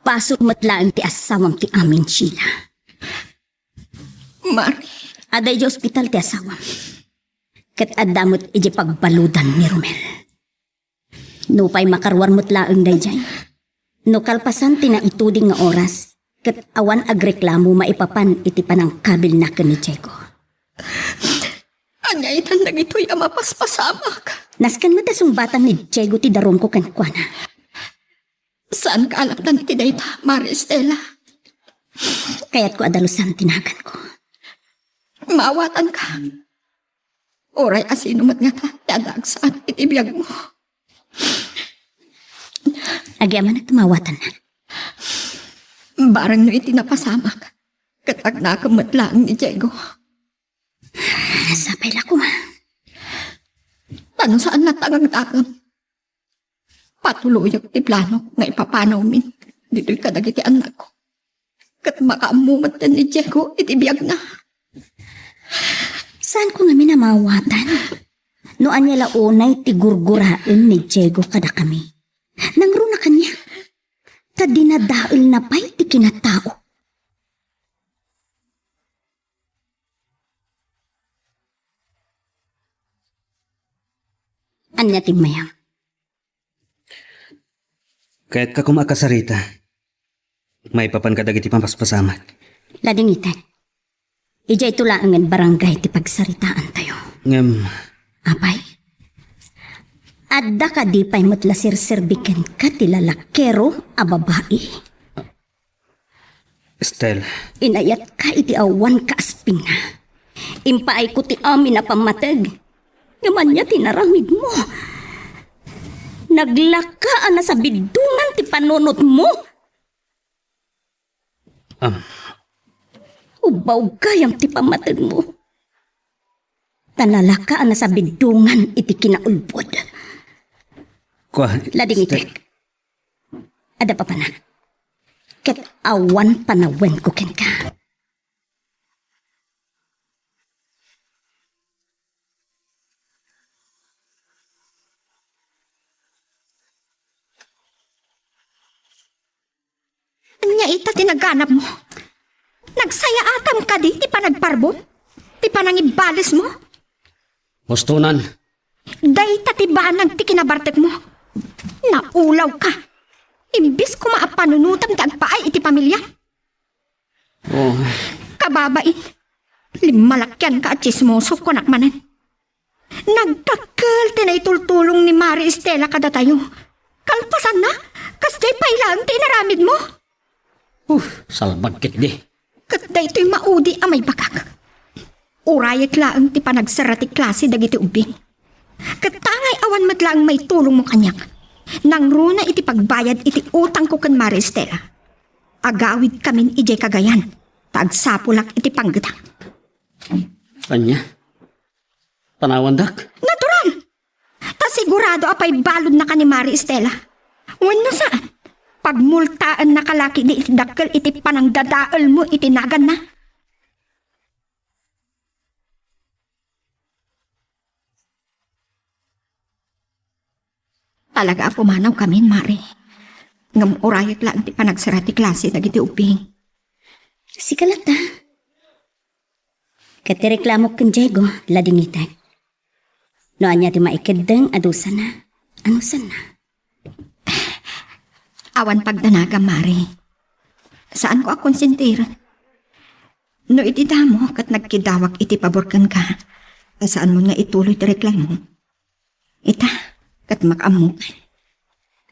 Basol met laeng ti asawam ti amin, Sheila. Mare. Adda idiay ospital ti asawam. Ket adda met idiay pagbaludan ni Romel. Nupay makaruar met laeng daydiay. No kalpasan ti naituding nga oras, ket awan agreklamo maipapan iti panangkabilna ken ni Diego. Ania itan dagitoy a mapaspasamak? Nasken met a sungbatan ni Diego ti darumko kenkuana. Saan ka alakdan iti dayta, Mare Estela. Kayatko a dalusan ti naganko. Maawatanka. Uray a sino met ngata ti adda agsaan iti biagmo. Agyamanak ti maawatanna. Bareng no iti napasamak, ket agnakem met laeng ni Diego. Sapay la koma. Ta no saan latta nga agdakem, patuloyek ti plano nga ipapanawmin ditoy kadagiti annakko. Ket makaammo met ni Diego iti biagna. Saanko ngamin a maawatan no ania la unay ti gurguraen ni Diego kadakami. Nangruna kaniak, ta dinadaelna pay ti kinatao. Ania ti mayam? Kayatka koma a kasarita maipapan kadagiti pampaspasamak. Ladingitek. Idiay to laengen barangay ti pagsaritaantayo. Ngem, apay, adda kadi pay met la serserbi kenka ti lalakero a babai? Stella. Inayatka iti awan kaaspingna. Impaayko ti amin a pammateg. Ngem ania ti inaramidmo? Naglaka a nasabiddungan ti panunotmo. Am. Ubbaw gayam ti pammategmo. Ta nalaka a nasabiddungan iti kinaulbod. Kua, Ladingitek. Adda papanak. Ket awan panawenko kenka. Ania ita ti naganabmo? Nagsayaatam kadi ti panagparbom? Ti panangibalesmo? Hustonan. Dayta ti banag ti kinabartekmo. Naulawka. Imbis koma a panunotam ti agpaay iti pamiliam. Oh. Kababain, limmalakianka a tsismoso, kunak manen. Nagdakkel ti naitultulong ni Mari Estela kadatayo. Kalpasanna, kasdiay pay laeng ti inaramidmo. Uh, salbag ketdi. Ket daytoy maudi a maibagak. Urayek laeng ti panagserra ti klase dagiti ubbing. Ket tangay awan met laeng maitulongmo kaniak. Nangruna iti pagbayad iti utangko ken Mari Estela. Agawidkamin idiay Cagayan, ta agsapulak iti panggetak. Ania? Panawandak? Natural! Ta sigurado a pay baludnaka ni Mari Estela. Wenno saan, pagmultaennaka la ketdi iti dakkel iti panangdadaelmo iti naganna. Talaga a pumanawkamin, Mari. Ngem urayek laeng ti panagserra ti klase dagiti ubbing. Sika latta. Ket ti reklamok ken Diego, ladingitek. No ania ti maikeddeng a dusana, anusanna? Awan pagdanagam, Mari. Saanko a konsentiren. No iti damo ket nagkidawak iti pabor kenka, saanmon nga ituloy ti reklamo. Ita, ket makaammo.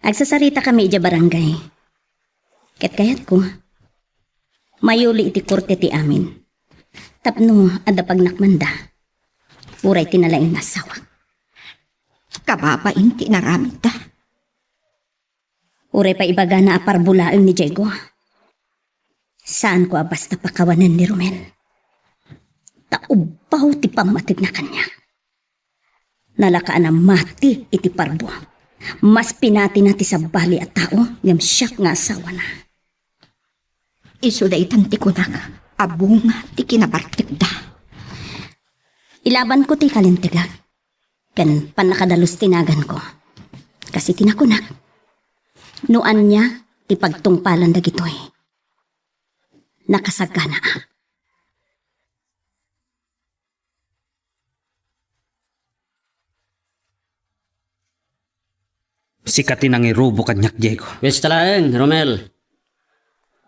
Agsasaritakami idiay barangay. Ket kayatko, mayuli iti korte ti amin. Tapno adda pagnakmanda, uray ti nalaing nga asawak. Kababain ti inaramidda. Uray pay ibagana a parbulaeng ni Diego. Saanko a basta pakawanen ni Romel. Ta ubbaw ti pammategna kaniak. Nalaka a namati iti parbo. Mas pinatina ti sabali a tao ngem siak nga asawana. Isu daytan ti kunak a bunga ti kinabartekda. Ilabanko ti kalintegak ken pannakadalus ti naganko. Kas iti nakunak, no ania ti pagtungpalan dagitoy, nakasaganaak. Sika ti nangirubo kaniak, Diego. Pista laeng, Romel.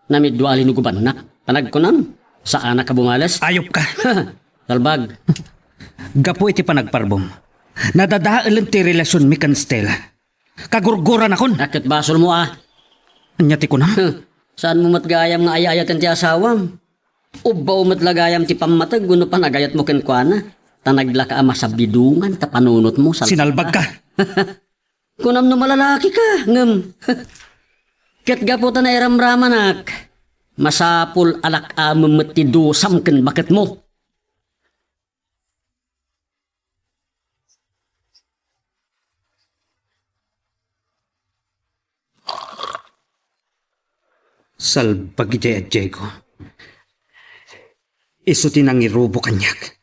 Namidua a linugubannak. Ta nagkunam, saanak a bumales. Ayop ka. Salbag. Gapu iti panagparbom, nadadaelen ti relasionmi ken Stella. Kagurguranakon. Ket basolmo a. Ania ti kunam? Huh. Saanmo met gayam nga ay-ayaten ti asawam. Ubbaw met la gayam ti pammateg wenno panagayatmo kenkuana. Ta naglaka a masabidongan ta panunotmo, salsalta. Sinalbagka. Kunam no malalaki ka, ngem ket gapu ta nairamramanak, masapul a lak-amem met ti dusam ken baketmo. Salbagi a Diego. Isu ti nangirubo kaniak.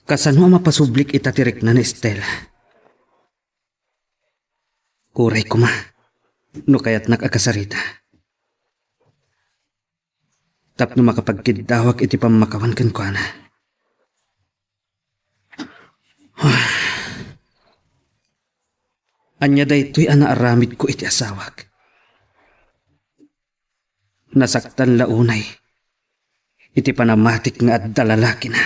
Kasano a mapasublik ita ti rikna ni Estela? Uray koma, no kayatnak a kasarita. Tapno makapagkiddawak iti pammakawan kenkuana. Ania daytoy a naaramidko iti asawak? Nasaktan la unay iti panamatik nga adda lalakina.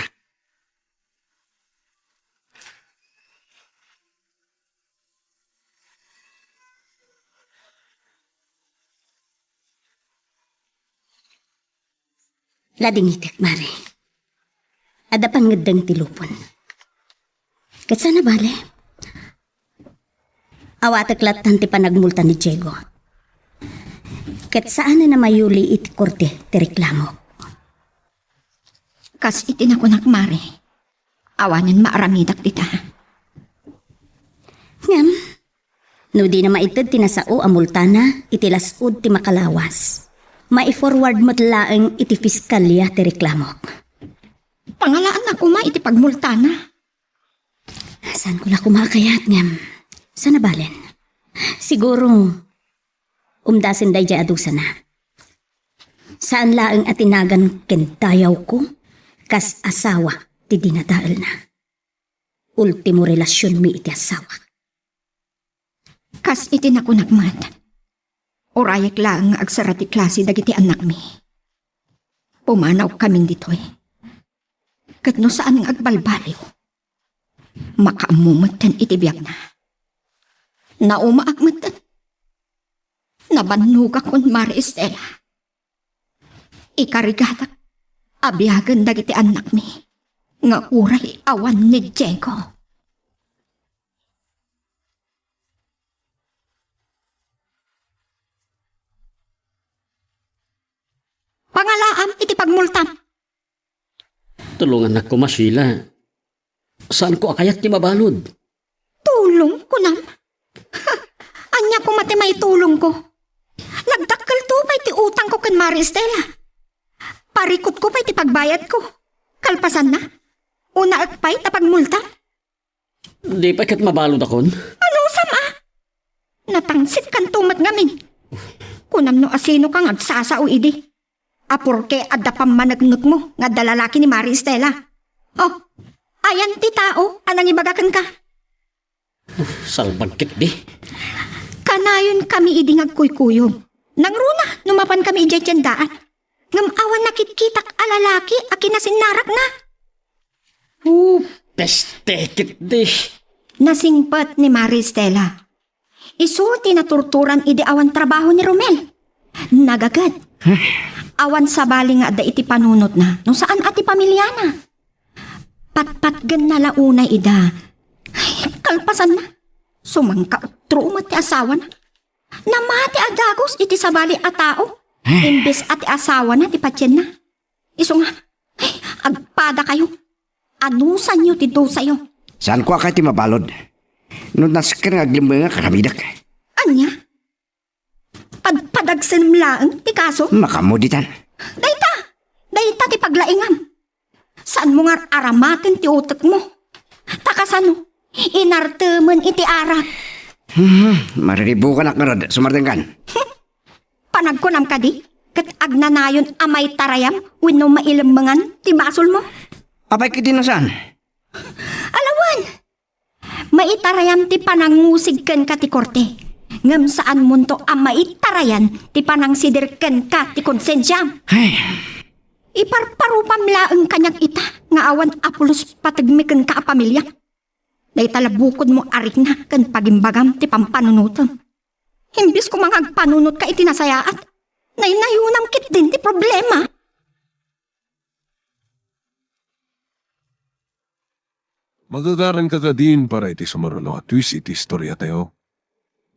Ladingitek, Mare. Adda pangngeddeng ti lupon. Ket saan a bale? Awatek lattan ti panagmulta ni Diego. Ket saanen a mayuli iti korte ti reklamok. Kas iti nakunak, Mare, awanen maaramidak dita. Ngem, no dina maited ti nasao a multana iti las-ud ti makalawas, mai-forward met laeng iti piskalya ti reklamok. Pangalaanna koma iti pagmultana. Saanko la koma a kayat, ngem saan a balen. Siguro, umdasen daydiay a dusana. Saan laeng a ti nagan ken dayawko kas asawa ti dinadaelna. Ultimo relasionmi iti asawak. Kas iti nakunak met, urayek laeng nga agsara ti klase dagiti annakmi. Pumanawkamin ditoy. Ket no saan nga agbalbaliw, makaammo metten iti biagna. Naumaak metten. Nabannogakon, Mare Estela. Ikarigatak a biagen dagiti annakmi nga uray awan ni Diego. Pangalaam iti pagmultam. Tulongannak koma, Sheila. Saanko a kayat ti mabalud. Tulong, kunam? Ania koma ti maitulongko? Nagdakkelto pay ti utangko ken Mare Estela. Parikutko pay ti pagbayadko. Kalpasanna, unaek pay ta pagmulta. Di pay ket mabaludakon? Anusam a? Napangsitkanto met ngamin. Kunam no asinoka nga agsasao idi. A porke adda pammaneknekmo nga adda lalaki ni Mare Estela. Oh, ayan ti tao a nangibaga kenka. Salbag ketdi. Kanayonkami idi nga agkuykuyog. Nangruna no mapankami idiay tiendaan. Ngem awan nakitkitak a lalaki a kinasinnarakna. Oh, peste ketdi. Nasingpet ni Mare Estela. Isu ti naturturan idi awan trabaho ni Romel. Nagaged. Awan sabali nga adda iti panunotna no saan a ti pamiliana. Patpatgenna la unay ida. Ay, kalpasanna, sumangkautro met ti asawana. Namati a dagus iti sabali a tao, imbes a ti asawana ti patienna. Isu nga, ay, agpadakayo. Anusanyo ti dusayo. Saanko a kayat ti mabalud. No nasken nga aglemmengak, aramidek. Ania? Padpadagsenem laeng ti kaso? Makaammo ditan. Dayta! Dayta ti paglaingam. Saanmo nga ar-aramaten ti utekmo. Ta kasano, inartemen iti arak. Hmm, mariribukanak ngarud, sumardengkan. Panagkunam kadi, ket agnanayon a maitarayam wenno mailemmengan ti basolmo? Apay ketdi no saan? Alawan! Maitarayam ti panangngusig kenka ti korte, ngem saanmonto a maitarayan ti panangsidir kenka ti konsensiam. Ay. Iparparupam laeng kaniak ita nga awan a pulos pategmi kenka a pamiliak. Dayta la bukodmo a rikna ken pagimbagam ti pampanunotem. Imbes koma nga agpanunotka iti nasayaat, naynayonam ketdin ti problema. Magagaranka kadin para iti sumaruno a twist iti istoriatayo.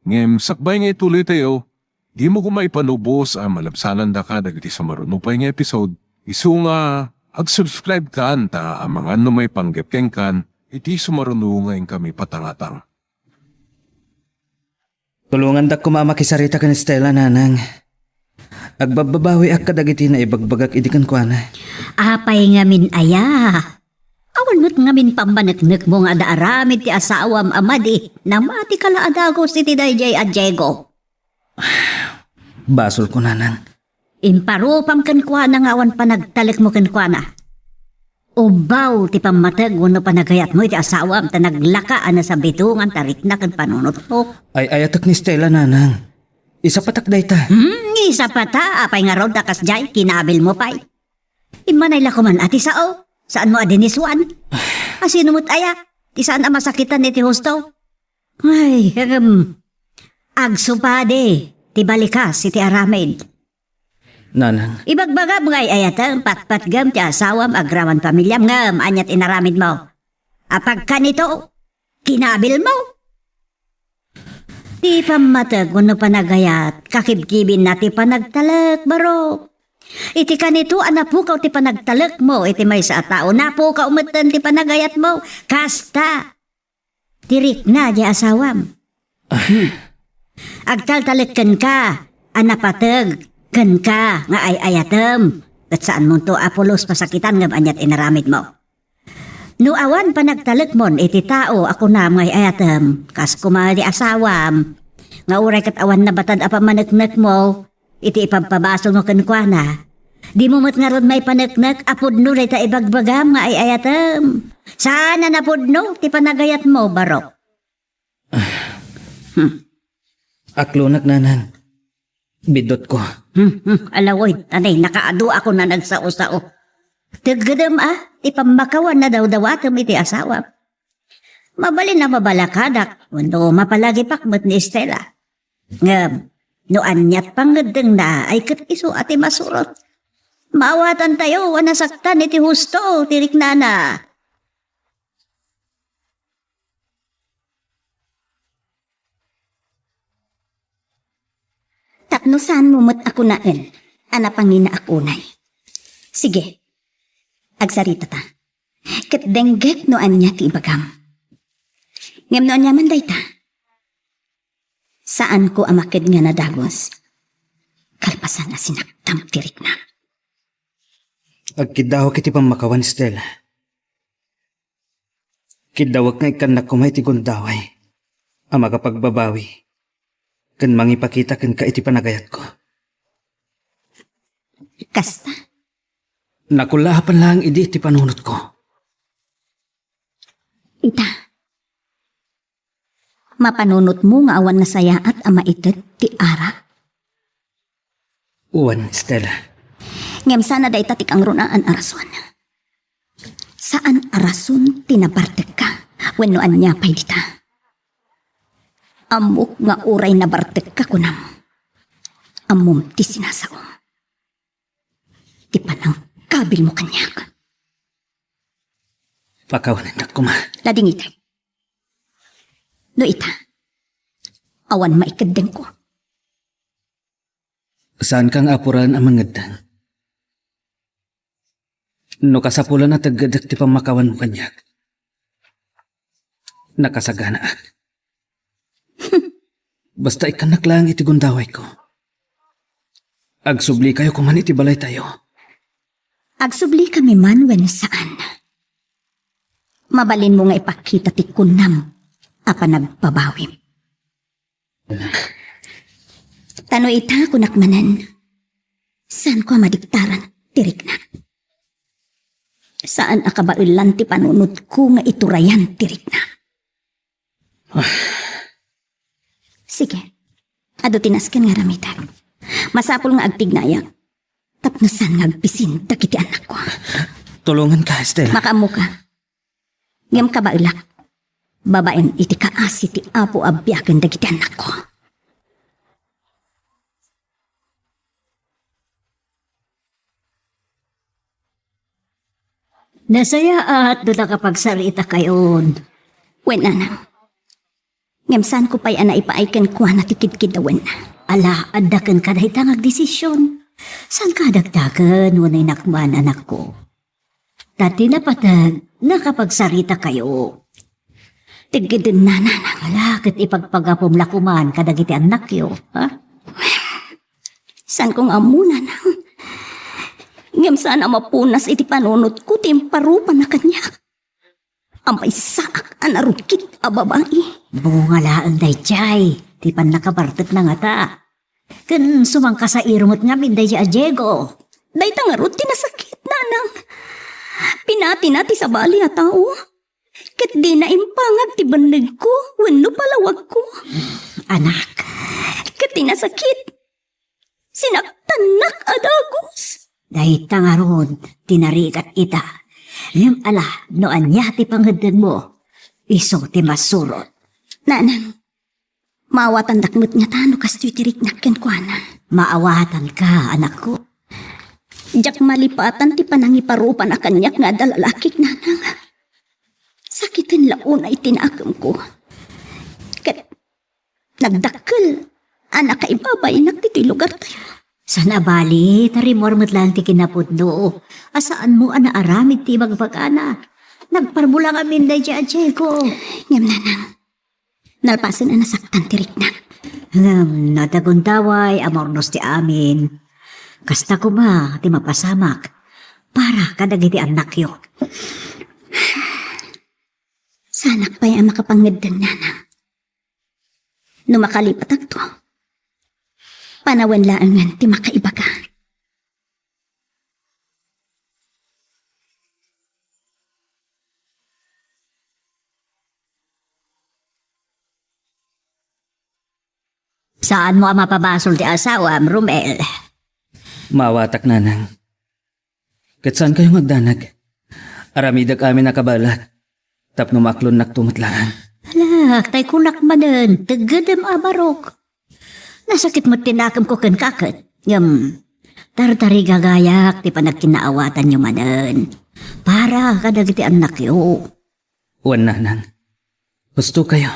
Ngem sakbay nga ituloytayo, dimo koma ipanubos a malabsanandaka dagiti sumaruno pay nga episode, isu nga ag-subscribe kan ta amangan no maipanggep kenkan iti sumaruno nga inkami patangatang. Tulongandak koma a makisarita ken Stella, nanang. Agbabbabawiak kadagiti naibagbagak idi kenkuana. Apay ngamin aya? Awan met ngamin pammaneknekmo nga adda aramid ti asawam a madi, namati ka la a dagus iti daydiay a Diego. Basolko, nanang. Imparupam kenkuana nga awan panagtalekmo kenkuana. Ubbaw ti pammateg wenno panagayatmo iti asawam ta naglaka a nasabitongan ta rikna ken panunotmo. Ay-ayatek ni Stella, nanang. Isapatak dayta. Hmm, isapata? Apay ngarud a kasdiay, kinabilmo pay. Immanay la koman a ti sao. Saanmo a diniswan? Asino met aya ti saan a masakitan iti husto? Ay, em, agsupadi ti balikas iti aramid. Nanang. Ibagbagam nga ay-ayatem, patpatgem ti asawam agraman pamiliam ngem ania ti inaramidmo? Apag kanito, kinabilmo? Ti pammateg wenno panagayat, kakibkibinna ti panagtalek, baro. Iti kanito a napukaw ti panagtalekmo iti maysa a tao, napukaw metten ti panagayatmo. Kasta, ti rikna diay asawam. Hmm. Agtaltalek kenka a napateg kenka nga ay-ayatem. Ket saanmonto a pulos pasakitan ngem ania ti inaramidmo? No awan panagtalekmon iti tao a kunam nga ay-ayatem, kas koma di asawam, nga uray ket awan nabatad a pammaneknekmo, iti ipabpabasolmo kenkuana, dimo met ngarud maipaneknek a pudno dayta ibagbagam nga ay-ayatem. Saan a napudno ti panagayatmo, barok. Hmm. Aklonak, nanang. Biddutko. Hmm, hmm. Alaway, tanay, nakaadu ako na nagsao-sao. Teggedem a, ti pammakawan a dawdawatem iti asawam. Mabalin a mabalakadak, wenno mapalagipak met ni Stella. Ngem, no aniat pangngeddengna, ay ket isu a ti masurot. Maawatantayo a nasaktan iti husto ti riknana. Tapno saanmo met a kunaen a napanginaak unay. Sige, agsaritata. Ket denggek no ania ti ibagam. Ngem no ania man dayta, saanko a maked nga nadagus kalpasan a sinaktam ti rikna. Agkiddawak iti pammakawan, Stella. Kiddawek nga ikkannak koma iti gundaway a makapagbabawi ken mangipakita kenka iti panagayatko. Kasta? Nakullaapan laeng idi iti panunotko. Ita, mapanunotmo nga awan nasayaat a maited ti arak? Wen, Stella. Ngem saan a dayta ti kangrunaan a rason. Saan a rason ti nabartekka wenno ania pay dita. Ammok nga uray nabartekka kunam. Ammom ti sinasaom. Ti panangkabilmo kaniak. Pakawanennak koma. Ladingitek. No ita, awan maikeddengko. Saanka nga apuraen a mangeddeng. No kasapulan a teggedek ti pammakawanmo kaniak, nakasaganaak. Basta ikkannak laeng iti gundawayko. Agsublikayo koman iti balaytayo. Agsublika mi man wen saan, mabalinmo nga ipakita ti kunam a panagbabawim. Ta no ita, kunak manen, saanko a madiktaran ti rikna. Saan a kabaelan ti panunotko nga iturayan ti rikna. Sige, adu ti nasken nga aramidek. Masapul nga agtignayak tapno saan nga agbisin dagiti annakko. Tulonganka, Stella. Makaammoka. Ngem kabaelak, babaen iti kaasi ti Apo a biagen dagiti annakko. Nasayaat no nakapagsarita kayon. Wen, nanang. Ngem saanko pay a naipaay kenkuana ti kidkidawenna. Ala, adda kenka dayta nga agdesision. Saanka a dagdagen wenno inakman, anakko? Ta ti napateg, nakapagsarita kayo. Teggeden, nanang. Ala, ket ipagpagapom la koman kadagiti annakyo, ha? Saanko nga ammo, nanang. Ngem saan a mapunas iti panunotko ti imparupan a kaniak. Maysaak a narukit a babai. Bunga laeng daydiay ti pannakabartekna ngata. Ken sumangkasairo met ngamin daydiay a Diego. Dayta ngarud ti nasakit, nanang. Pinatina ti sabali a tao. Ket dina impangag ti bennegko wenno palawagko. Anak. Ket ti nasakit, sinaktannak a dagus. Dayta ngarud ti narigat ita. Ngem ala, no ania ti pangeddengmo, isu ti masurot. Nanang, maawatandak met ngata no kastoy ti riknak kenkuana. Maawatanka, anakko. Diak malipatan ti panangiparupan a kaniak nga adda lalakik, nanang. Sakiten la unay ti nakemko. Ket nagdakkel a nakaibabainak ditoy lugartayo. Saan a bali, ta rimmuar met laeng ti kinapudno. A saanmo a naaramid ti ibagbagana. Nagparmo la ngamin daydiay a Diego. Ngem, nanang, nalpasen a nasaktan ti riknak. Ngem, no adda gundaway a maurnos ti amin, kasta koma ti mapasamak para kadagiti annakyo. Saanak pay a makapangngedden, nanang. No makalipatakto, panawen laengen ti makaibaga. Saanmo a mapabasol ti asawam, Romel. Maawatak, nanang. Ket saankayo nga agdanag. Aramidek amin a kabaelak tapno maaklonnakto met laeng. Ala, tay kunak manen, teggedem a barok. Nasakit met ti nakemko kenka ket. Ngem, tartarigagayak ti panagkinnaawatanyo manen para kadagiti annakyo. Wen, nanang. Husto kayo.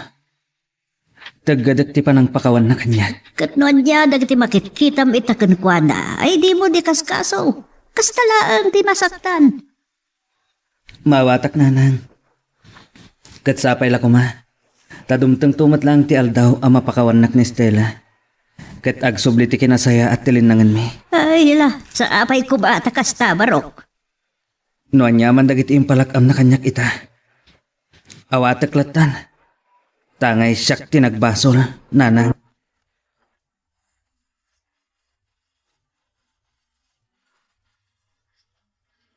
Teggedek ti panangpakawanna kaniak. Ket no ania dagiti makitkitam ita kenkuana, ay dimo di kaskaso. Kasta laeng ti masaktan. Maawatak, nanang. Ket sapay la koma, ta dumtengto met laeng ti aldaw a mapakawannak ni Stella. Ket agsubli ti kinasayaat ti linnangenmi. Ay la, sapay koma ta kasta, Barok. No aniaman dagiti impalak-amna kaniak ita, awatek lattan. Tangay siak ti nagbasol, nanang.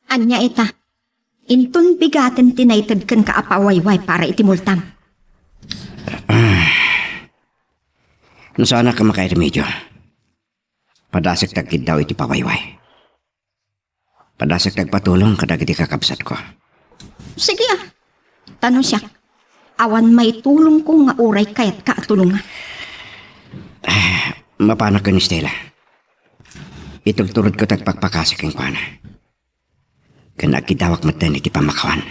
Ania ita? Inton bigaten ti naited kenka a pawayway para iti multam. Ah. No saanak a makairmedio, padasek ti agkiddaw iti pawayway. Padasek ti agpatulong kadagiti kakabsatko. Sige, a. Ta no siak, awan maitulongko nga uray kayatka a tulongan. Ah, mapanak ken Stella. Iturturodko ti agpakpakasi kenkuana. Ken agkiddawak metten iti pammakawan.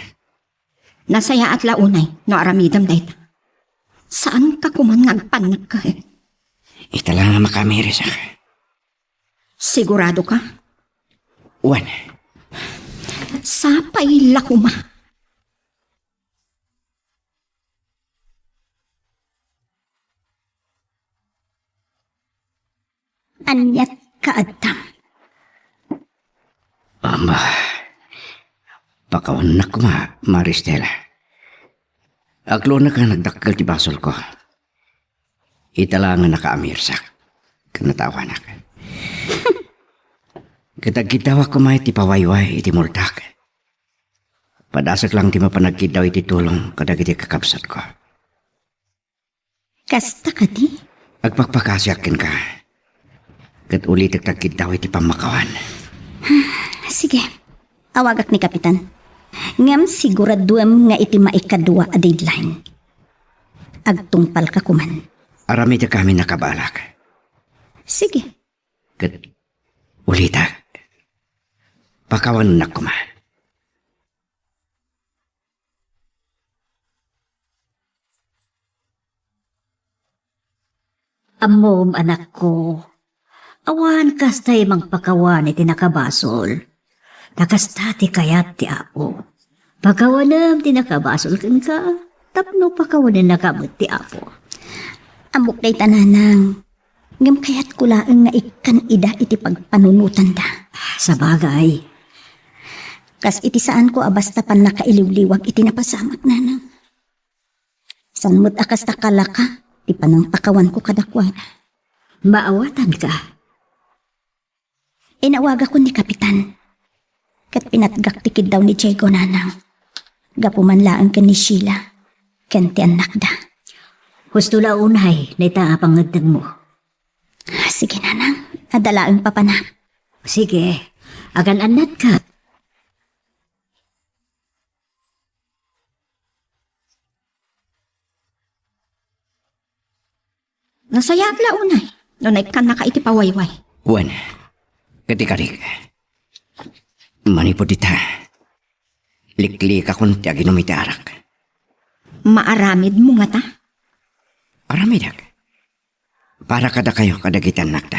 Nasayaat la unay no aramidem dayta. Saanka koman nga agpannakka, eh. Ita la nga makaamirisak. Sigurado ka? Wen. Sapay la koma. Ania ti kaadtam? Ama, pakawannak koma, Mari Stella. Aklonnak a nagdakkel ti basolko. Ita la nga nakaamirsek ken nataawanak. Ket agkiddawak koma iti pawayway iti multak. Padasek lang ti mapan agkiddaw iti tulong kadagiti kakabsatko. Kasta kadi? Agpakpakasiak kenka. Ket ulitek ti agkiddaw iti pammakawan. Sige. Awagak ni Kapitan. Ngem siguraduem nga iti maikadua a deadline, agtungpalka koman. Aramidek amin a kabaelak. Sige. Ket ulitek, pakawanennak koma. Ammom, anakko, awan kasta a mangpakawan iti nakabasol. Ta kasta ti kayat ti Apo. Pakawanem ti nakabasol kenka, tapno pakawanennaka met ti Apo. Ammok dayta, nanang. Ngem kayatko laeng nga ikkan ida iti pagpanunotanda. Sabagay. Kas iti saanko a basta pannakailiwliwag iti napasamak, nanang. Saan met a kasta kalaka ti panangpakawanko kadakuada. Maawatanka. Inawagakon ni Kapitan. Ket pinatgak ti kiddaw ni Diego, nanang. Gapu man laeng ken ni Sheila ken ti annakda. Husto la unay dayta a pangngeddengmo. Sige, nanang. Adda laeng papanak. Sige. Agan-annatka. Nasayaat la unay no naikkannaka iti pawayway. Wen, ket ikarik, manipud ita, liklikakon ti aginum iti arak. Maaramidmo ngata? Aramidek. Para kadakayo kadagiti annakda.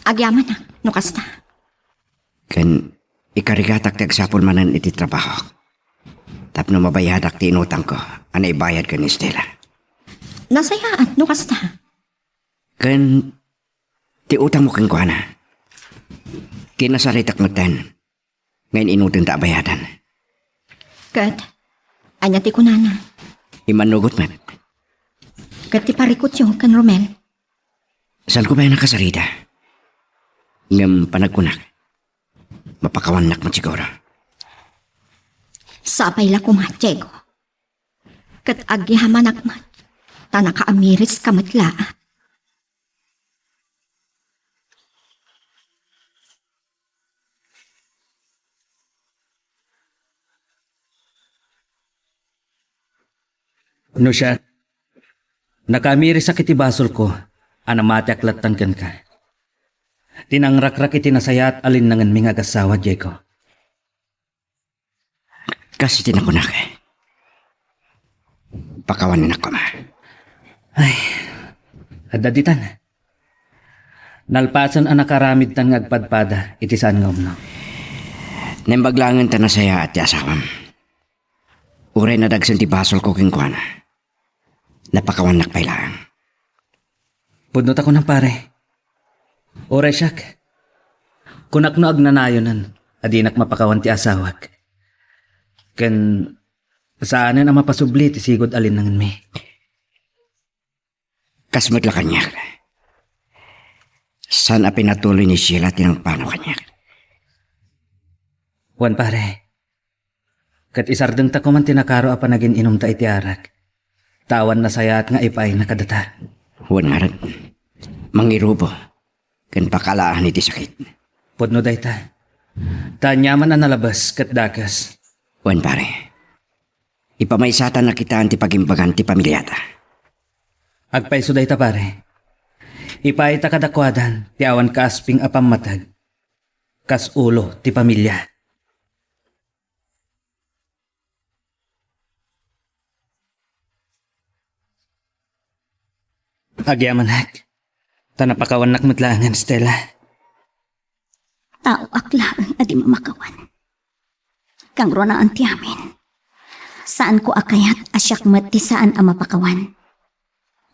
Agyamanak no kasta. Ken ikarigatak ti agsapul manen iti trabahok tapno mabayadak ti inutangko a naibayad ken ni Stella. Nasayaat no kasta. Ken ti utangmo kenkuana, kinasaritak metten nga in-inutenta a bayadan. Ket ania ti kunana? Immannugot met. Ket ti parikutyo ken Romel? Saanko pay a nakasarita. Ngem panagkunak, mapakawannak met siguro. Sapay la koma, Diego. Ket agyamanak met, ta nakaamiriska met laeng. No siak, nakaamirisak iti basolko a namatiak lattan kenka. Ti nangrakrak iti nasayaat a linnangenmi nga agassawa, Diego. Kas iti nakunak, pakawanennak koma. Ay, adda ditan. Nalpasen a nakaramidtan nga agpadpada iti saan nga umno. Naimbag laengen ta nasayaat ti asawam. Uray nadagsen ti basolko kenkuana, napakawannak pay laeng. Pudno ta kunam, pare. Uray siak, kunak no agnanayonen a dinak mapakawan ti asawak. Ken saanen a mapasubli ti sigud a linnangenmi. Kas met la kaniak. Saan a pinatuloy ni Sheila ti nangpano kaniak. Wen, pare. Ket isardengta koman ti nakaro a panagin-inumta iti arak. Ta awan nasayaat nga ipaayna kadata. Wen ngarud, mangirubo ken pakalaen iti sakit. Pudno dayta. Ta aniaman a nalabes ket dakes. Wen, pare. Ipamaysatan a kitaen ti pagimbagan ti pamiliata. Agpayso dayta, pare. Ipaayta kadakuadan ti awan kaasping a pammateg kas ulo ti pamilia. Agyamanak, ta napakawannak met laengen, Stella. Taoak laeng a di mamakawan. Kangrunaan ti amin. Saanko a kayat a siak met ti saan a mapakawan.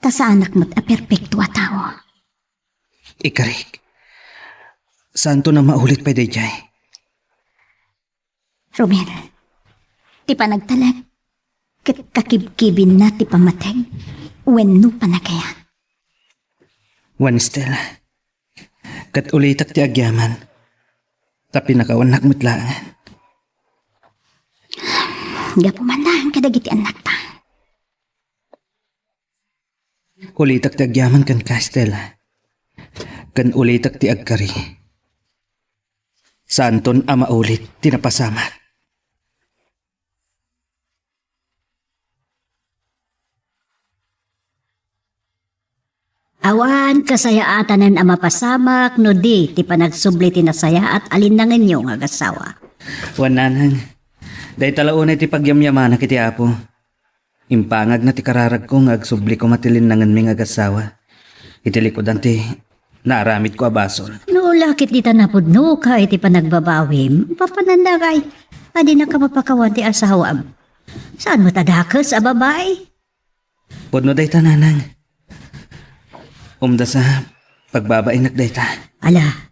Ta saanak met a perpekto a tao. Ikarik, saanton a maulit pay daydiay. Romel, ti panagtalek ket kakibkibinna ti pammateg wenno panagayat. Wen, Stella, ket ulitek ti agyaman, ta pinakawannak met laengen. Gapu man laeng kadagiti annakta. Ulitek ti agyaman kenka, Stella. Ken ulitek ti agkari. Saanton a maulit ti napasamak. Awan kasayaatanen a mapasamak no di ti panagsubli ti nasayaat a linnangenyo nga agassawa. Wen, nanang, dayta la unay ti pagyamyamanak iti Apo. Impangagna ti kararagko nga agsubli koma ti linnangenmi nga agassawa iti likudan ti naaramidko a basol. No la ket dita napudnoka iti panagbabawim, papanandakay a dinaka mapakawan ti asawam. Saan met a dakes a babai? Pudno dayta, nanang. Umdasa, pagbabainak dayta. Ala,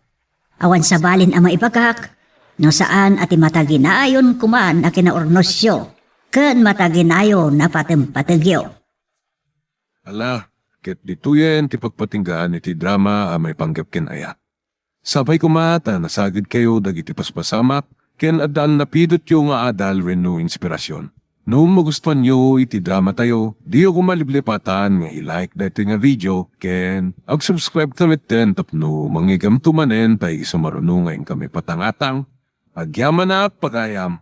awan sabalin a maibagak, no saan a ti mataginayon koman a kinaurnosyo ken mataginayon a patempategyo. Ala, ket ditoyen ti pagpatinggaan iti drama a maipanggep ken ayat. Sapay koma ta nasagidkayo dagiti paspasamak ken addaan napidotyo nga adal wenno inspirasyon. No magustuanyo iti dramatayo, diyo koma liplipatan nga i-like daytoy nga video ken ag-subscribe ka metten tapno mangigamto manen pay isu maruno nga inkami patangatang. Agyamanak pagayam.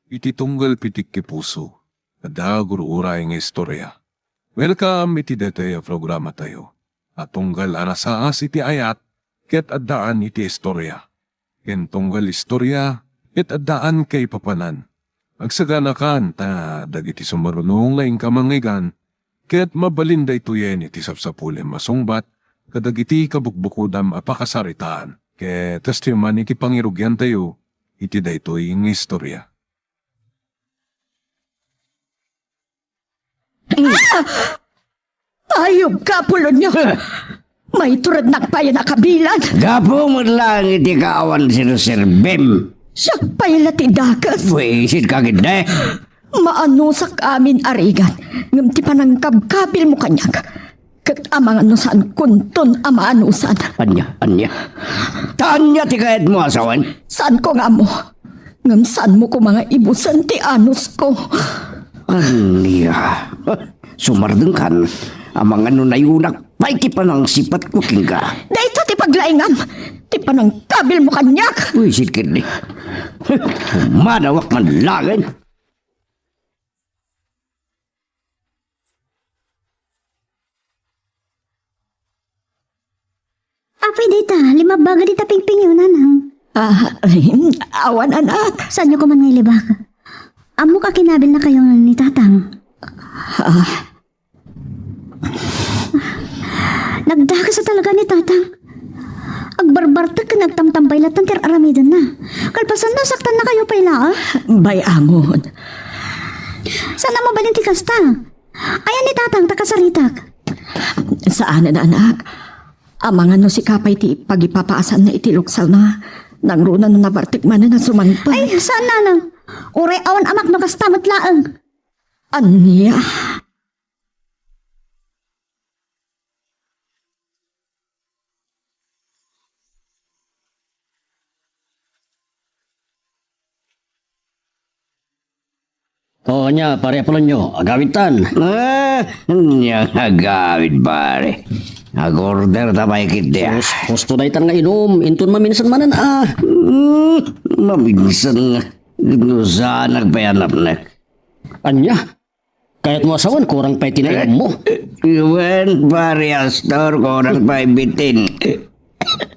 Iti tunggal pitik ti puso, adda gur-uray nga istorya. Welcome iti daytoy a programatayo a tunggal a nasaas iti ayat ket addaan iti istorya. Ken tunggal istorya ket addaan kaipapanan. Agsaganakan ta dagiti sumaruno nga inka mangngegana ket mabalin daytoyen iti sapsapulim a sungbat kadagiti kabukbukodam a pakasaritaan. Ket kastoy man iti pangirugiantayo iti daytoy nga istorya. Ayub ka, Apolonio! Maiturednak pay a nakabilan! Gapu met laeng iti kaawan serserbim. Siak pay la ti dakes. Buisit ka ketdi. Maanusak amin a rigat, ngem ti panangkabkabilmo kaniak, ket amangan no saankonton a maanusan. Ania, ania? Ta ania ti kayatmo a sawen? Saanko nga ammo. Ngem saanmo koma nga ibusen ti anusko. Ania? Sumardengkan, amangan no nayunak pay ti panangsipatko kenka. Dayta ti paglaingam, ti panangkabilmo kaniak. Buisit ketdi. Manawak man laeng. Apay dayta, limabbaga dita pingpingyo, nanang. Ah, ay, awan, anak. Saanyo koman nga ilibak? Ammok a kinabilnakayo ni tatang. Ah. Nagdakes a talaga ni tatang. Agbarbartek ken agtamtambay latta ti ar-aramidenna. Kalpasanna, saktannakayo pay laeng. Bay-angon. Saan a mabalin ti kasta? Ayan ni tatang ta kasaritak? Saanen, anak. Amangan no sika pay ti pagipapaasanna iti luksalna. Nangruna no nabartek manen a sumangpet. Ay, saan, nanang. Uray awan amak no kasta met laeng. Ania? O, ania, pare Apolonio, agawidtan. Ah, ania nga agawid, pare? Ag-order ta pay ketdi, a. Sus, husto daytan nga inum, inton maminsan manen, a. Hmm, maminsan nga. No saan a nagpayanapnek. Ania? Kayatmo a sawen, kurang pay ti nainummo? Wen, pare Astor, kurang pay bitin.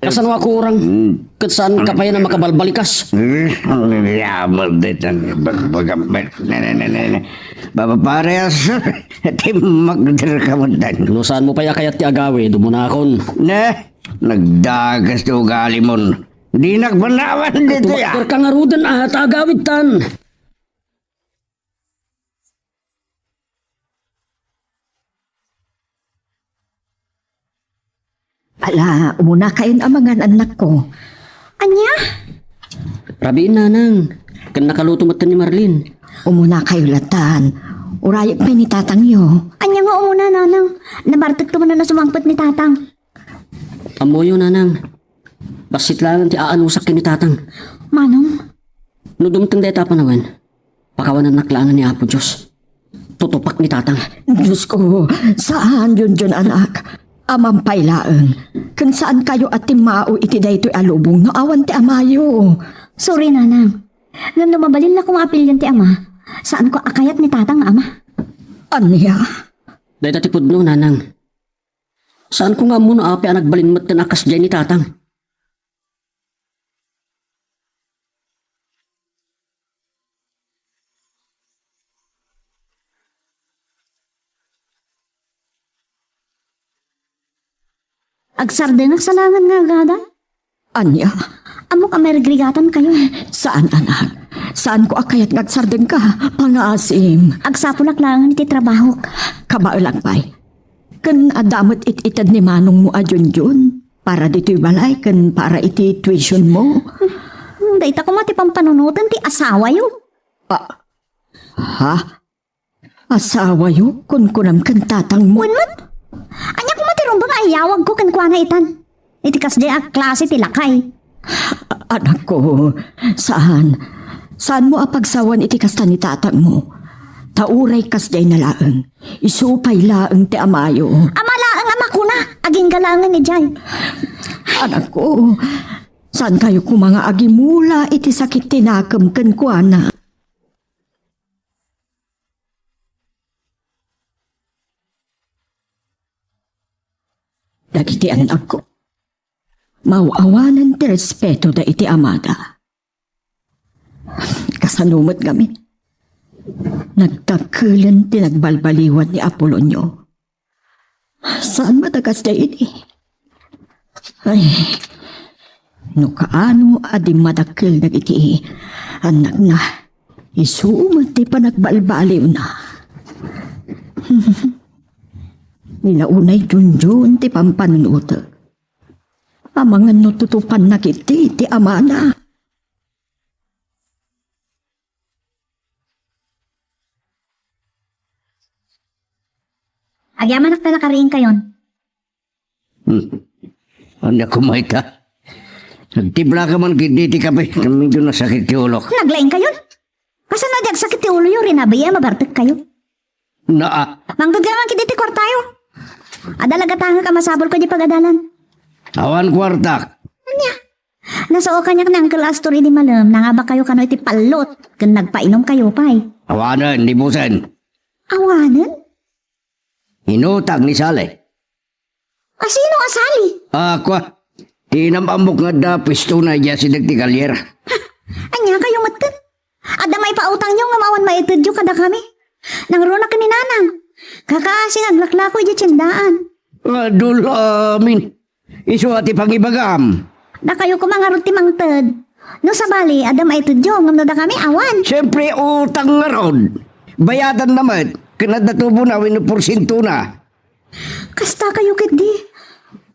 Kasano a kurang? Hmm. Ket saanka pay a makabalbalikas? Eh, ano ni Amor dayta? Bag-, baga-, bag-, ne, ne, ne, ne, ne. Baba, pare Astor, timmakder ka met. No saanmo pay a kayat ti agawid, umunakon. Ne, nagdakes ti ugalimon. Dinak panawan ditoy, a. Tumakder ka ngaruden, a, ta agawidtan. Ala, umunakayon amangan, annakko. Ania? Rabiin, nanang. Ken nakaluto met ni Marlene. Umunakayo latan. Urayek pay ni tatangyo. Ania nga umuna, nanang? Nabartekto manen a sumangpet ni tatang. Ammoyo, nanang. Bassit laeng ti aanusak ken ni tatang. Manong? No dumteng dayta a panawen, pakawanennak laengen ni Apo Dios. Tutupak ni tatang. Diosko, saan, Junjun, anak. Amam pay laeng. Ken saankayo a timmao iti daytoy a lubong no awan ti amayo. Sorry, nanang. Ngem no mabalin la koma a pilien ti ama, Saanko a kayat ni Tatang nga ama. Ania? Dayta ti pudno, Nanang. Saanko nga ammo no apay a nagbalin metten a kasdiay ni Tatang. Agsardengak sa laengen nga agada. Ania? Ammok a marigrigatankayon. Saan, anak. Saanko a kayat nga agsardengka. Pangaasim. Agsapulak laengen iti trabahok. Kabaelak pay. Ken adda met it-ited ni manongmo a Junjun para ditoy balay ken para iti tuitionmo. Hmm, dayta koma ti pampanunoten ti asawayo. Ah, ha? Asawayo? Kunkunam ken tatangmo? Wen met. Ania koma ti rumbeng a iyawagko kenkuana itan? Iti kasdiay a klase ti lakay. A-, anakko, saan. Saanmo a pagsawan iti kasta ni tatangmo. Ta uray kasdiay na laeng, isu pay laeng ti amayo. Ama laeng a makuna, agingga laengen idiay. Anakko, saankayo koma nga agimula iti sakit ti nakem kenkuana? Dagiti annakko, maaw-awanen ti respetoda iti amada. Kasano met ngamin? Nagdakkelen ti nagbalbaliwan ni Apolonio. Saan met a kasdiay idi? Ay, no kaano a di madakkel dagiti annakna, isu met ti panagbalbaliwna. Ni la unay Junjun ti pampanunotek. Amangan no tutupanna ketdi ti amana. Agyamanak ta nakariingkayon. Hmm. Ania koma ita? Nagtimpla ka man ketdi ti kape, ngem medyo nasakit ti ulok. Naglaingkayon? Kasano a di agsakit ti uloyo, rinabii a mabartekkayo? Naa. Mangted ka man ketdi ti kuartayo. Adda la gatangek a masapulko idiay pagadalan. Awan kuartak. Ania? Nasao kaniak ni Uncle Astor idi malem, nangabakayo kano iti pallot, ken nagpainumkayo pay. Awanen, di busen. Awanen? Inutang ni Sally. A sino a Sally? Ah, kua. Ti inam-ammok nga adda puestona idiay asideg ti kalier. Ha? Ania kayo metten? Adda maipautangyo ngem awan maitedyo kadakami. Nangruna ken ni Nanang. Kakaasi nga aglaklako idiay tiendaan. Adu la amin. Isu a ti pangibagam. Dakayo koma ngarud ti mangted. No sabali, adda maitedyo, ngem no dakami, awan. Siempre, utang ngarud. Bayadanna met, ken adda tubona wenno porsientona. Kasta kayo ketdi.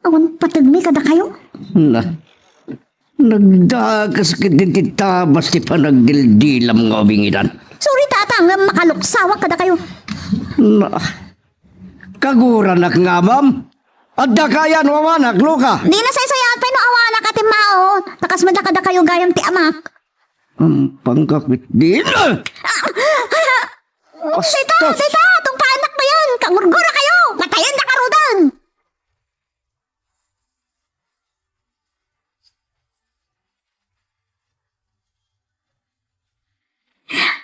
Awan pategmi kadakayo. Na, nagdakas ketdi ti tabas ti panagdildilam nga ubingidan. Sorry, Tatang, nga makaluksawak kadakayo. Na, kaguranak nga amam. Adda kayan, awanak, Luka. Di nasaysayaat pay no awanak a timmao. Ta kas met la kadakayo gayam ti amak. Ampangka ketdi. Ah! Bastos! Dayta, dayta, tungpaannak mayen! Kagurgura kayo! Matayen na karudan!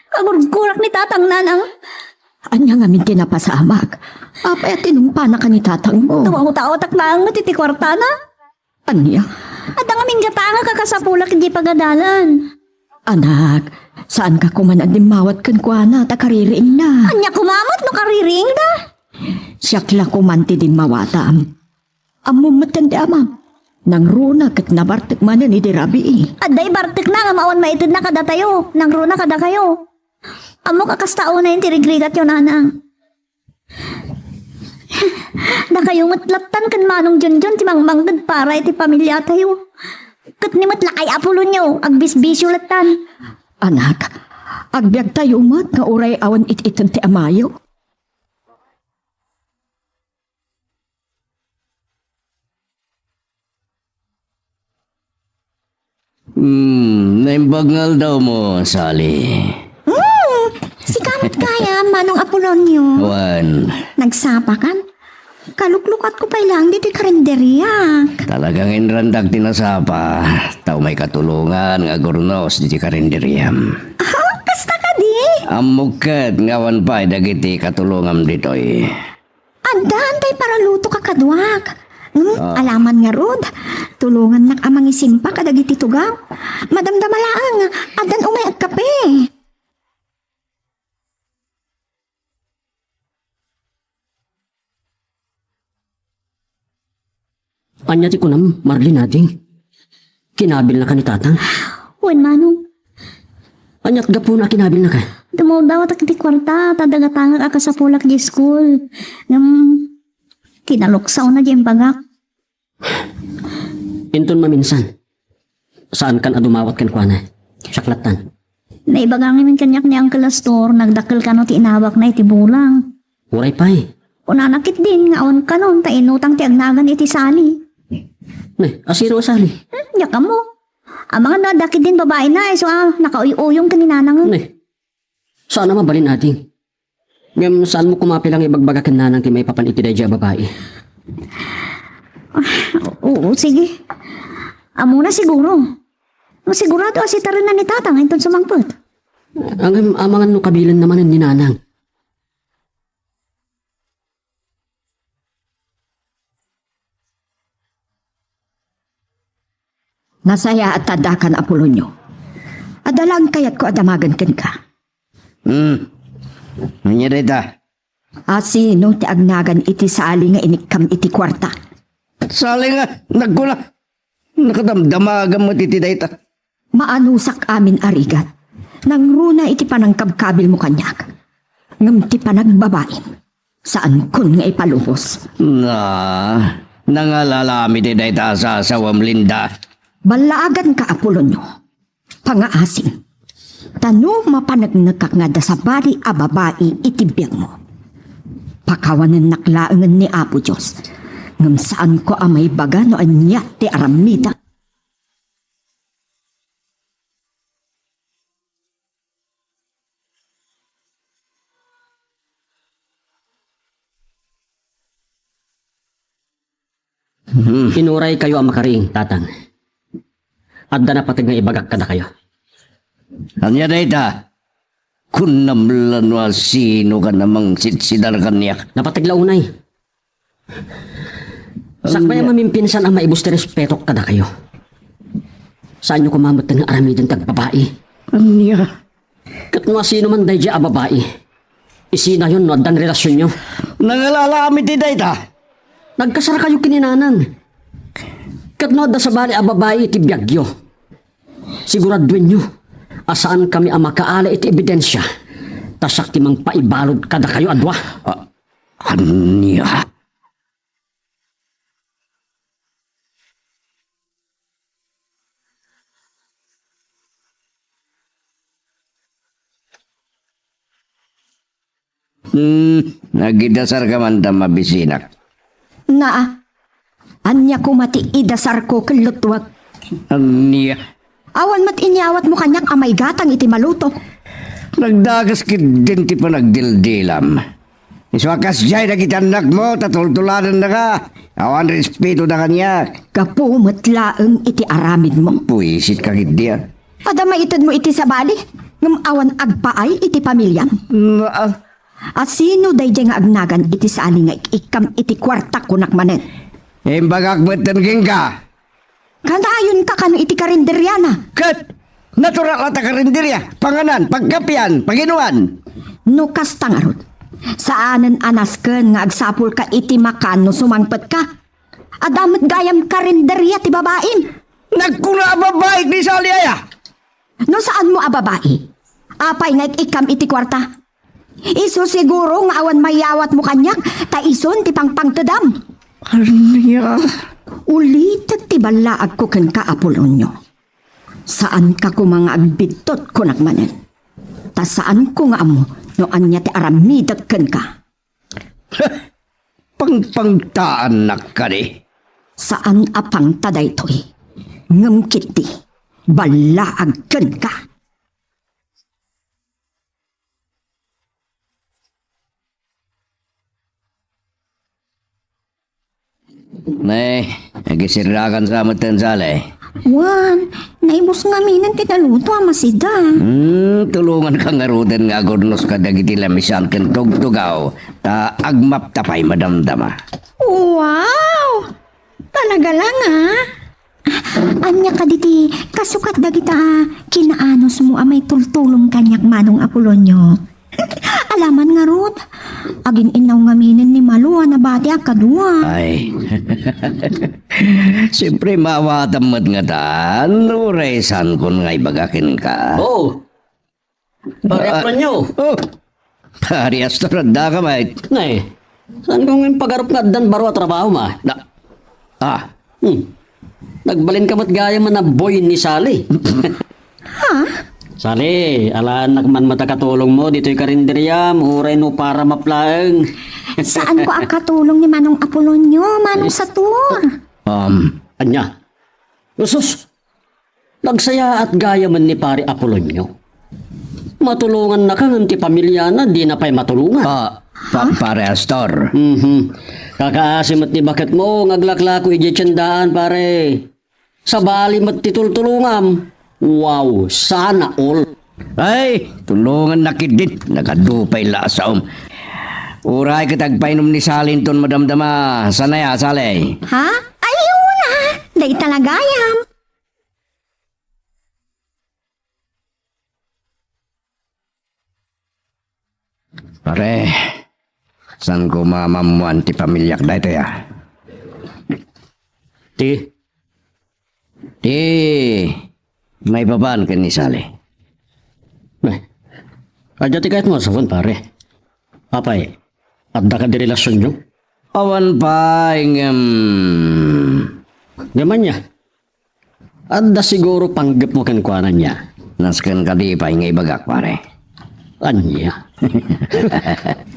Kagurgurak ni Tatang, Nanang. Ania ngamin ti napasamak? Apay a tinungpanak ni tatangmo? Tumawtawtak laeng met iti kuartana. Ania? Adda ngamin gatangek a kasapulak iti pagadalan. Anak, saanka koma a dimmawat kenkuana ta kaririingna. Ania koma met no kaririingda? Siak la koma ti dimmawatam. Ammom metten ti amam. Nangruna ket nabartek manen idi rabii. Adda ibartekna ngem awan maitedna kadatayo. Nangruna kadakayo. Ammok a kasta unay ti rigrigatyo, Nanang. Dakayo met lattan ken Manong Junjun ti mangmangted para iti pamiliatayo. Ket ni met lakay Apolonio, agbisbisio lattan. Anak, agbiagtayo met nga uray awan it-ited ti amayo. Hmm, naimbag nga aldawmo, Sally. Hmm, sika met gayam, Manong Apolonio. Wen. Nagsapakan? Kaluklukatko pay laeng ditoy karinderiak. Talagang inrandak ti nasapa, ta umay katulongan nga agurnos ditoy karinderiam. Ah, kasta ka, Di? Ammok ket nga awan pay dagiti katulongam ditoy. Adda, antay paraluto ka kaduak. Hmm, Ah. Alaman ngarud. Tulongannak a mangisimpa kadagiti tugaw. Madamdama laeng, addan umay agkape. Ania ti kunam, Marlene, ading? Kinabilnaka ni Tatang? Wen, Manong. Aniat gapuna a kinabilnaka? Dumawdawat iti kuarta, ta dagatangak a kasapulak di school. Ngem, kinaluksawna di imbagak. Inton maminsan, saankan a dumawat kenkuana. Siak lattan. Naibaga ngamin kaniak ni Uncle Astor, nagdakkel kano ti inawakna iti bulang. Uray pay. Kunana ketdin nga awan kanon ta inutang ti agnagan iti sali. Ne, asino a sali? Hmm, diak ammo. Amangan no adda ketdin babaina, isu a nakauy-uyong ken ni Nanang. Ne. Saan a mabalin, ading. Ngem saanmo koma pay la nga ibagbaga ken Nanang ti maipapan iti daydiay a babai? Ah, oo, sige. Ammona siguro. Sigurado a sitarenna ni Tatang inton sumangpet. Ngem amangan no kabilenna manen ni Nanang. Nasayaat ta addakan, Apolonio. Adda laeng kayatko a damagen kenka. Hmm. Ania dayta? Asino ti agnagan iti sali nga inikkam iti kuarta? Sali nga, nagkuna. Nakadamdamagam met iti dayta. Maanusak amin a rigat. Nangruna iti panangkabkabilmo kaniak. Ngem ti panagbabaim, saankon nga ipalubos. Na, nangalala mi ti dayta a sasawam, Linda. Ballaaganka, Apolonio. Pangaasim. Ta no mapaneknekak nga adda sabali a babai iti biagmo, pakawanennak laengen ni Apo Dios. Ngem saanko a maibaga no ania ti aramidek. Hmm. Inuraykayo a makariing, Tatang. Adda napateg nga ibagak kadakayo. Ania dayta? Kunam la no asinokan a mangsidsida kaniak. Napateg la unay. Sakbay a Ania? Mamimpinsan a maibus ti respetok kadakayo. Saanyo koma met nga aramiden ti agbabai. Ania? Ket no asino man daydiay a babai, isinayon no addan relasionyo. Nangalala mi ti dayta. Nagkasarkayo ken ni Nanang. Ket no adda sabali a babai iti biagyo, siguraduenyo a saankami a makaala iti ebidensia, ta siak ti mangpaibalud kadakayo a dua. A-, ania? Hmm, nagidasarka man ta mabisinak. Naa, ania koma ti idasarko ken luttuek? Ania? Awan met inyawatmo kaniak a maigatang iti maluto. Nagdakes ketdin ti panagdildilam. Isu a kasdiay dagiti annakmo ta tultuladennaka. Awan respetoda kaniak. Gapu met laeng iti aramidmo. Buisitka ketdi a. Adda maitedmo iti sabali, ngem awan agpaay iti pamiliam. Naa. Asino daydiay nga agnagan iti sali nga ik-ikkam iti kuarta, kunak manen? Imbagak metten kenka. Kanayonka kano iti karinderiana? Ket natural a ta karinderia, panganan, pagkapian, paginuan. No kasta ngarud, saanen a nasken nga agsapulka iti makan no sumangpetka. Adda met gayam karinderia ti babaim. Nagkuna a babaik ni Sally aya? No saanmo a babai, apay nga ik-ikkam iti kuarta? Isu siguro nga awan mayawatmo kaniak, ta isun ti pangpangtedam. Ania? Ulitek ti ballaagko kenka, Apolonio. Saanka koma nga agbiddut, kunak manen. Ta saanko nga ammo no ania ti aramidek kenka. Pangpangtaannak kadi? Saan a pangta daytoy. Ngem ketdi, ballaag kenka. Ne, agisirrakan sa metten, Sally. Wen, naibus ngaminen ti naluto a masida. Hmm, tulonganka ngaruden nga agurnos kadagiti lamisan ken tugtugaw, ta agmapta pay madamdama. Wow! Talaga lang, ah. Ania kadi ti kasukat dagita a kinaanusmo a maitultulong kaniak, Manong Apolonio? Alaman ngarud, agin-innaw ngaminen ni Malo a nabati a kadua. Ay. Siyempre, maawatam met ngatan, uray saankon nga ibaga kenka. Oh, Pare Ah, Apronio. Oh, Pare Astor, adda ka, mate? Nay, saan ko nga pagarup nga addan baro a trabaho, ma? Na, ah, Hmm. Nagbalin ka met gayam a boy ni Sally. Ha? Sally, alaannak man met a katulongmo ditoy karinderiam, uray no para maplaeng. Saan ko a katulong ni Manong Apolonio, Manong Sator? Um, Ania? Usus, nagsayaat gayamen ni Pare Apolonio. Matulongannaka ngem ti pamiliana, dina pay matulongan. Ah, pa-, Pare Astor. Mhm. Kakaasi met ti baketmo nga aglaklako idiay tiendaan, pare. Sabali met ti tultulongam. Wow, sana all. Ay, tulongannak ketdin. Nagadu pay la a saom. Uray ket agpainom ni Sally inton madamdama. Saan aya, Sally? Ha? Ay, una. Dayta la gayam. Pare, saan ko maammuan ti pamiliak daytoy, ah? Ti? Ti maipapan ken ni Sally. Nay, adda ti kayatmo a sawen, pare? Apay, adda kadi relasionyo? Awan pay, ngem. Ngem ania? Adda siguro panggepmo kenkuana, ania? Nasken kadi pay nga ibagak, pare. Ania?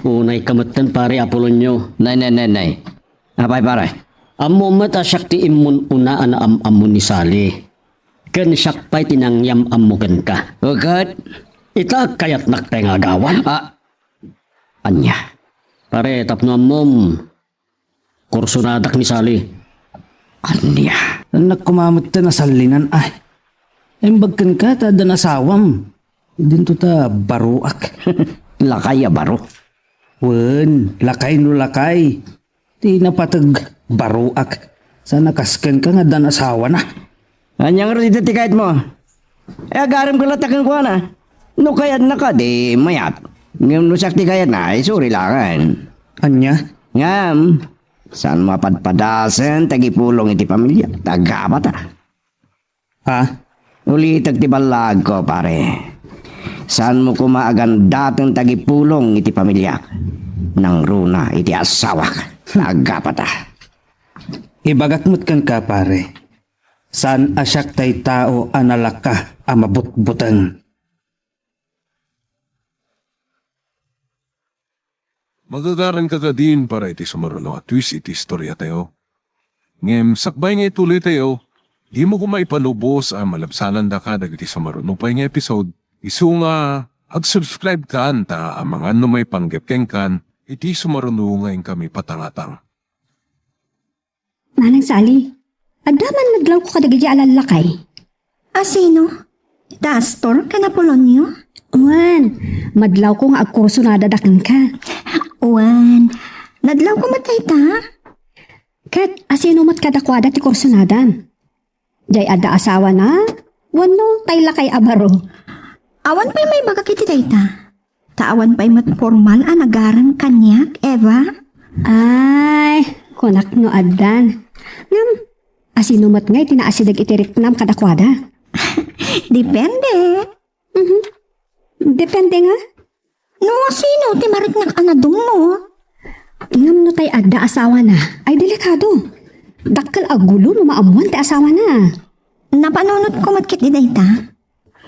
Unayka metten, Pare Apolonio. Nay, nay, nay, nay. Apay, pare? Ammom met a siak ti immun-una a naam-ammo ni Sally. Ken siak pay ti nangyam-ammo kenka. Ket? Ita agkayatnak pay nga agawan. Ah, ania? Pare, tapno ammom, kursonadak ni Sally. Ania? Annak koma metten a sallinan, ay. Imbag kenka ta addan asawam. Idinto ta baroak. Lakay a baro. Wen, lakay no lakay. Ti napateg baroak. Saan a kas kenka nga addan asawana. Ania ngarud ita ti kayatmo? E, agarem ka latta kenkuana. No kayatnaka, di mayat. Ngem no siak ti kayatna, ay suri laengen. Ania? Ngem, saanmo a padpadasen ti agipulong iti pamiliak, ta aggapata. Ha? Ulitek ti ballaagko, pare. Saanmo koma a gandaten ti agipulong iti pamiliak. Nangruna iti asawak. Aggapata. Ibagak met kenka, pare. Saan a siak tay tao a nalaka a mabutbuteng. Magagaranka kadin para iti sumaruno a twist iti istoriatayo. Ngem sakbay nga ituloytayo, dimo koma ipalubos a malabsanandaka dagiti sumaruno pay nga episode, isu nga ag-subscribe kan ta amangan no maipanggep kenkan iti sumaruno nga inkami patangatang. Nanang Sally, adda man nadlawko kadagiti a lallakay. A sino? Ti Astor ken Apolonio? Wen, madlawko nga agkursonadada kenka. Wen, nadlawko met dayta. Ket a sino met kadakuada ti kursonadan? Jay adda asawana? Wenno tay lakay a baro? Awan pay maibagak iti dayta. Ta awan pay met formal a nagarem kaniak, Eva? Ay, kunak no addan. Ngem, asino met ngay ti naasideg iti riknam kadakuada? Depende. Mhm. Depende nga? No asino ti mariknak a nadummo? Ngem no tay adda asawana, ay delikado. Dakkel a gulo no maammuan ti asawana. Napanunotko met ketdi dayta.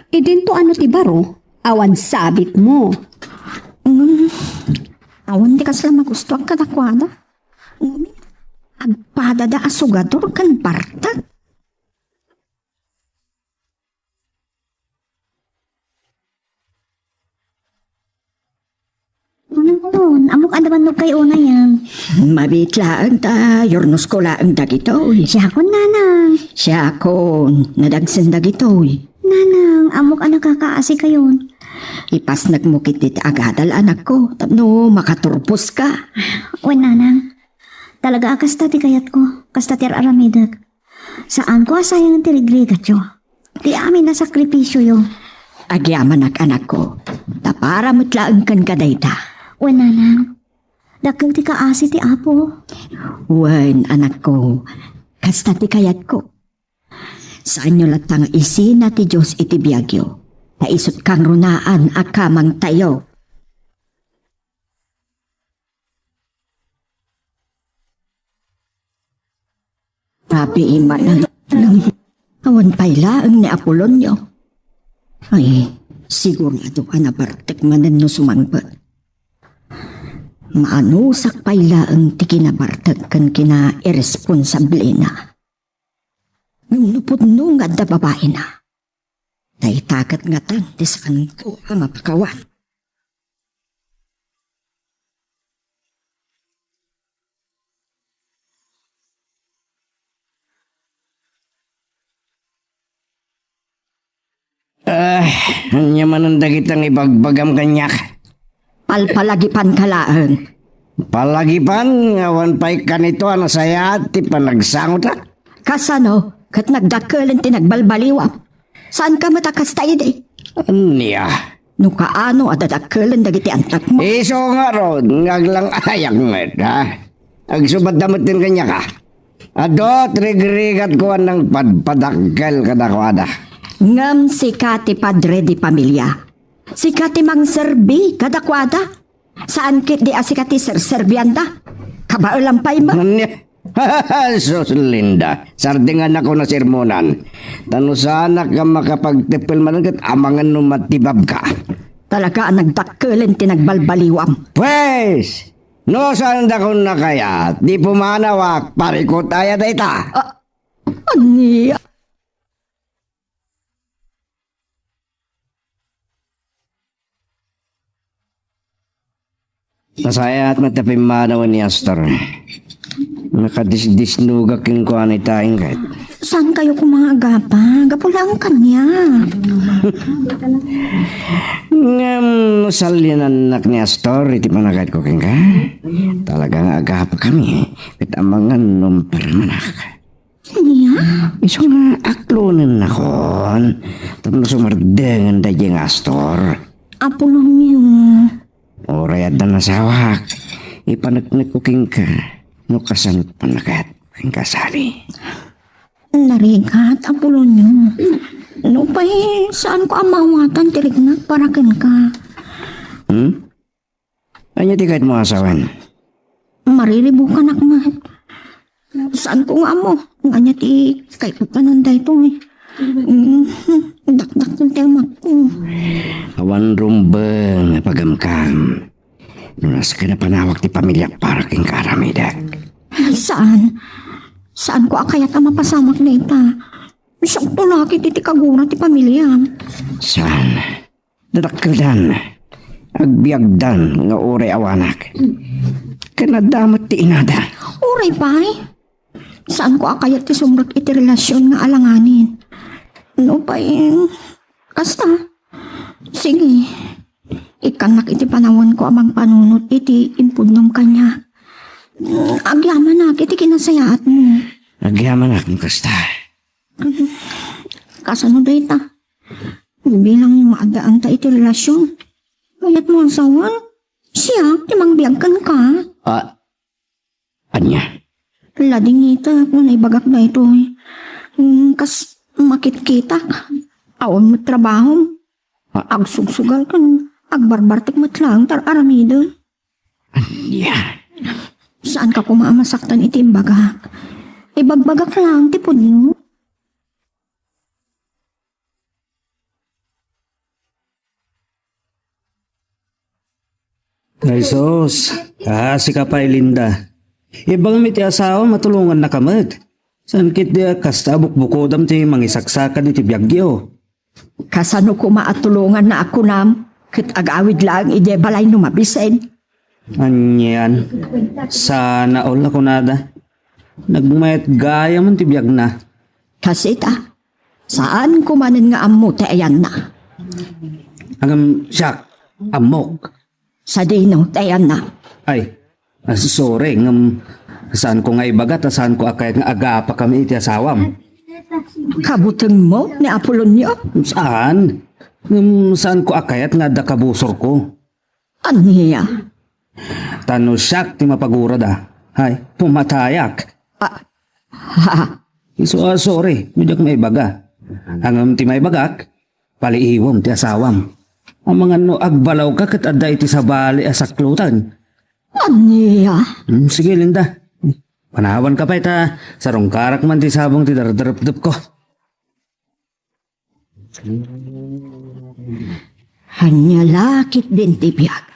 Idinto a no ti baro, awan sabitmo. Mm, awan ti kasla magustoak kadakuada. Ngem, agpadada a sugador ken bartak. Ano, ammok adda bannog kay unayen. Mabiit laeng ta yurnosko laeng dagitoy. Siakon, nanang. Siakon, nadagsen dagitoy. Nanang, ammok a nakakaasikayon. Ipasnekmo ketdi ti agadal, anakko, tapno makaturposka. Wen, nanang. Talaga a kasta ti kayatko, kasta ti ar-aramidek. Saanko a sayangen ti rigrigatyo, ti amin a sakripisioyo. Agyamanak, anakko, ta para met laeng kenka dayta. Wen, nanang, dakkel ti kaasi ti Apo. Wen, anakko, kasta ti kayatko. Saanyo latta nga isina ti Dios iti biagyo, ta isut' kangrunaan a kamangtayo. Api, manang, awan pay laeng ni Apolonio. Ay, sigurado a nabartek manen no sumangpet. Maanusak pay laeng ti kinabartek ken kinairresponsablena. Ngem no pudno nga adda babaina, dayta ket ngatan ti saanko a mapakawan. Ah, ania manen dagita nga ibagbagam kaniak? Palpalagipanka laeng. Palagipan nga awan pay kanito a nasayaat ti panagsangota? Kasano? Ket nagdakkelen ti nagbalbaliwam. Saanka met a kasta idi? Ania? No kaano a dadakkelen dagiti antakmo? Isu ngarud nga aglang-ayak met, ha? Agsubadda met kaniak, ha? Adu ti rigrigatko a nangpadpadakkel kadakuada. Ngem sika ti padre de pamilia. Sika ti mangserbi kadakuada. Saan ketdi a sika ti serserbianda? Kabaelam pay met. Ania? Sus, Linda, sardengannakon a sermonan. Ta no saanak a makapagteppel manen ket amangan no matibabka. Talaga a nagdakkelen ti nagbalbaliwam. Pwes, no saandakon a kayat, di pumanawak, parikut aya dayta. Ah, ania? Nasayaat met ti pimmanawen ni Astor. Nakadisdisnogak kenkuana ita, inggit. Saankayo koma a agapa? Gapu laeng kaniak. Ngem no salianannak ni Astor iti panagayatko kenka, talaga nga agapakami ket amangan no maparamanak. Ania? Isu nga aklonennakon tapno sumardengen daydiay nga Astor. Apolonio. Uray adda nasawak, ipaneknekko kenka no kasano ti panagayat kenka, Sally. Narigat, Apolonio. Nupay saanko a maawatan ti riknak para kenka. Hmm? Ania ti kayatmo a sawen? Mariribukanak met. Saanko nga ammo nga ania ti kayatko panon daytoy. Mm, dakdakkel ti amakko. Awan rumbeng a pagamkam. No nasken a panawak ti pamiliak para kenka, aramidek. Saan? Saanko a kayat a mapasamak dayta. Siak to la ketdi ti kagura ti pamiliam. Saan? Dadakkeldan, agbiagdan nga uray awanak. Ken adda met ti inada. Uray pay, saanko a kayat ti sumrek iti relasion nga alanganin. Nupay kasta, sige, ikkannak iti panawenko a mangpanunot iti impudnom kaniak. Agyamanak iti kinasayaatmo. Agyamanak no kasta. Kasano dayta? Bilang maaddaanta iti relasion, kayatmo a sawen, siak ti mangbiag kenka. Ah, ania? Ladingitek no naibagak daytoy. Mm, kas makitkitak, awan met trabahom. Ah. Agsugsugal ken agbarbartek met laeng ti ar-aramidem. Ania? Saanka koma a masaktan iti imbagak. Ibagbagak laeng ti pudno. Ay, sus. Ah, sika pay, Linda. Ibagmi ti asawam a tulongannaka met. Saan ketdi a kasta a bukbukodam ti mangisaksakad iti biagyo. Kasano koma a tulonganna a kunam, ket agawid laeng idiay balay no mabisin? Anian, sana all a kunada. Nagmayat gayam ti biagna. Kasita, saan ko manen nga ammo ti ayanna. Ngem siak, ammok. Sadino ti ayanna? Ay, ah, sorry, ngem saan ko nga ibaga ta saan ko a kayat nga agapakami iti asawam. Kabutengmo ni Apolonio? Saan? Ngem saan ko a kayat nga adda kabusorko. Ania? Ta no siak ti mapagurada, hay, pumatayak. Ah, ha? Isu a sorry, no diak maibaga. Ngem ti maibagak, paliiwem ti asawam. Amangan no agbalawka ket adda iti sabali a sakloten. Ania? Hmm, sige, Linda. Panawanka pay ta sarungkarak man ti sabong ti dardarepdepko. Ania la ketdin ti biag?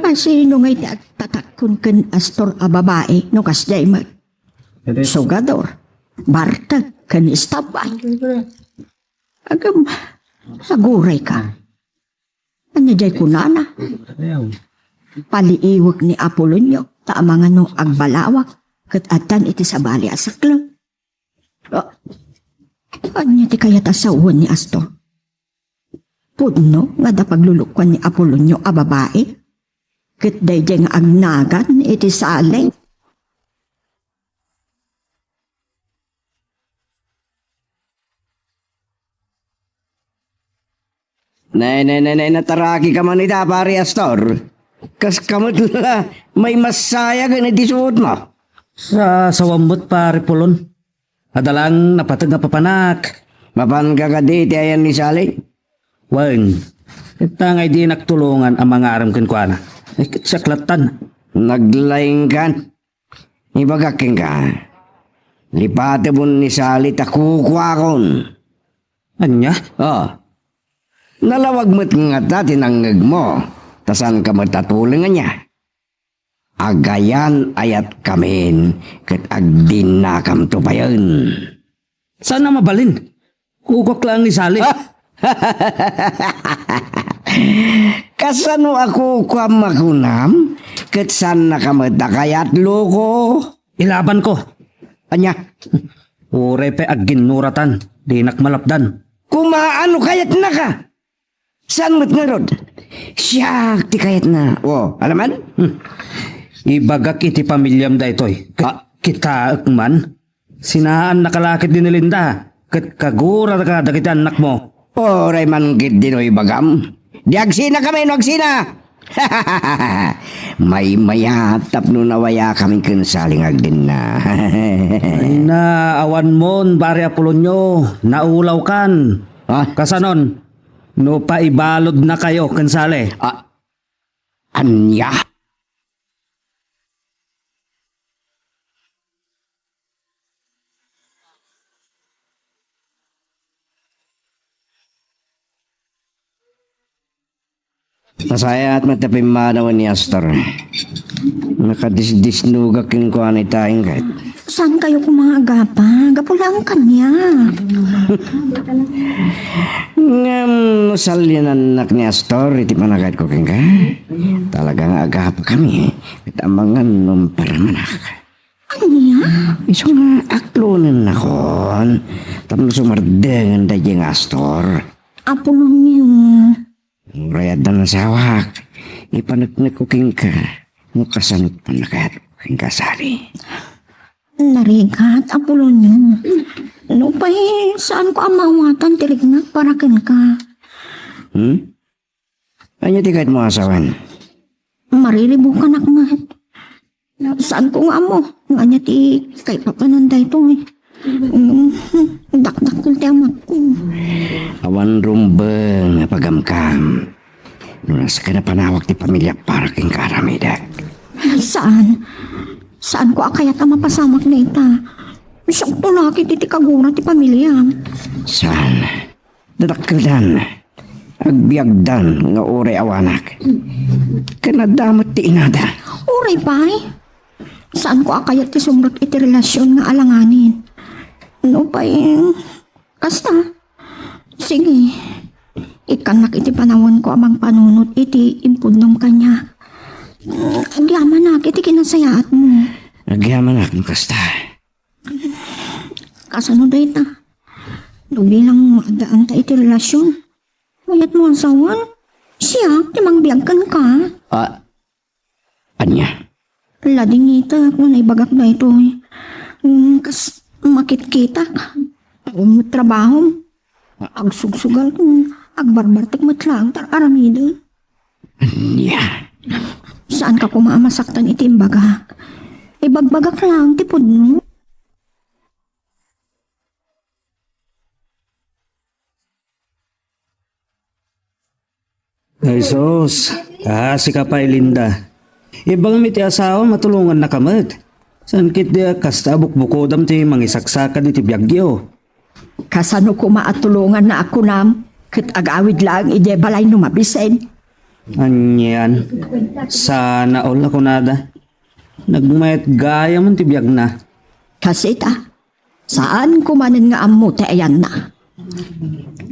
Asino ngay ti agtatakkon ken Astor a babai no kasdiay met? Sugador, barteg, ken istabay. Agam, aguray ka. Ania diay kunana? Paliiwek ni Apolonio, ta amangan no agbalawak, ket addan iti sabali a saklo. Ah, ania ti kayat a sawen ni Astor? Pudno nga adda paglulukuan ni Apolonio a babai, ket daydiay nga agnagan iti sali. Nay, nay, nay, nay, nataraki ka man ita, Pare Astor. Kas ka met la, maimasayagen iti suotmo. Sa, sawam met, Pare Polon. Adda lang napateg nga papanak. Mapanka kadi iti ayan ni Sally? Wen, ita nga idi naktulongan a mangarem kenkuana. Ay, ket siak lattan. Naglaingkan. Ibagak kenka, lipatemon ni Sally ta kukuakon. Ania? Oh. Nalawag met ngata ti nangngegmo, ta saanka met a tuleng ania? Agayan-ayatkamin ket agdinnakamto payen. Saan a mabalin? Kukuak laeng ni Sally. Kasano a kukuam a kunam? Ket saannaka met a kayat, loko? Ilabanko. Ania? Uray pay agginnuratan, dinak malapdan. Kumaano kayatnaka? Saan met ngarud? Siak ti kayatna. O, alaman? Hmm. Ibagak iti pamiliam daytoy. Ket Ah. kitaek man, sinaannaka la ketdi ni Linda, ket kaguraka dagiti annakmo. Uray man ketdi no ibagam. Di agsinakami no agsina. Maymayat tapno nawayakami ken Sally nga agdenna. Ay na, awanmon, Pare Apolonio, naulawkan. Ah? Kasanon? No paibaludnakayo ken Sally. Ah, ania? Nasayaat met ti pimmanawen ni Astor. Nakadisdisnogak kenkuana ita, inggit. Saankayo koma nga agapa? Gapu laeng kaniak. Ngem no salianannak ni Astor iti panagayatko kenka, talaga nga agapakami, ket amangan no paramanak. Ania? Isu nga aklonennakon tapno sumardengen daydiay nga Astor. Apolonio. Uray adda nasawak, ipaneknekko kenka no kasano ti pannakayatko kenka, Sally. Narigat, Apolonio. Nupay saanko a maawatan ti riknak para kenka. Hmm? Ania ti kayatmo a sawen? Mariribukanak met. Saanko nga ammo no ania ti kaipapanan daytoy. Mm, dakdakkel ti amakko. Awan rumbeng a pagamgam. No nasken a panawag ti pamiliak para kenka aramidek. Saan? Saanko a kayat a mapasamak dayta. Siak tulakit iti kagura ti pamiliam. Saan? Dadakkeldan, agbiagdan nga uray awanak. Ken adda met ti inada. Uray pay, saanko a kayat ti sumrek iti relasion nga alanganin. Nupay kasta, sige, ikkannak iti panawenko a mangpanunot iti impudnom kaniak. Agyamanak iti kinasayaatmo. Agyamanak no kasta. Kasano dayta? No bilang maaddaanta iti relasyon, kayatmo a sawen? Siak ti mangbiag kenka. Ah, ania? Ladingitek no naibagak daytoy. Mm, kas makitkitak. Taom met trabahom. Agsugsugal ken agbarbartek met laeng ti ar-aramidem. Ania? Saanka koma a masaktan iti imbagak. Ibagbagak laeng ti pudno. Ay sus, kaasika pay, Linda. Ibagam iti asawam a tulongannaka met. Saan ketdi a kasta a bukbukodam ti mangisaksakad iti biagyo? Kasano koma a tulonganna a kunam, ket agawid laeng idiay balay no mabisin? Anian, sana all a kunada. Nagmayat gayam ti biagna. Kasita, saanko manen nga ammo ti ayanna.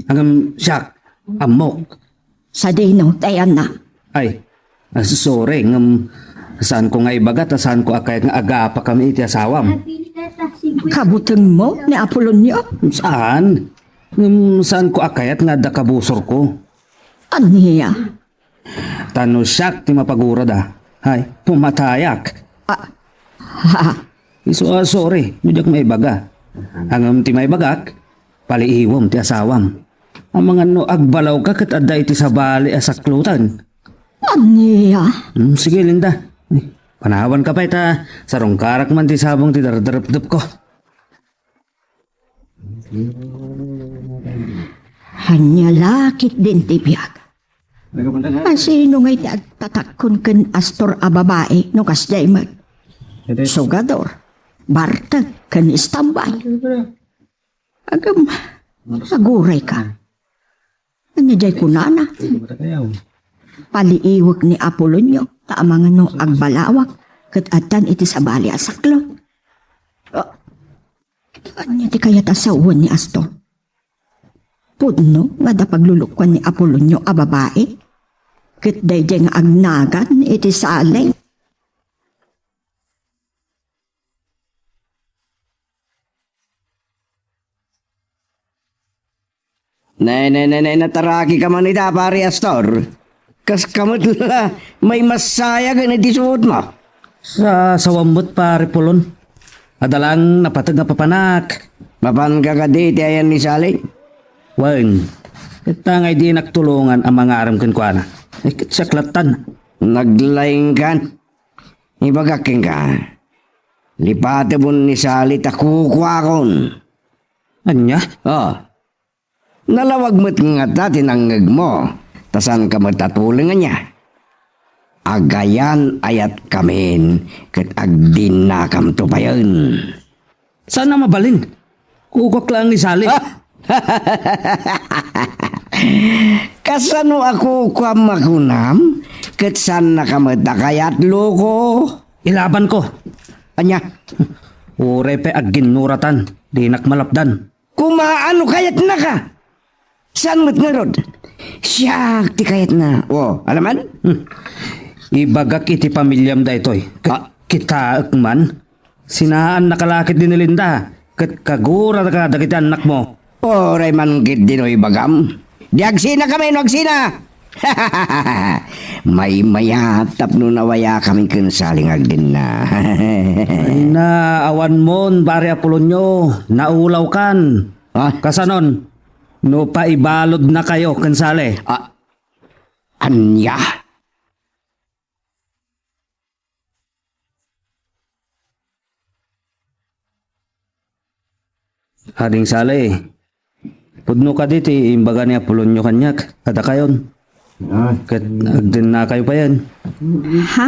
Ngem siak, ammok. Sadino ti ayanna? Ay, ah, sorry, ngem saanko nga ibaga ta saanko a kayat nga agapakami iti asawam. Kabutengmo ni Apolonio? Saan? Ngem saanko a kayat nga adda kabusorko. Ania? Ta no siak ti mapagurada, hay, pumatayak. Ah, ha? Isu a sorry, no diak maibaga. Ngem ti maibagak, paliiwem ti asawam. Amangan no agbalawka ket adda iti sabali a sakloten. Ania? Hmm, sige, Linda. Eh, panawanka pay ta sarungkarak man ti sabong ti dardarepdepko. Ania la ketdin ti biag? Asino ngay ti agtatakkon ken astor a babai no kasdiay met? Sugador, bartek, ken istambay. Agem, agurayka. Ania diay kunana? Paliiwek ni Apolonio, ta amangan no agbalawak ket addan iti sabali a saklo. Ah, ania ti kayat a sawen ni Astor? Pudno nga adda paglulukoan ni Apolonio a babai, ket daydiay nga agnagan iti sali. Nay, nay, nay, nay, natarakika man ita, Pari Astor. Kaska met la, maimassayagen iti suotmo. Sa, sawam met, Pari Pulon. Adda laeng napateg nga papanak. Mapanka kadi iti ayan ni Sally? Wen, ket ta nga idi naktulongan a mangarem kenkuana. Eh, ket siak lattan. Naglaingkan. Ibagak kenka, lipatemon ni Sally ta kukuakon. Ania? Oh. Nalawag met ngata ti nangngegmo, ta saanka met a tuleng ania? Agayan-ayatkamin ket agdinnakamto payen. Saan a mabalin? Kukuak laeng ni Sally. Kasano a kukuam a kunam? Ket saannaka met a kayat, loko? Ilabanko. Ania? Uray pay agginnuratan, dinak malapdan. Kumaano kayatnaka? Saan met ngarud? Siak ti kayatna. O, alaman? Hmm. Ibagak iti pamiliam daytoy. Ket Ah. kitaek man. Sinaannaka la ketdi ni Linda. Ket kaguraka dagiti annakmo. Uray man ketdi no ibagam. Di agsinakami no agsina. Maymayat tapno nawayakami ken Sally nga agdenna. Ay na, awanmon, Pari Apolonio, naulawkan. Ah? Kasanon, no paibaludnakayo ken Sally? Ah, ania? Ading Sally, pudno kadi ti imbaga ni Apolonio kaniak, kadakayon. Ah. Ket agdennakayo payen. Ha?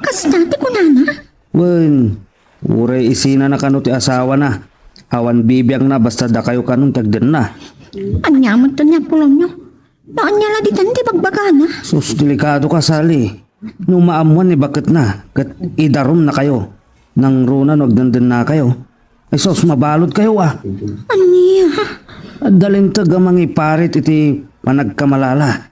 Kasta ti kunana? Wen, uray isinana kano ti asawana. Awan bibiangna basta dakayo kanon ti agdenna. Ania met ni Apolonio? No ania la ditan ti bagbagana? Sus, delikado ka, Sally. No maammuan ni baketna, ket idarumnakayo. Nangruna no agdendennakayo. Ay sus, mabaludkayo, a. Ania? Adda linteg a mangiparit iti panagkamalala.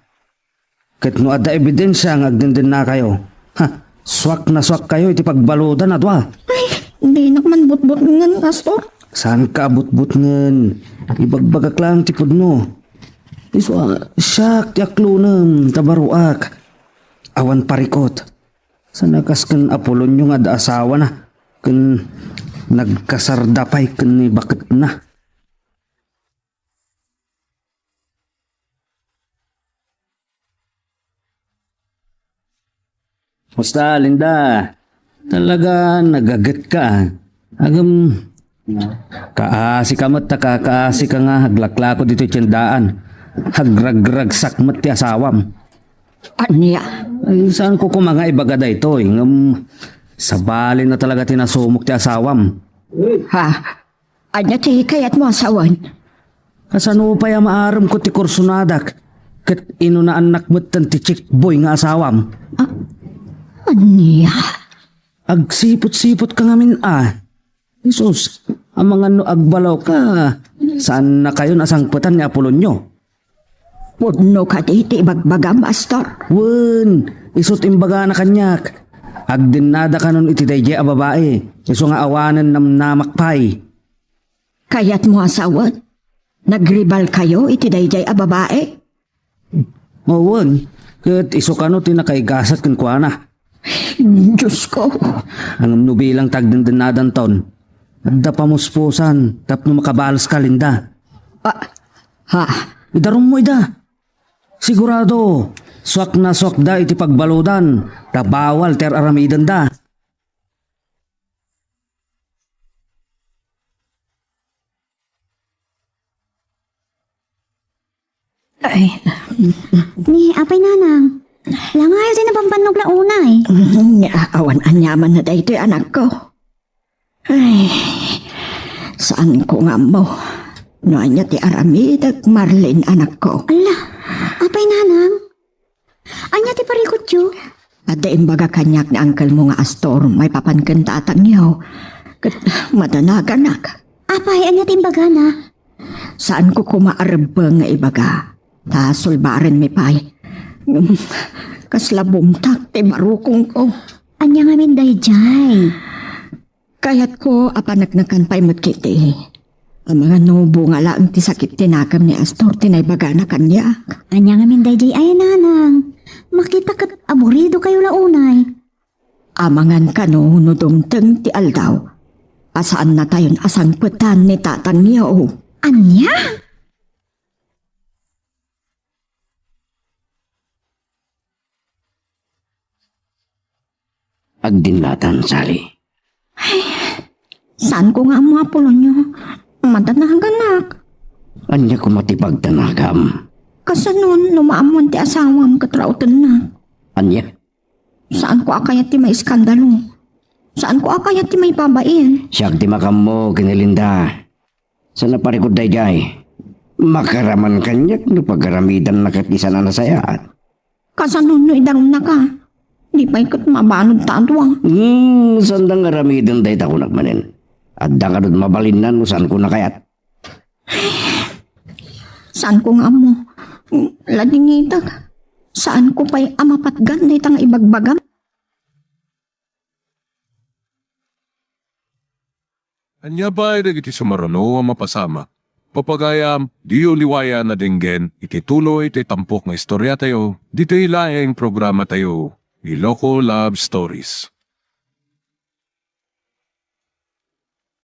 Ket no adda ebidensia nga agdendennakayo, Ha, suak na suak kayo iti pagbaludan a dua. Ay, dinak man butbutngen, Astor. Saan ka a butbutngen? Ibagbagak lang ti pudno. Isu a, siak ti aklonem ta baruak. Awan parikot. Sana kas ken Apolonio nga adda asawana, ken nagkasarda pay ken ni baketna. Musta, Linda? Talaga, nagaget ka, ah. Agem, kaasi ka met, ta kakaasi ka nga aglaklako ditoy tiendaan. Agragragsak met ti asawam. Ania? Ay, saan ko koma nga ibaga daytoy? Ngem, sabali na talaga ti nasumok ti asawam. Ha? Ania ti kayatmo a sawen? Kasano pay a maarem ko ti kursonadak? Ket inunaannak metten ti chickboy nga asawam. Ah, ania? Agsipot-sipot ka ngamin a. Jesus, amangan no agbalaw ka, saan na kayon a sangpetan ni Apolonio? Pudno kadi ti ibagbagam, Astor? Wen, isut' imbagana kaniak. Agdennada kanon iti daydiay a babai, isu nga awanen namnamak pay. Kayatmo a sawen? Nagribal kayo iti daydiay a babai? Wen, ket isu kano ti nakaigasat kenkuana. Diosko! Ngem no bilang ti agdendennadanton, adda pamuspusan tapno makabales ka, Linda. Ah, ha? Idarummo ida. Sigurado, suak na suakda iti pagbaludan, ta bawal ti ar-aramidenda. Ay. Ni, apay, nanang? Langayo ti nabambannog la unay. Mm, awan aniaman na daytoy, anakko. Ay, saanko nga ammo no ania ti aramidek, Marlene, anakko. Ala, apay, nanang? Ania ti parikutyo? Adda imbaga kaniak ni uncle mo nga Astor maipapan ken tatangyo. Ket madanaganak. Apay, ania ti imbagana? Saanko koma a rebbeng nga ibaga. Ta sulbarenmi pay. Ngem, kasla bumtak ti barukongko. Ania ngamin daydiay? Kayatko a paneknekan pay met ketdi. Amangan no bunga laeng ti sakit ti nakem ni Astor ti naibagana kaniak. Ania ngamin daydiay ay, nanang? Makita ket aburido kayo la unay. Amangan kano no dumteng ti aldaw a saannatayon a sangpetan ni tatangyo. Ania? Agdinnatan, Sally. Ay, saanko nga ammo, Apolonio? Madanaganak. Ania koma ti pagdanagam? Kasano no maammoan ti asawam ket raotennak? Ania? Saanko a kayat ti maiskandalo. Saanko a kayat ti maibabain. Siak ti makammo ken ni Linda. Saan a parikut daydiay? Makaraman kaniak no pagaramidanna ket di saan a nasayaat. Kasano no idarumnaka? Di pay ket mabalud ta a dua. Hmm, saanda nga aramiden dayta kunak manen. Adda ngarud mabalinna no saanko a kayat. Saanko nga ammo. Ladingitak. Saanko pay a mapatgan dayta nga ibagbagam. Ania pay dagiti sumaruno a mapasamak? Papagayam, diyo liwayan a denggen iti tuloy ti tampok nga istoriatayo ditoy laeng programatayo, Iloko Love Stories.